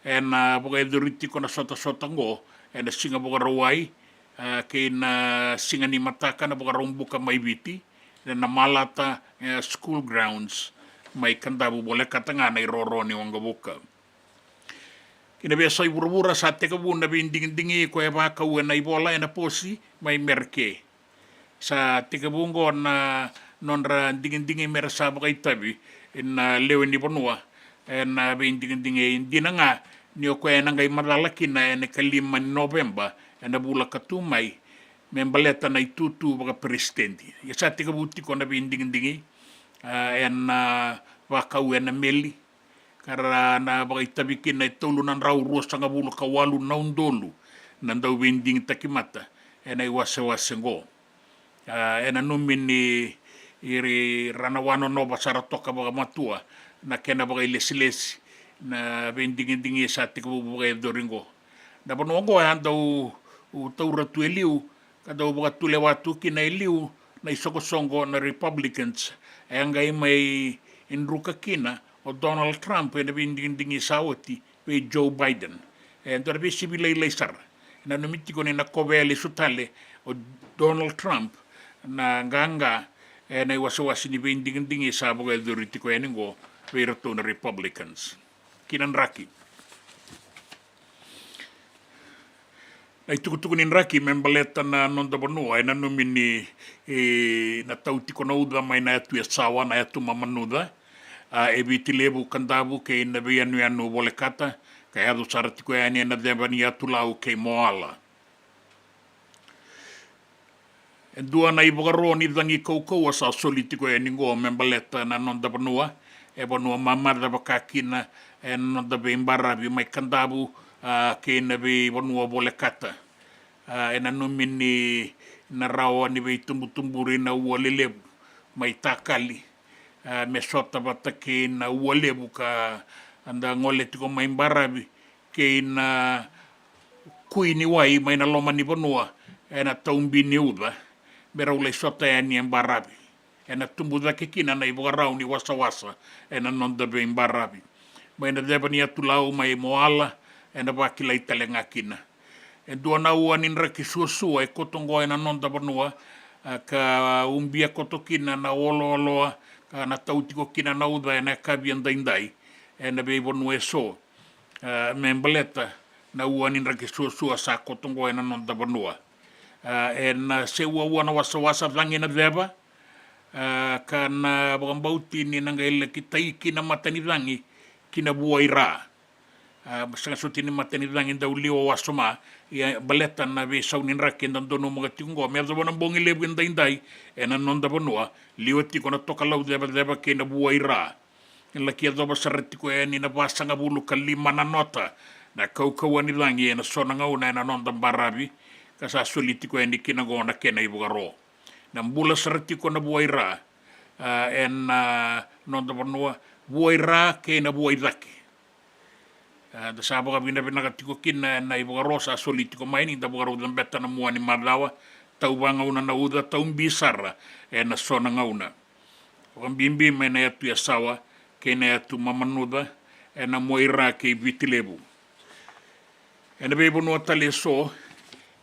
Ena, a, vakayacori tiko na sotasota oqo ena Siga Vakarauwai, a, kei na siga ni mataka na Vakaraubuka mai Viti, ena Namalata, e, School Grounds mai Kadavu, volekata ga na iroro ni waqavuka. Ki na veiyasai vuravura sa tekivu na veidigidigi ko e vakau ena ivola ena posi mai Mereke. Sa tekivu oqo na nodra digidigi me ra sa vakaitavi na lewe ni vanua ena veidigidigi. E dina ga ni o koya ena qai macala kina ena ikalima ni Noveba ena vula ka tu mai me baleta na itutu vakaperesitedi. Ia sa tekivu tiko na veidigidigi, a, ena, a, vakau ena meli ka ra na vakaitavi kina e tolu na drau ruasagavulu ka walu na udolu na dauveidigitaki mata ena iwasewase oqo. A, e nanumi ni ira ra na wanonova sara toka vakamatua na kena vakailesilesi na veidigidigi sa tekivu vakayacori oqo. Na vanua oqo e a dau taura tu e liu ka dau vakatulewa tu kina e liu na isoqosoqo na Republicans. E a qai mai druka kina o Donald Trump ena veidigidigi sa oti vei Joe Biden. E dua na veisivi lailai sara. E nanumi tiko ni na kovea lesu tale o Donald Trump na qaqa ena iwasewase ni veidigidigi sa vakayacori tiko yani oqo vei iratou na Republicans. Ki na draki. Na itukutuku ni draki me baleta na noda vanua e nanumi ni, e, na tau tiko na uca mai na yatu Yasawa, na yatu Mamanuca, a, e Viti Levu, Kadavu kei na veiyanuyanu volekata, ka yaco sara tiko yani ena ceva ni yatu Lau kei Moala. E dua na ivakaro ni cagi kaukauwa sa soli tiko yani oqo me baleta na noda vanua. E vanua mamaca vaka kina ena noda veibaravi mai Kadavu, a, kei na veivanua volekata. A, e nanumi ni na rawa ni veitubutuburi na ua lelevu mai Takali, a, me sota vata kei na ua levu ka da gole tiko mai baravi kei na kui ni wai mai na loma ni vanua ena taubi ni uca me rau lai sota yani e baravi. Ena tubu cake kina na ivakarau ni wasawasa ena noda veibaravi. Mai na ceva ni yatu Lau mai Moala ena vakilai tale ga kina. E dua na ua ni draki suasua e koto oqo ena noda vanua, a, ka ubia koto kina na olooloa ka na tau tiko kina na uca ena yakavi edaidai ena veivanua eso. A, me baleta na ua ni draki suasua sa koto oqo ena noda vanua. A, ena, a, se uaua na wasawasa cagi na ceva, a, ka na vakabauti ni na qai laki tai kina matanicagi ki na vuaira. A, sega soti ni matanicagi dau liwa wasoma, ia baleta na veisau ni draki eda donumaka tiko oqo me yacova na bogi levu edaidai ena noda vanua, liwa tiko na tokalau cevaceva kei na vuaira. E laki yacova sara tiko yani na vasagavulu ka lima na nota na kaukauwa ni cagi ena so na gauna ena noda baravi, ka sa soli tiko yani kina oqo na kena ivakaro. Na bula sara tiko na vuaira, a, ena noda vanua, vuaira kei na vuaicake. A, da sa vakavinavinaka tiko kina ena ivakaro sa soli tiko mai ni da vakarau cabeta na mua ni macawa, tau vagauna na uca, tau bi sara ena so na gauna. Vakabibi mai na yatu Yasawa kei na yatu Mamanuca ena vuaira kei Viti Levu. Ena veivanua tale eso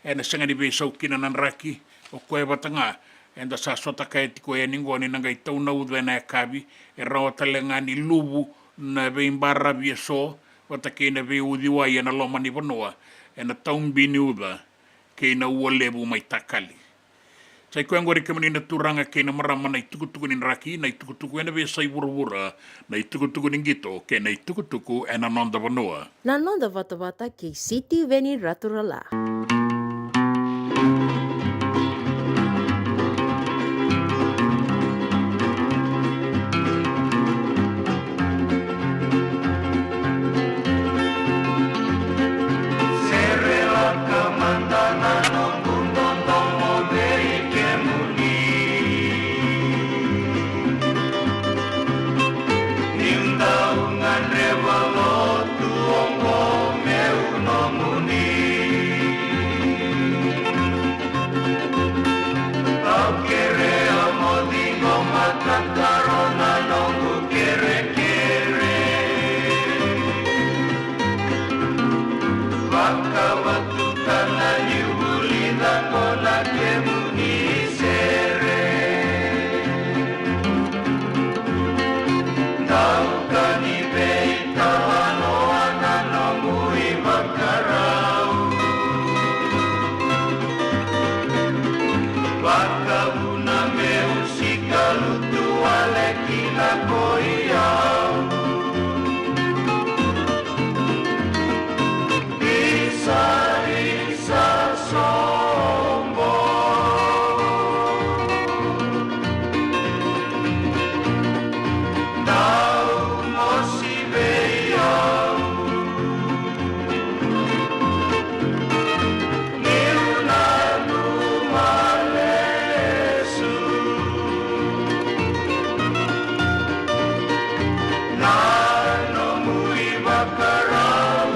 ena sega ni veisau kina na draki, o koya vata ga eda sa sota kaya tiko yani oqo ni na qai tau na uca ena yakavi, e rawa tale ga ni luvu na veibaravi eso vata kei na veiuciwai ena loma ni vanua ena taubi ni uca kei na Ualevu mai Takali. Sa i koya oqori kemuni na turaga kei na marama na itukutuku ni draki, na itukutuku ena veiyasai vuravura, na itukutuku ni qito kei na itukutuku ena noda vanua. Na noda vatavata kei Sitiveni Raturala. Sere laka mada na noqu dodomo vei kemuni. Niu dau gadreva lotu oqo meu nomuni. Au kerea mo ciqoma tataro na noqu kerekere. Vakavatukana niu vulica ko na kemuni sere. Dau ka ni veitalanoa na noqu ivakarau. Vakavuna meu sikalutu wale kina ko i au. Isa, isa sobo. Dau mosi vei au. Niu nanuma lesu na nomu ivakarau.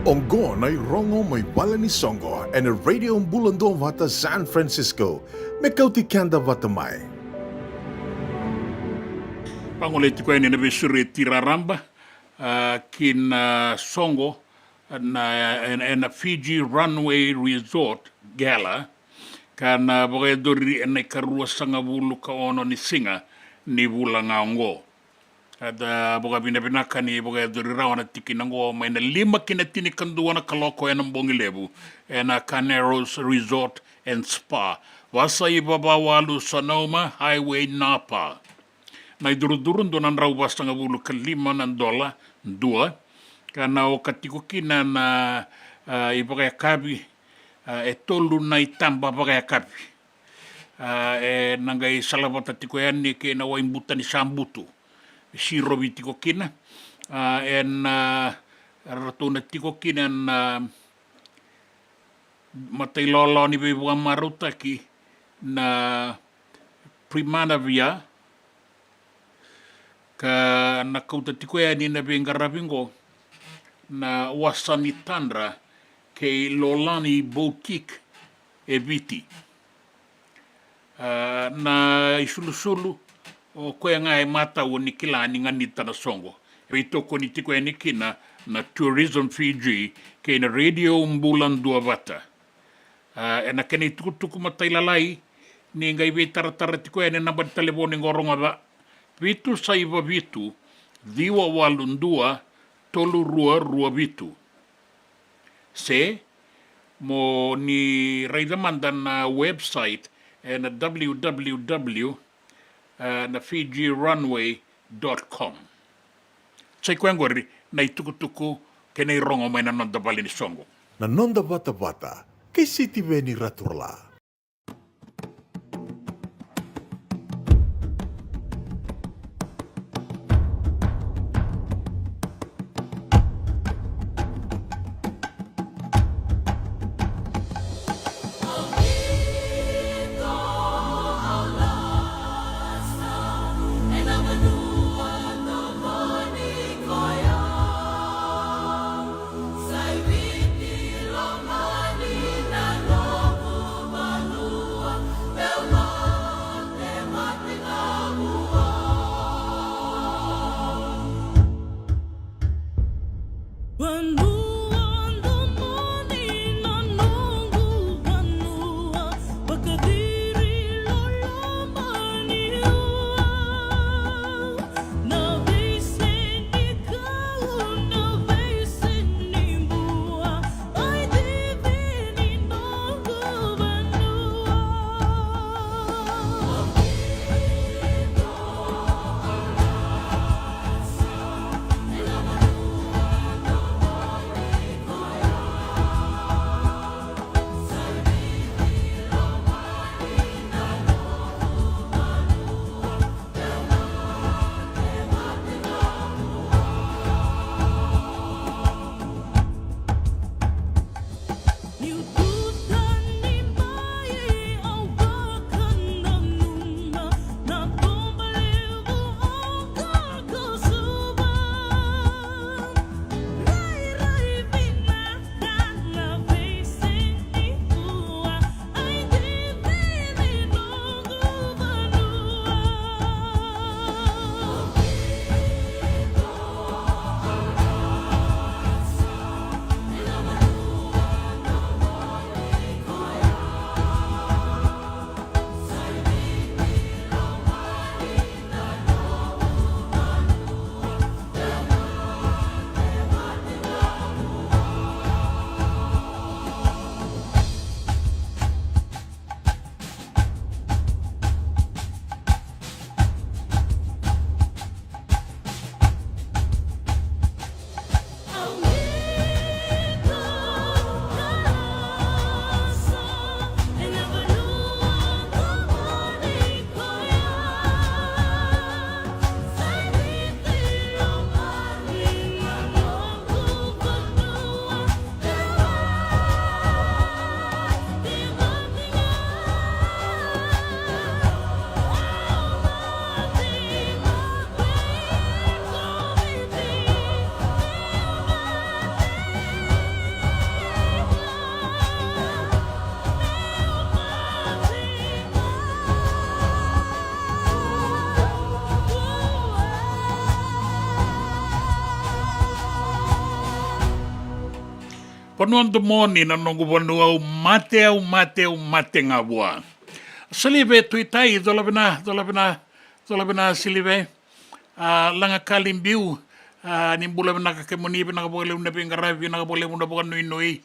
Oqo na irogo mai vale ni soqo ena Radio Bula Duavata San Francisco. Me kauti keda vata mai. Vagolei tiko yani na veisureti raraba, a, ki na soqo na, ena, ena Fiji Runway Resort Gala, ka na vakayacori ena ikaruasagavulu ka ono ni siga ni vula ga oqo. Eda vakavinavinaka ni vakayacori rawa na tikina oqo mai na lima ki na tinikadua na kaloko ena bogi levu ena Carneros Resort and Spa, vasaiva va walu Sonoma Highway, Napa. Na icurucuru dua na drau vasagavulu ka lima na dola dua, ka na oka tiko kina na, a, ivakayakavi, a, e tolu na itaba vakayakavi. A, e na qai salavata tiko yani kei na waibuta ni sabutu, sirovi tiko kina, a, e na, a, ratou na tiko kina na, a, matailawalawa ni veivakamarautaki na Primavera, ka na kauta tiko yani na veiqaravi oqo na Wasa ni Tadra kei Lolani Boutique e Viti. A, na isulusulu, o koya ga e matau ni kila ni ganita na soqo. E veitokoni tiko yani kina na Tourism Fiji kei na Radio Bula Duavata. A, e na kena itukutuku matailalai, ni qai veitaratara tiko yani na naba ni talevoni qo, rogoca: vitu saiva vitu, ciwa walu dua, tolu rua rua vitu. Se mo ni raica mada na website, e na www, e, na fiji runway dot com. Sa i koya oqori na itukutuku kei na irogo mai na noda vale ni soqo. Na noda vatavata kei Sitiveni Raturala. Vanua domoni na noqu vanua, au mate, au mate, au mate ga vua. Silive Tuitai, cola vina, cola vina, cola vina Silive. A, Laga Kali Biu, a, ni bula vinaka kemuni, vinaka vakalevu na veiqaravi, vinaka vakalevu na vakanuinui.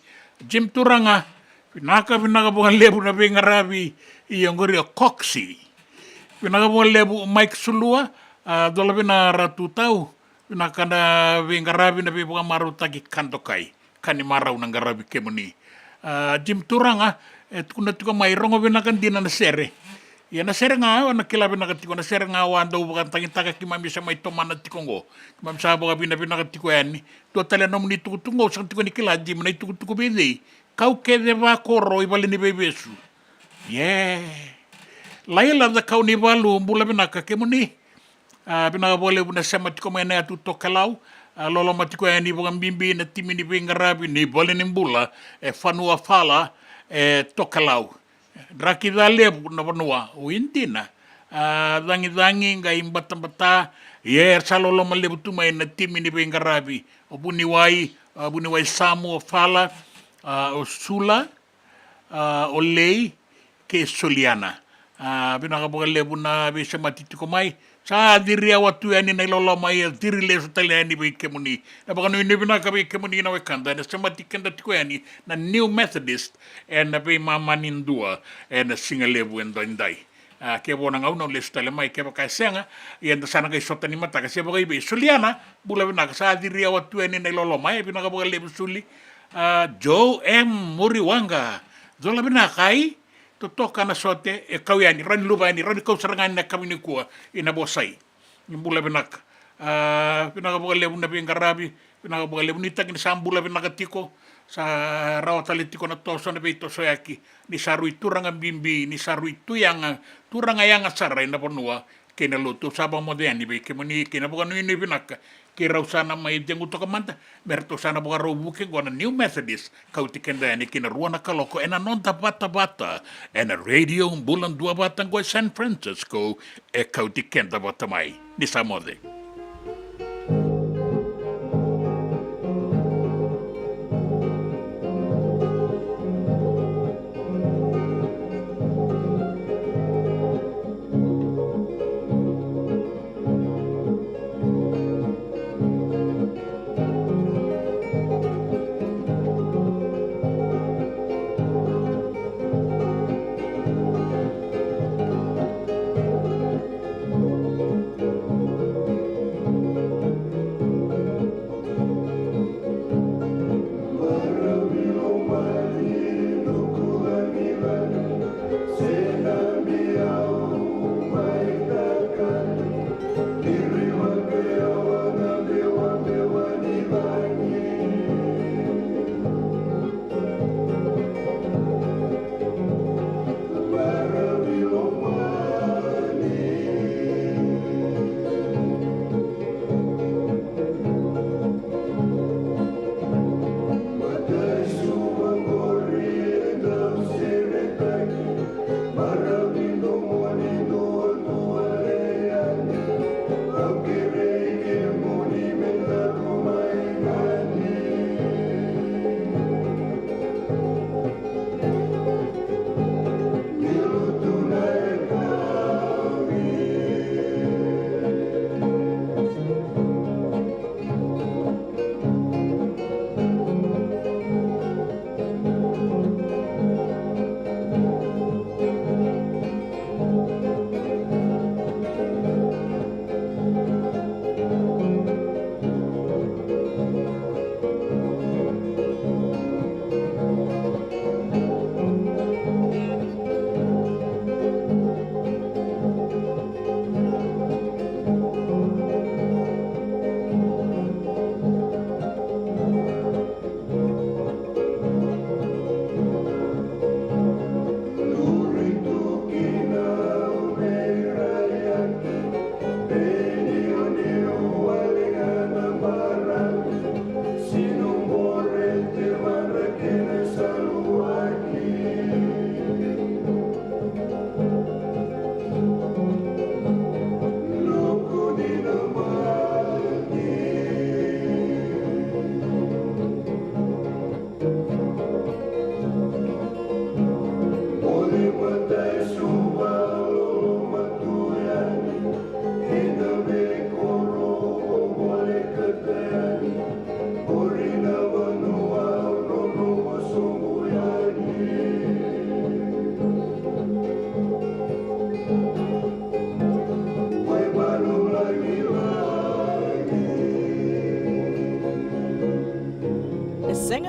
Jim Turaga, Vinaka, vinaka vakalevu na veiqaravi. Ia qori o Coxi. Vinaka vakalevu Mike Sulua, a, cola vinaka Ratu Tau. Vinaka na veiqaravi, na veivakamarautaki ka dokai. Ka ni marau na qaravi kemuni. A, Jim Turaga, e tukuna tiko mai, rogo vinaka dina na sere. Ia na sere ga, au na kila vinaka tiko na sere ga au a dau vakatagitaka keimami sa mai tomana tiko qo. Keimami sa vakavinavinaka tiko yani. Dua tale na nomuni tukutuku qo, au sega tiko ni kila, Jim, na itukutuku vei cei. Kau kece vakoro i vale ni veivesu. Ie. Laila Cakau ni Valu, bula vinaka kemuni. A, vinaka vakalevu na sema tiko mai na yatu Tokelau. A, loloma tiko yani vakabibi na timi ni veiqaravi ni valenibula e Fanua Fala e Tokelau. Draki ca levu na vanua o i dina. A, cagicagi qai batabata. Ia era sa loloma levu tu mai na timi ni veiqaravi. O Vuniwai, a, Vuniwai Samu, o Fala, a, o Sula, a, o Lei kei Soliana. A, vinaka vakalevu na veisemati tiko mai. Sa ciri yawa tu yani na iloloma, ia ciri lesu tale yani vei kemuni. Na vakanuinui vinaka vei kemuni na wekada ena semati keda tiko yani na New Methodist ena veimama ni dua ena siga levu edaidai. A, ke vo na gauna au lesu tale mai, kevaka e sega, ia eda sa na qai sota ni mataka se vakaivei. Soliana, bula vinaka, sa ciri yawa tu yani na iloloma, e, vinaka vakalevu Suli. A, Joe M Muriwaqa, cola vinaka, ai, totoka na sote, e kau yani, rawa ni luva yani, rawa ni kau sara ga yani na yakavi nikua ina vosai. Ni bula vinaka. A, vinaka vakalevu na veiqaravi, vinaka vakalevu, nuitaki ni sa bula vinaka tiko, sa rawa tale tiko na toso, na veitosoyaki, ni sa rui turaga bibi, ni sa rui tu yaga, turaga yaga sara ena vanua kei na lotu. Au sa vakamoce yani vei kemuni kei na vakanuinui vinaka, kei rau sa na mai cegu toka mada, me ratou sa na vakarau vuke qo na New Methodist, kauti keda yani ki na rua na kaloko ena noda vatavata ena Radio Bula Duavata qo e San Francisco, e kauti keda vata mai. Ni sa moce.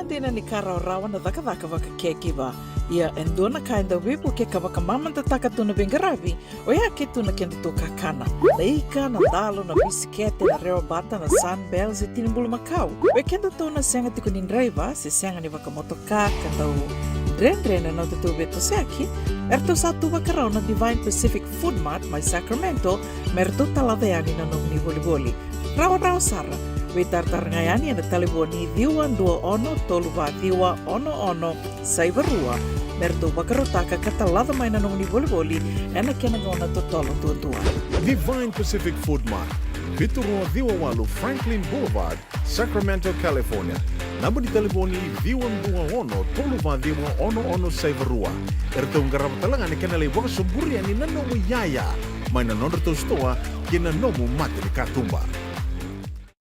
Dina ni ka rawarawa na cakacaka vakacaregiver. Ia e dua na ka e dau veivukei ka vakamamadataka tu na veiqaravi, oya ke tu na kedatou kakana. Na ika, na dalo, na bisikete, na rewa bata, na Sunbell se tini bulumakau. Vei kedatou na sega tiko ni draiva se sega ni vakamotoka ka dau dredre na nodatou veitosoyaki, eratou sa tu vakarau na Divine Pacific Food Mart mai Sacramento me ratou talaca yani na nomuni volivoli. Rawarawa sara. Veitaratara ga yani ena talevoni ciwa dua ono tolu va ciwa ono ono saiva rua me ratou vakarautaka ka talaca mai na nomuni volivoli ena kena gauna totolo duadua. Divine Pacific Food Mart, vitu rua ciwa walu Franklin Boulevard, Sacramento, California. Naba ni talevoni ciwa dua ono tolu va ciwa ono ono saiva rua. Eratou qarava tale ga na kena lai vakasoburi yani na nomu iyaya mai na nodratou sitoa ki na nomu mata ni katuba.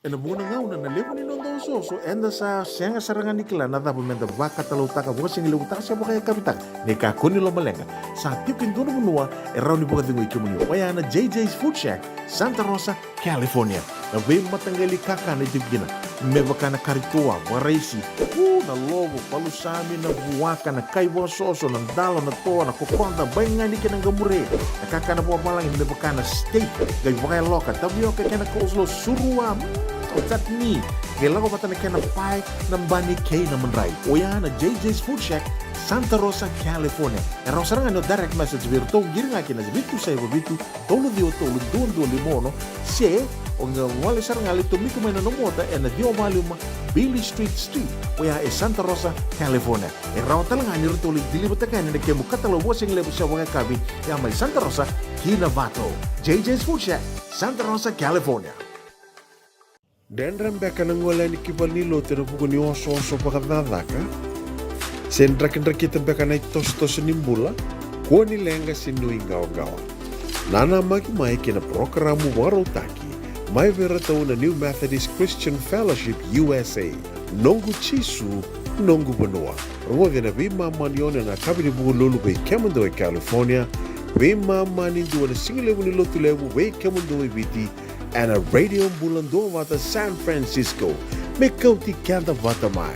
Ena vuqa na gauna na levu ni noda osooso eda sa sega sara ga ni kila na cava meda vakatalautaka, vakasigalevu taka se vakayakavi taka. Ni kakua ni lomaleqa, sa tiko e dua na vanua e rawa ni vakacegui kemuni, oya na J J's Food Shack, Santa Rosa, California. Na veimataqali kakana e tiko kina me vaka na kari toa, vakaraisi, u, na lovo, palusami, na vuaka, na kai vakasoso, na dalo, na toa, na kokoda, baigani kei na qamure. Na kakana vakavalagi me vaka na steak, qai vakayaloka, tavioka kei na coleslaw, surua, mm, o chutney, qai lako vata na kena pae, na bani kei na madrai. Oya na J J's Food Shack, Santa Rosa, California. E rawa sara ga ni o direct message vei iratou, qiri ga ki na vitu saiva vitu, tolu ciwa tolu dua dua lima ono, se o qai gole sara ga, lai tomika mai na nomu ota ena ciwa va lima Beale Street Suite, oya e Santa Rosa, California. E rawa tale ga ni ratou lai deliver-taka yani na kemu katalau vakasigalevu se vakayakavi, ya mai Santa Rosa ki Novato. J J's Food Shack, Santa Rosa, California. Dredre beka na gole yani ki valenilotu ena vuku ni osooso vakacakacaka? Se drakidrakita beka na itosotoso ni bula? Kua ni leqa se nuiqawaqawa. Nanamaki mai ki na parokaramu vakarautaki mai vei iratou na New Methodist Christian Fellowship U S A. Noqu Jisu, noqu vanua. Rogoci ena veimama ni ono ena yakavi ni Vukelulu vei kemudou e California, veimama ni dua na sigalevu ni Lotulevu vei kemudou e Viti, ena Radio Bula Duavata San Francisco. Me kauti keda vata mai.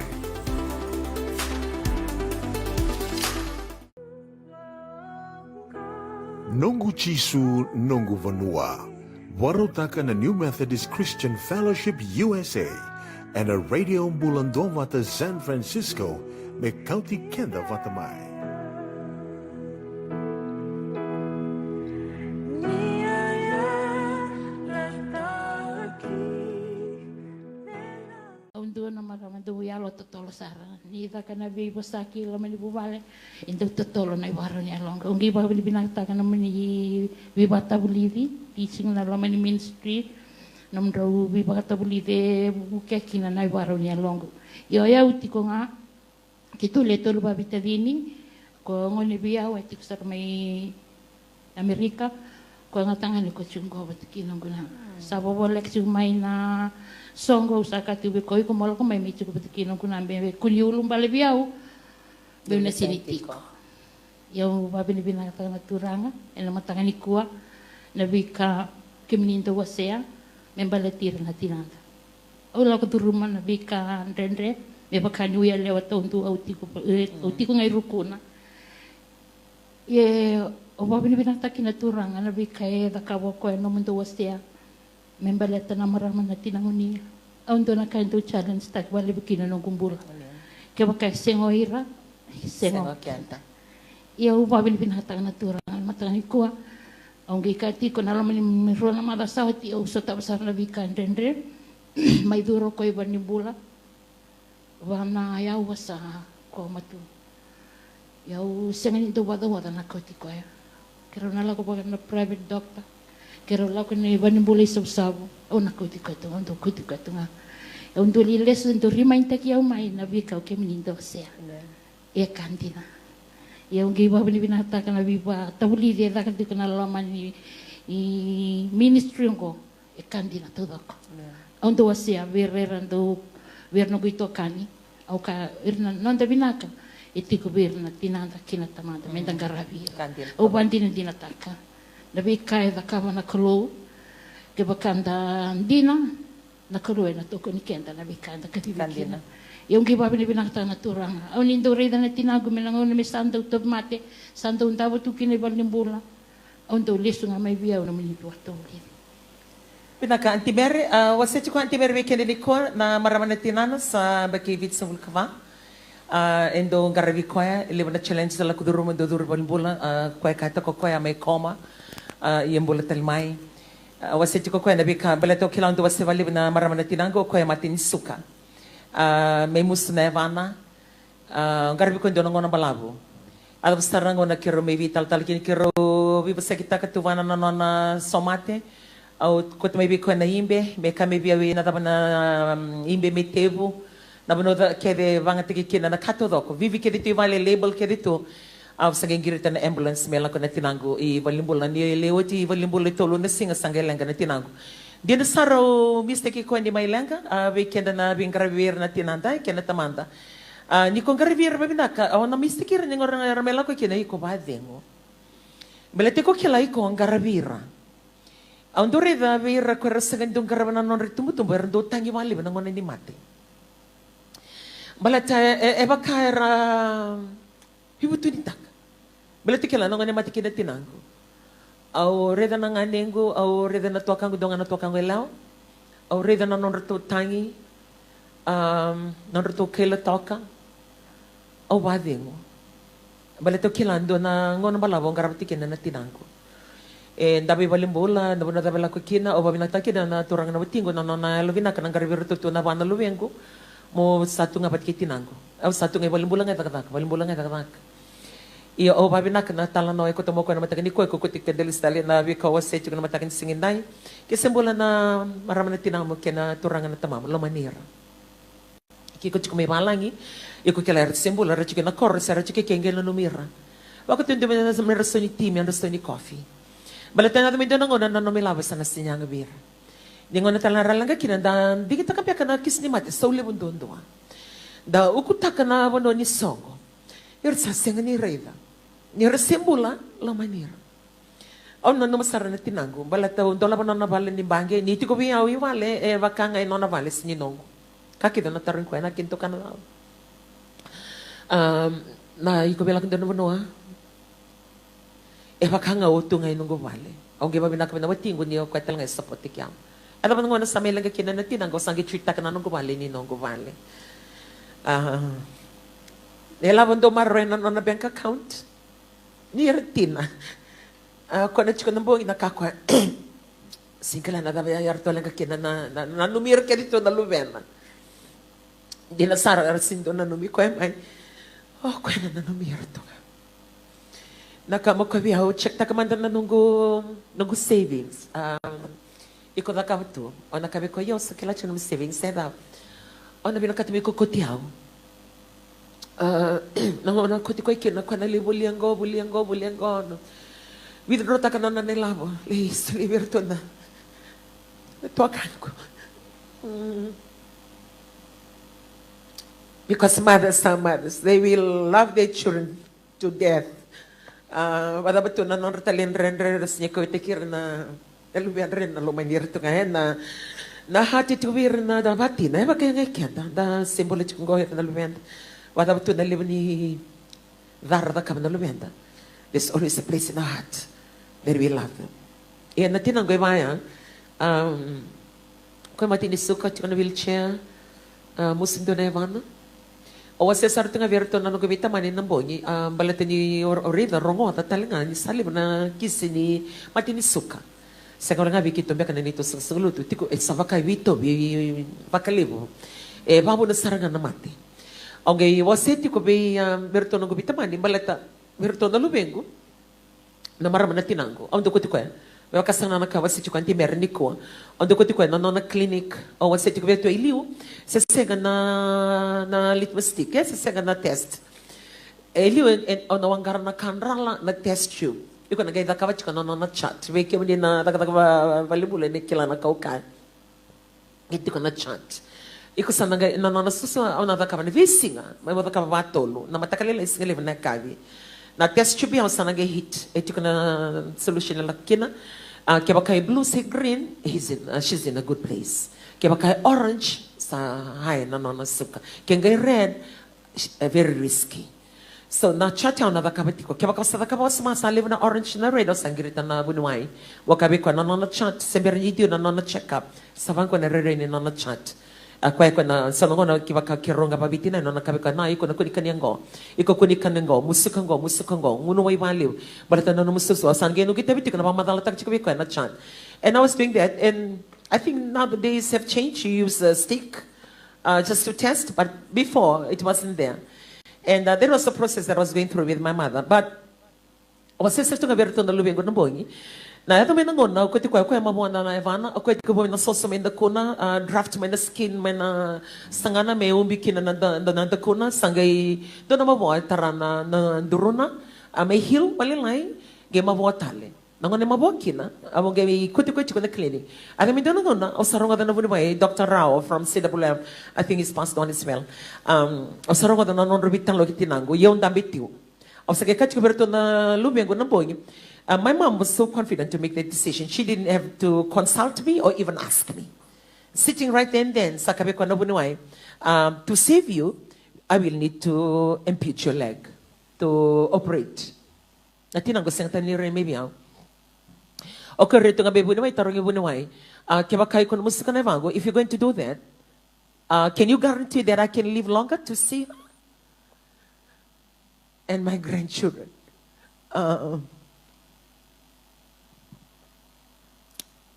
Noqu Jisu, noqu vanua. Vakarautaka na New Methodist Christian Fellowship U S A, ena Radio Bula Duavata San Francisco, me kauti keda vata mai. Au dua na marama dau yalo totolo sara. Ni caka na veivosaki loma ni vuvale, e dau totolo na ivakarau ni yaloqu. Au qai vakavinavinakataka na nomuni veivakatavulici, teaching na loma ni ministry, nomudrau veivakatavulici e vukea kina na ivakarau ni yaloqu. Io, o yau tiko ga, keitou le tolu vavitacini, ko gone vei au e tiko sara mai Amerika, ko gatagane ko tiko qo vata kei noqu na. Sa vovoleka tiko mai na soqo, au sa kaya tiko vei koya, iko mo lako mai me tiko vata kei noqu na, me kua ni ulubale vei au, meu na sega ni tiko. Ia au vakavinavinakataka na Turaga ena mataka nikua, na veika kemuni dau wasea me baleti ira na tinada. Au lako curuma na veika dredre, me vaka niu yalewa taudua, au tiko, e, au tiko ga i Rukuna. Ia au vakavinavinakataka kina na Turaga na veika e cakava o koya, nomudou wasea me baleta na marama na tinaqu ni. Au dua na ka e dau challenge-taki vakalevu kina na noqu bula. Kevaka e sega o ira, e sega o keda. Ia au vakavinavinakataka na Turaga ena mataka nikua. Au qai kaya tiko, na loma ni rua na macawa sa oti, au sotava sara na veika dredre mai curu o koya i valenibula. Va na yau a sa ko matu. Ia au sega ni dau vacaoca na kauti koya. Keirau na lako vaka na private doctor, keirau lako na valenibula i Savusavu, au na kauti koya tu ga, au dau kauti koya tu ga. Au dau lai lesu, dau remind-taki au mai na veika o kemuni dau wasea. E ka dina. Ia au qai vakavinavinakataka na veivakatavulici e caka tiko ena loma ni ministry oqo. E ka dina taucoko. Au dau wasea vei ira, era dau, vei ira noqu itokani. Au kaya, ira na noda vinaka e tiko vei ira na tinada kei na tamada, meda qaravi ira. Au vakadinadinataka na veika e cakava na Kalou. Kevaka da dina, na Kalou ena tokoni keda na veika eda kacivi kina. Ia au qai vakavinavinakataka na Turaga. Au ni dau raica na tinaqu mai na gauna me sa dau tauvimate, sa dau davo tu kina i valenibula. Au dau lesu ga mai vei au na nomuni vakataulica. Vinaka Aunty Mary, a, wasea tiko Aunty Mary vei keda nikua na marama na tinana sa yabaki vitusagavulu ka va. A, e dau qaravi koya, e levu na challenge sa lako curuma, dau curu i valenibula, a, koya ka toka o koya mai koma, a, ia bula tale mai. A, wasea tiko o koya na veika, baleta au kila au dau wasea vakalevu na marama na tinaqu, o koya mate ni suka. A, me musu na yavana, a, qaravi koya e dua na gauna balavu. A cava sara na gauna keirau mai veitalatala kina, keirau veivosakitaka tu vua na nona somate. Au kauta mai vei koya na ibe, me kaya mai vei au na cava na, mm, ibe me tevu. Na vanua ca-, kece vagataki kina na ka taucoko. Vivi kece tu i vale, label kece tu. Au sa qai qirita na ambulance me lako na tinaqu i valenibula. Ni lai oti i valenibula e tolu na siga sa qai leqa na tinaqu. Dina sara au mistake koya ni mai leqa, a, vei keda na veiqaravi vei ira na tinada kei na tamada. A, ni ko qaravi ira vakavinaka, au na mistake ira ni gauna era mai lako kina, iko vakacegu. Baleta iko kila iko qaravi ira. Au dau raica vei ira ko era sega ni dau qarava na nodra itubutubu, era dau tagi vakalevu na gauna ni mate. Baleta e, e, e vaka era veivutunitaka. Baleta kila na gauna e mate kina tinaqu, au raica na ganequ, au raica na tuakaqu, dua ga na tuakaqu e lewa. Au raica na nodratou tagi, am, nodratou kaila toka. Au vakacegu. Baleta au kila dua na gauna balavu au qarava tiko kina na tinaqu. E davo i valenibula, na vanua cava e lako kina, au vakavinavinakataka kina na turaga na watiqu, na nona yalovinaka na qaravi iratou tu na va na luvequ. Mo sa tu ga vata kei tinaqu. Au sa tu ga i valenibula ga e cakacaka, valenibula ga e cakacaka. Ia au vakavinavinaka na talanoa e kauta mai o koya na mataka nikua, e kaukaua tiko, keda lesu tale na veika au wasea tiko na mataka ni siga edai. Ke se bula na marama na tinamu kei na turaga na tamamu, lomani ira. Ke ko tiko mai valagi, iko kila era se bula, era tiko na koro, se era tiko ke qai nanumi ira. Vakatudumi na mera sau ni ti, mera sau ni kofi. Baleta na yaco mai dua na gauna na nomu ilavo sa na sega ni yaga vei ira. Ni gauna tale na ra leqa kina, da digitaka beka na kisi ni mate, sau levu duadua. Da ukutaka na vanua ni soqo. Era sa sega ni raica. Ni ra se bula, lomani ira. Au nanuma sara na tinaqu, baleta au dolava nona vale ni baqe, ni tiko vei au i vale, e vaka ga e nona vale, sega ni noqu. Ka kece na tarogi koya na kena tukana vau. Am, na iko vei lako dua na vanua. E vaka ga au tu ga i noqu vale. Au qai vavinaka vei na watiqu ni o koya tale ga e sapotaki au. A cava na gauna sa mai leqa kina na tinaqu, au sa qai treat-taka na noqu vale ni noqu vale. A, e lavo dau maroroya na nona bank account. Ni era tina. A, koya na tiko na bogi na ka koya. Sega ni kila na cava ya, eratou leqa kina na, na, na, nanumi ira kece tu na luvena. Dina sara era sega ni dau nanumi koya mai. O koya na nanumi ira tu ga. Na ka mo koya vei au, check-taka mada na noqu, noqu savings. A, iko cakava tu. O na kaya vei koya, io, sa kila tiko na nomu savings e cava. O na vinakata me iko kauti au. A, na gauna kauti koya kina, koya na lai volia qo, volia qo, volia qo. Na withdraw-taka na nona ilavo. Lai solia vei iratou na, na tuakaqu. Mm. Because mothers are mothers. They will love their children to death. A, vakacava tu na nodra talent, dredre, era sega ni kauwaitaki ira na, na luvedra, na lomani ira tu ga, e, na, na heart e tiko vei ira na, na vatina, e vaka ga i keda, da se bula tiko qo ira na luveda. Vakacava tu na levu ni ca ra cakava na luveda. There's always a place in our heart that we love them. Ia na tinaqu e vaya, um, koya mate ni suka, tiko na wheelchair, a, musu dua na yavana. Au wasea sara tu ga vei iratou na noqu veitamani na bogi, a, baleta ni o, o raica, rogoca tale ga ni sa levu na kisi ni mate ni suka. Sega wale ga vei keitou beka na neitou sagasagalotu, tiko, e sa vaka e veitauvi vakalevu. E vavuna sara ga na mate. Au qai wasea tiko vei, a, vei iratou noqu veitamani, baleta vei iratou na luvequ. Na marama na tinaqu, au dau kauti koya. Me vaka sara ga na ka wasea tiko o Aunty Mary nikua. Au dau kauti koya na nona clinic, au wasea tiko vei iratou e liu. Se sega na, na litmus stick, e, se sega na test. E liu, e, e, au na waqara na kadrala, na test tube. Iko na qai cakava tiko na nona chart. Vei kemuni na cakacaka va, valenibula ni kila na ka au kaya. E tiko na chart. Iko sa na qai, na nona susu, au na cakava na veisiga, mai vou cakava vakatolu, na mataka lailai, siga levu, na yakavi. Na test tube au sa na qai heat, e tiko na solution e lako kina. A, kevaka e blue se green, he's in, a, she's in a good place. Kevaka e orange, sa high na nona suka. Ke qai red, eh, very risky. So na chart au na cakava tiko. Kevaka au sa cakava wasoma, sa levu na orange na red, au sa qirita na vuniwai. Au kaya vei koya na nona chart, se bera ni dua na nona check up. Sa vaqo na rairai ni nona chart. A koya, koya na, sa na gauna kevaka keirau qai vaviti na, nona kaya vei koya, na, iko na kua ni kania qo. Iko kua ni kania qo, musuka qo, musuka qo, gunu wai vakalevu. Baleta na nomu susu, au sa qai nuqui tavi tiko na vakamacalataka tiko vei koya na chart. And I was doing that, and I think now the days have changed. You use a stick, uh, just to test, but before it wasn't there. And, uh, that was the process that I was going through with my mother. But au a sese tu ga vei iratou na luvequ na bogi. Na yaco mai na gauna, au kauti koya, koya mavoa na, na yavana, au kauti koya mai na soso mai dakuna, uh, draft mai na skin mai na sagana me ubi kina na, na, na, na dakuna, sa qai dua na mavoa e tara na, na duruna, a mai heal vakalailai, qai mavoa tale. Na gauna e mavoa kina, au qai kauti koya tiko na clinic. A yaco mai dua na gauna, au sa rogoca na vuniwai, Doctor Rao from C W M, I think he's passed on as well. Um, au sa rogoca na nodra veitalanoa kei tinaqu, ia au dabe tu. Au sa qai kaya tiko vei iratou na luvequ na bogi. Uh, my mom was so confident to make that decision. She didn't have to consult me or even ask me. Sitting right there and then, sa kaya vei koya na vuniwai, um, to save you, I will need to amputate your leg, to operate. Na tinaqu sega tale ni rai mai vei au. Okay, rai tu ga vei vuniwai, tarogi vuniwai. Uh, kevaka iko na musuka na yavaqu, if you're going to do that, uh, can you guarantee that I can live longer to see her and my grandchildren? Uh,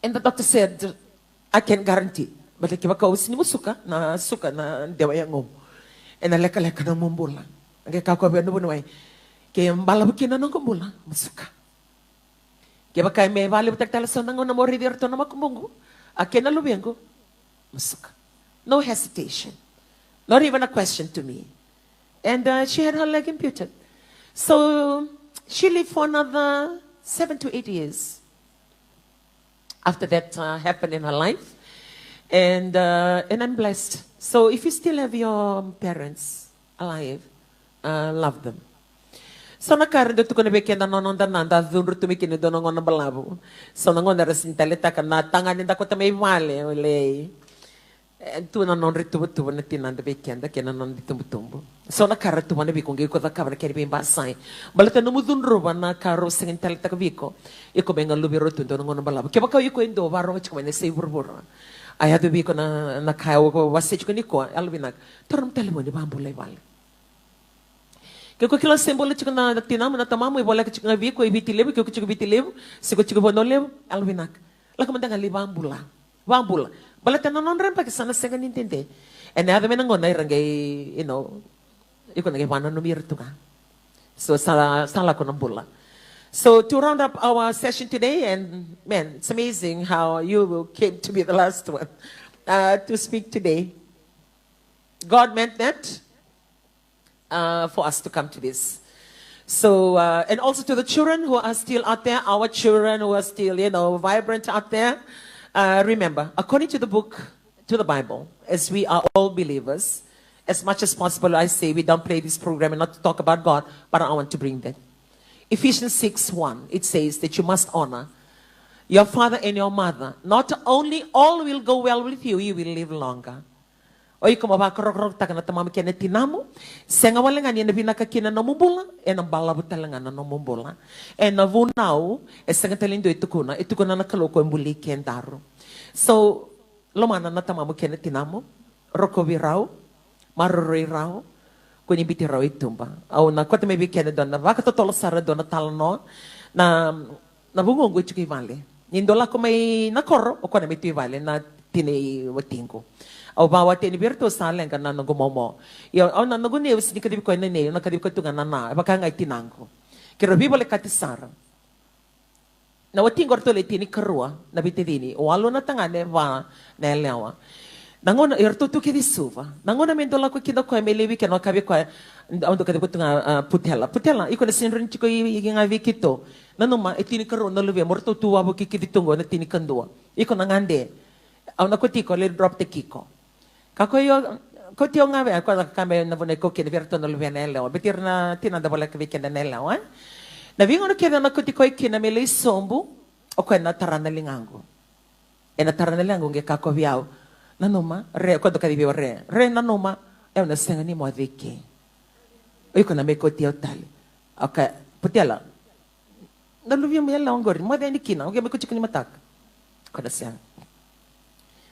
and the doctor said, I can guarantee. But kevaka o sega ni musuka, na suka na dewa yagomu, ena lekaleka na nomu bula. Qai kaya o koya vei na vuniwai, ke balavu kina na noqu bula, musuka. Kevaka me vakalevutaki tale eso na gauna mo raici iratou na makubuqu, a kei na luvequ, musuka. No hesitation. Not even a question to me. And, uh, she had her leg amputed. So she lived for another seven to eight years after that, uh, happened in her life. And, uh, and I'm blessed. So if you still have your parents alive, uh, love them. So na ka era dau tukuna vei keda na noda, na da cudru tu mai kina e dua na gauna balavu. So na gauna era sega ni taleitaka na tagane da kauta mai vale, o lei. E tu na nodra ituvatuva na tinada vei keda kei na noda itubutubu. So na ka era tukuna vei iko, qai iko cakava na kena veibasai. Baleta nomu cudruva na ka rau sega ni taleitaka vei iko, iko mai galuvi rau tu e dua na gauna balavu. Kevaka o iko e dua o vakarogo tiko mai na yasai vuravura, a yaco vei iko na, na ka au wasea tiko nikua, yalovinaka, taura nomu talevoni, vakabula i vale. Ke ko kila se bula tiko na tinamu, na tamamu, e voleka tiko ga vei iko e Viti Levu, ke ko tiko Viti Levu, se ko tiko Vanua Levu, yalovinaka, lako mada ga lai vakabula. Vakabula. Baleta na nodra yabaki sa na sega ni dede. Ena yaco mai na gauna era qai, you know, iko na qai vakananumi ira tu ga. So sa, sa lako na bula. So to round up our session today, and man, it's amazing how you came to be the last one, uh, to speak today. God meant that, uh, for us to come to this. So, uh, and also to the children who are still out there, our children who are still, you know, vibrant out there, uh, remember, according to the book, to the Bible, as we are all believers, as much as possible, I say we don't play this program and not to talk about God, but I want to bring that. Ephesians six one, it says that you must honor your father and your mother. Not only all will go well with you, you will live longer. O iko mo vakarokorokotaka na tamamu kei na tinamu, sega wale ga ni ena vinaka kina na nomu bula, ena balavu tale ga na nomu bula. Ena vunau, e sega tale ni dua e tukuna, e tukuna na Kalou ko e buli kedaru. So, lomana na tamamu kei na tinamu, rokovi rau, maroroi rau, kua ni biuti rau i tuba. Au na kauta mai vei keda e dua na vakatotolo sara, e dua na talanoa, na Na vugoqu e tiko i vale. Ni dau lako mai na koro, o koya na mai tu i vale, na tina i watiqu. Au vakawateni vei iratou, sa leqa na noqu momo. Ia au na, noqu nei, au sega ni kacivi koya na nei, au na kacivi koya tu ga na na, e vaka ga i tinaqu. Keirau veivolekati sara. Na watiqu, o ratou le tinikarua na veitacini, walu na tagane, va na yalewa. Na gauna, eratou tu kece i Suva. Na gauna me dau lako kina o koya me laivi kina, au kaya vei koya, au dau kacivi koya tu ga, a, Putela. Putela, iko na sega ni rawa ni tiko i, i, ga vei keitou. Nanuma, e tinikarua na luvemu, eratou tu wavoki kece tu qo na tinikadua. Iko na gade. Au na kauti iko, lai drop taki iko. Ka koya, kauti au ga vei, koya na ka me na vuna e kau kina vei iratou na luvena yalewa. Baleta ira na tinada voleka vei keda na yalewa, e? Na veigauna kece au na kauti koya kina me lai sobu, o koya na tara na ligaqu. Ena tara na ligaqu qai kaya o koya vei au, Nanuma, Re, ko dau kacivi au, Re. Re, nanuma, au na sega ni moce i ke. O iko na mai kauti au tale. Okay, Putela. Na luvemu yalewa oqori, moce yani kina, o qai mai kauti iko ni mataka. Ko na sega.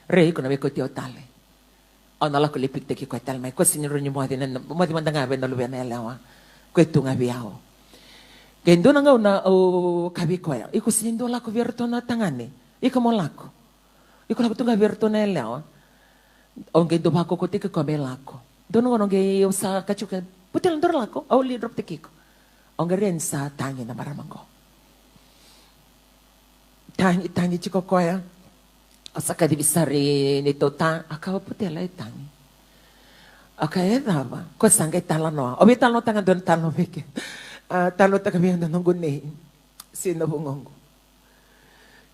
Re, iko na mai kauti au tale. Au na lako lai pikitaki koya tale mai. Ko sega ni rawa ni moce, na, moce mada ga vei na luvena yalewa. Ko e tu ga vei au. Qai dua na gauna au kaya vei koya, iko sega ni dau lako vei iratou na tagane. Iko mo lako. Iko lako tu ga vei iratou na yalewa. Au qai dau vakaukauataki koya me lako. Dua na gauna au qai, au sa kaya tiko, Putela, daru lako, au lai drop-taki iko. Au qai rai ni sa tagi na marama qo. Tagi, tagi tiko koya. Au sa kacivi sara i neitou ta, a kaya, Putela, e tagi. A kaya, e cava? Koya sa qai talanoa. Au via talanoataka ga dua na talanoa vei keda. A, talanoataka vei au na noqu nei, se na vugoqu.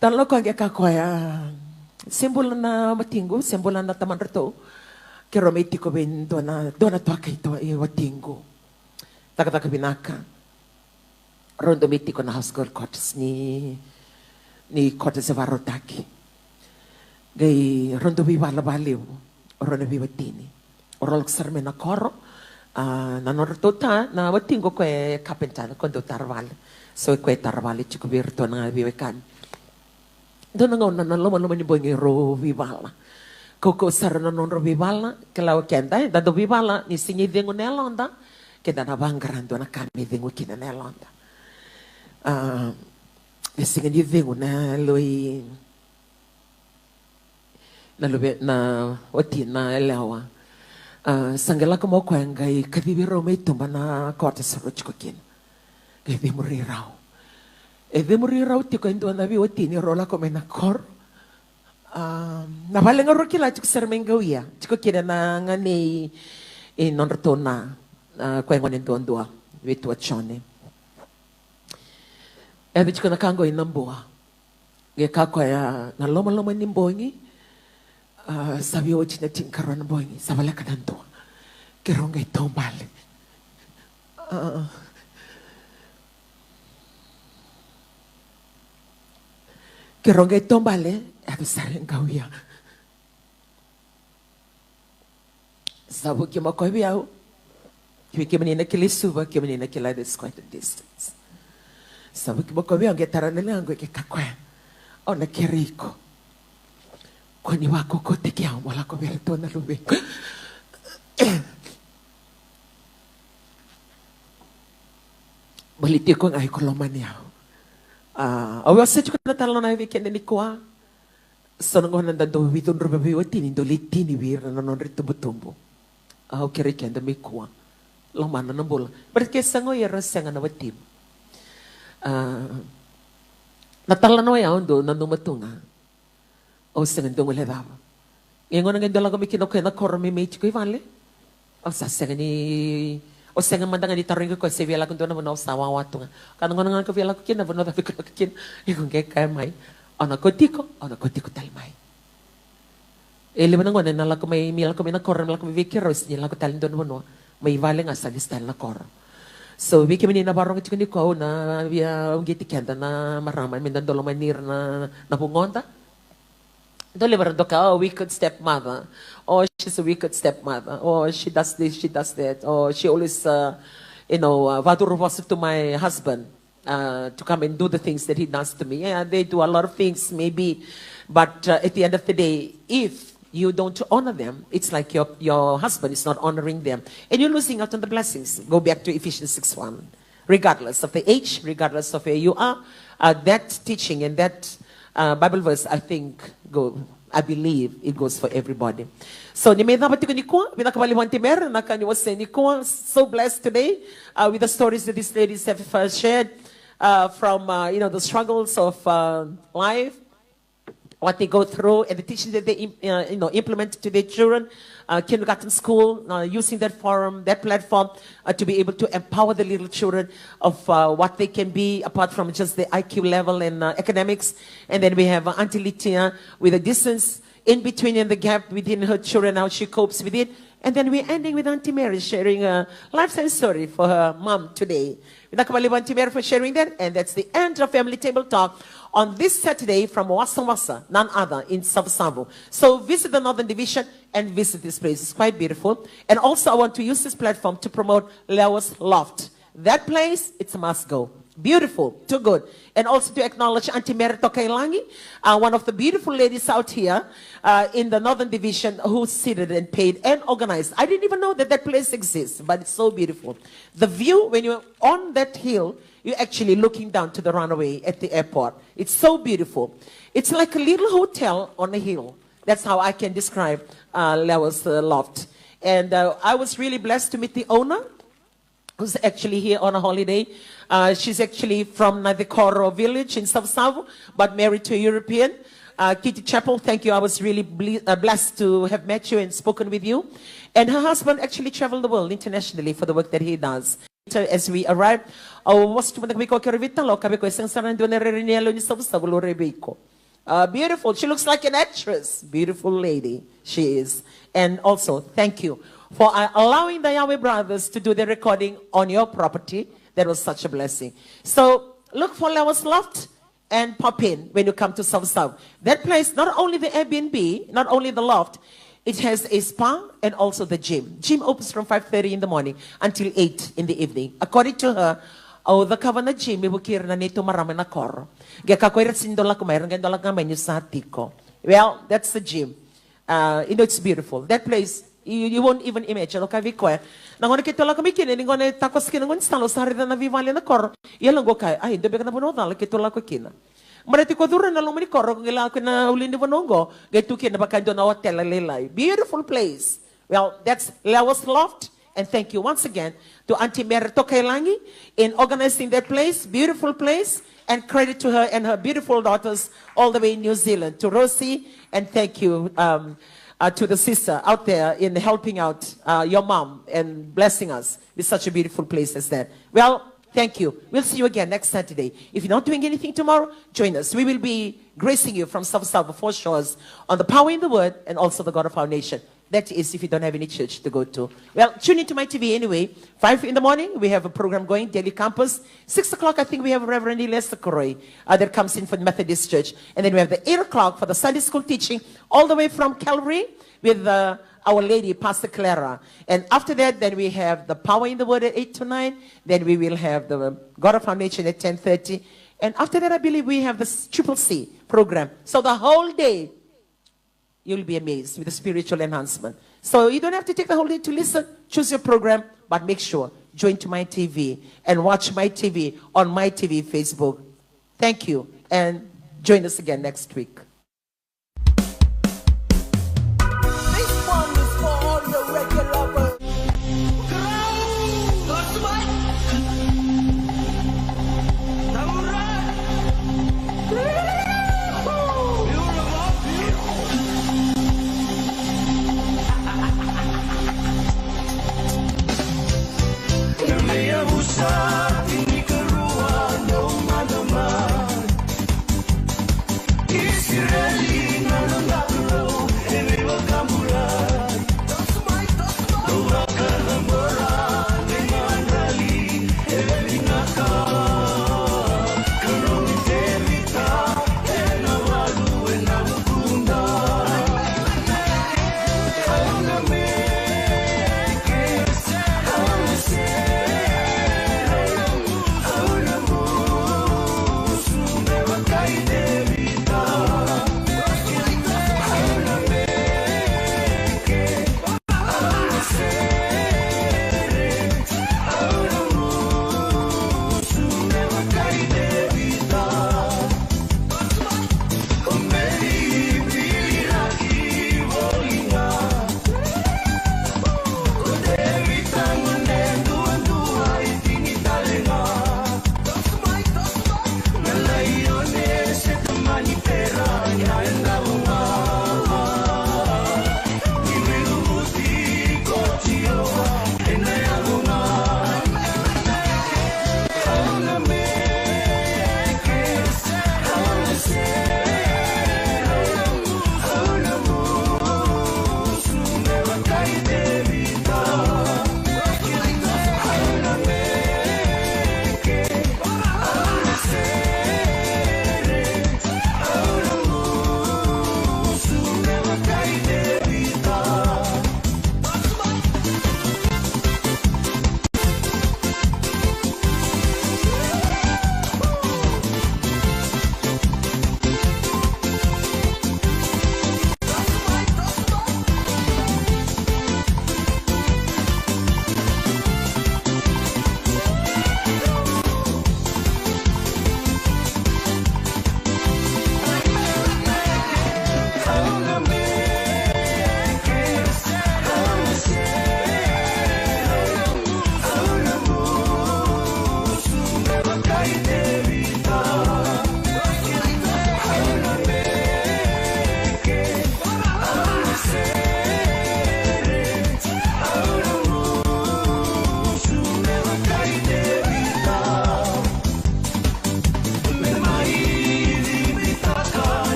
Talanoa koya qai kaya koya, se bula na watiqu, se bula na tamadratou. Keirau mai tiko vei dua na, dua na tuaka i watiqu. Cakacaka vinaka. Rau dau mai tiko na house girl quarters ni, ni quarters e vakarautaki. Qai rau dau veivala vakalevu, rau na veiwatini. Rau lako sara mai na koro, a, na nodratou ta, na watiqu o koya e carpenter, na koya dau tara vale. So o koya e tara vale tiko vei iratou na veiwekani. Dua na gauna na lomaloma ni bogi rau veivala. Kaukauwa sara na nodrau veivala, kila o keda, eda dau veivala, ni sega ni cegu na yaloda, keda na vaqara dua na ka me cegu kina na yaloda. A, ni sega ni cegu na yalo i na luve, na wati, na yalewa. A, sa qai lako mai o koya qai kacivi rau mai tuba na quarters rau tiko kina. Qai cemuri rau. E cemuri rau tiko e dua na veiwatini rau lako mai na koro. A, na vale ga rau kila tiko sara mai qauya. Tiko kina na ganei, e, nodratou na, a, koya gone duadua, Vetua Jone. E yaco tiko na ka qo ena bua. Qai kaya o koya na lomaloma ni bogi, a, sa via oti na tinikarua na bogi, sa voleka na dua. Keirau qai taubale. A, keirau qai taubale, yaco sara e qauya. Sa vuki mai o koya vei au. Vei kemuni na kilai Suva, kemuni na kila, there's quite a distance. Sa vuki mai o koya vei au, qai tara na ligaqu, qai kaya o koya, au na kerei iko. Kua ni vakaukauataki au mo lako vei iratou na luvequ. Baleti iko ga iko lomani au. A, au wasea tiko na talanoa vei keda nikua. So na gauna da dau veicudruvi veiwatini, dau lai tini vei ira na nodra itubutubu. Au kerei keda mai kua. Lomana na bula. Baleta ke sa qo era sega na watimu. A, na talanoa ya au dau nanuma tu ga. Au sega ni dau guilecava. Ia gauna qai dau lako mai kina o koya na koro me mai tiko i vale. Au sa sega ni, au sega mada ga ni tarogi koya se via lako dua na vanua, au sa wawa tu ga. Ka na gauna ga ka via lako kina na vanua cava iko lako kina, iko qai kaya mai, au na kauti iko, au na kauti iko tale mai. E levu na gauna na lako mai, me lako mai na koro, me lako mai vei keirau, sega ni lako tale dua na vanua. Mai vale ga sa lesu tale na koro. So vei kemuni na vakarorogo tiko nikua, au na via uqeti keda na marama me da dau lomani ira na, na vugoda. Dau levu era doka, oh, wicked stepmother. Oh, she's a wicked stepmother. Oh, she does this, she does that. Oh, she always, uh, you know, uh, vakacuru vosa to my husband, uh, to come and do the things that he does to me. Yeah, they do a lot of things, maybe. But, uh, at the end of the day, if you don't honor them, it's like your, your husband is not honoring them. And you're losing out on the blessings. Go back to Ephesians six one. Regardless of the age, regardless of where you are, uh, that teaching and that, uh, Bible verse, I think, go, I believe it goes for everybody. So, ni mai cava tiko nikua, vinaka vakalevu Aunty Mary, na ka ni wasea nikua, so blessed today, uh, with the stories that these ladies have, uh, shared, uh, from, uh, you know, the struggles of, uh, life, what they go through and the teaching that they im-, uh, you know, implement to their children, uh, kindergarten school, uh, using that forum, that platform, uh, to be able to empower the little children of, uh, what they can be apart from just the I Q level and, uh, academics. And then we have, uh, Auntie Litia with a distance in between, in the gap within her children, how she copes with it. And then we're ending with Auntie Mary sharing a lifetime story for her mom today. Vinaka vakalevu Auntie Mary for sharing that. And that's the end of Family Table Talk on this Saturday from Wasawasa, none other in Savusavu. So visit the Northern Division and visit this place. It's quite beautiful. And also I want to use this platform to promote Lewa's Loft. That place, it's a must go. Beautiful, too good. And also to acknowledge Auntie Mary Tokailangi, uh, one of the beautiful ladies out here, uh, in the Northern Division who seated and paid and organized. I didn't even know that that place exists, but it's so beautiful. The view, when you're on that hill, you're actually looking down to the runway at the airport. It's so beautiful. It's like a little hotel on a hill. That's how I can describe, uh, Lewa's, uh, Loft. And, uh, I was really blessed to meet the owner, who's actually here on a holiday. Uh, she's actually from Nadikoro village in Savusavu, but married to a European. Uh, Kitty Chappell, thank you. I was really ble- uh, blessed to have met you and spoken with you. And her husband actually traveled the world internationally for the work that he does. So as we arrived, au mostra tiko mada vei koya o Kerea Vitala, kaya vei koya e sega sara ni dua na rere ni yalo ni Savusavu e laurai vei iko. Uh, beautiful. She looks like an actress. Beautiful lady she is. And also, thank you for, uh, allowing the Yahweh Brothers to do the recording on your property. That was such a blessing. So look for Lewa's Loft and pop in when you come to Savusavu. That place, not only the Airbnb, not only the loft, it has a spa and also the gym. Gym opens from five thirty in the morning until eight in the evening. According to her, au cakava na gym me vukei ira na neitou marama ena koro. Qai kakua ira sega ni dau lako mai, ira qai dau lako ga mai niu sa tiko. Well, that's the gym. Uh, you know, it's beautiful. That place, you, you won't even imagine. Au kaya vei koya, na gauna keitou lako mai kina, ni gauna e takoso kina na gaunisala, au sa raica na veivale ena koro. Ia au qai kaya, ai, dua beka na vanua cala keitou lako kina. Baleta ko curu ena loma ni koro, qai lako ena ulu ni vanua qo, qai tu kina vaka e dua na hotel lailai. Beautiful place. Well, that's Lewa's Loft. And thank you once again to Auntie Mary Tokailangi in organizing that place, beautiful place. And credit to her and her beautiful daughters all the way in New Zealand. To Rosie, and thank you, um, uh, to the sister out there in helping out, uh, your mom and blessing us with such a beautiful place as that. Well, thank you. We'll see you again next Saturday. If you're not doing anything tomorrow, join us. We will be gracing you from Savusavu Four Shores on the power in the word and also the God of our nation. That is, if you don't have any church to go to. Well, tune into my T V anyway. Five in the morning, we have a program going, Daily Campus. Six o'clock, I think we have Reverend Elias Koroi, uh, that comes in from Methodist Church. And then we have the eight o'clock for the Sunday school teaching, all the way from Calvary with, uh, Our Lady, Pastor Clara. And after that, then we have the Power in the Word at eight to nine. Then we will have the God of Foundation at ten thirty. And after that, I believe we have the s- Triple C program. So the whole day, you'll be amazed with the spiritual enhancement. So you don't have to take the whole day to listen. Choose your program, but make sure, join to my T V and watch my T V on my T V Facebook. Thank you, and join us again next week. This one is for all your reggae lovers.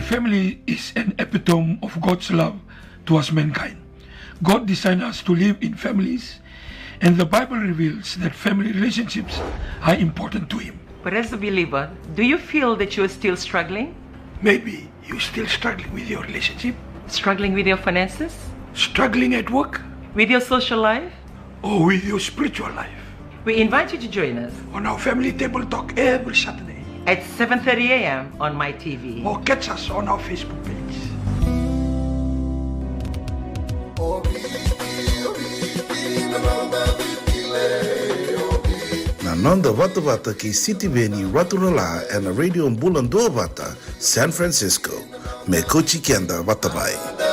Family is an epitome of God's love towards mankind. God designed us to live in families, and the Bible reveals that family relationships are important to Him. But as a believer, do you feel that you are still struggling? Maybe you're still struggling with your relationship, struggling with your finances, struggling at work, with your social life, or with your spiritual life. We invite you to join us on our family table talk every Saturday at seven thirty a m on My T V, or catch us on our Facebook page. Na noda vatavata kei Sitiveni Raturala ena Radio Bula Duavata, San Francisco. Me kauti keda vata mai.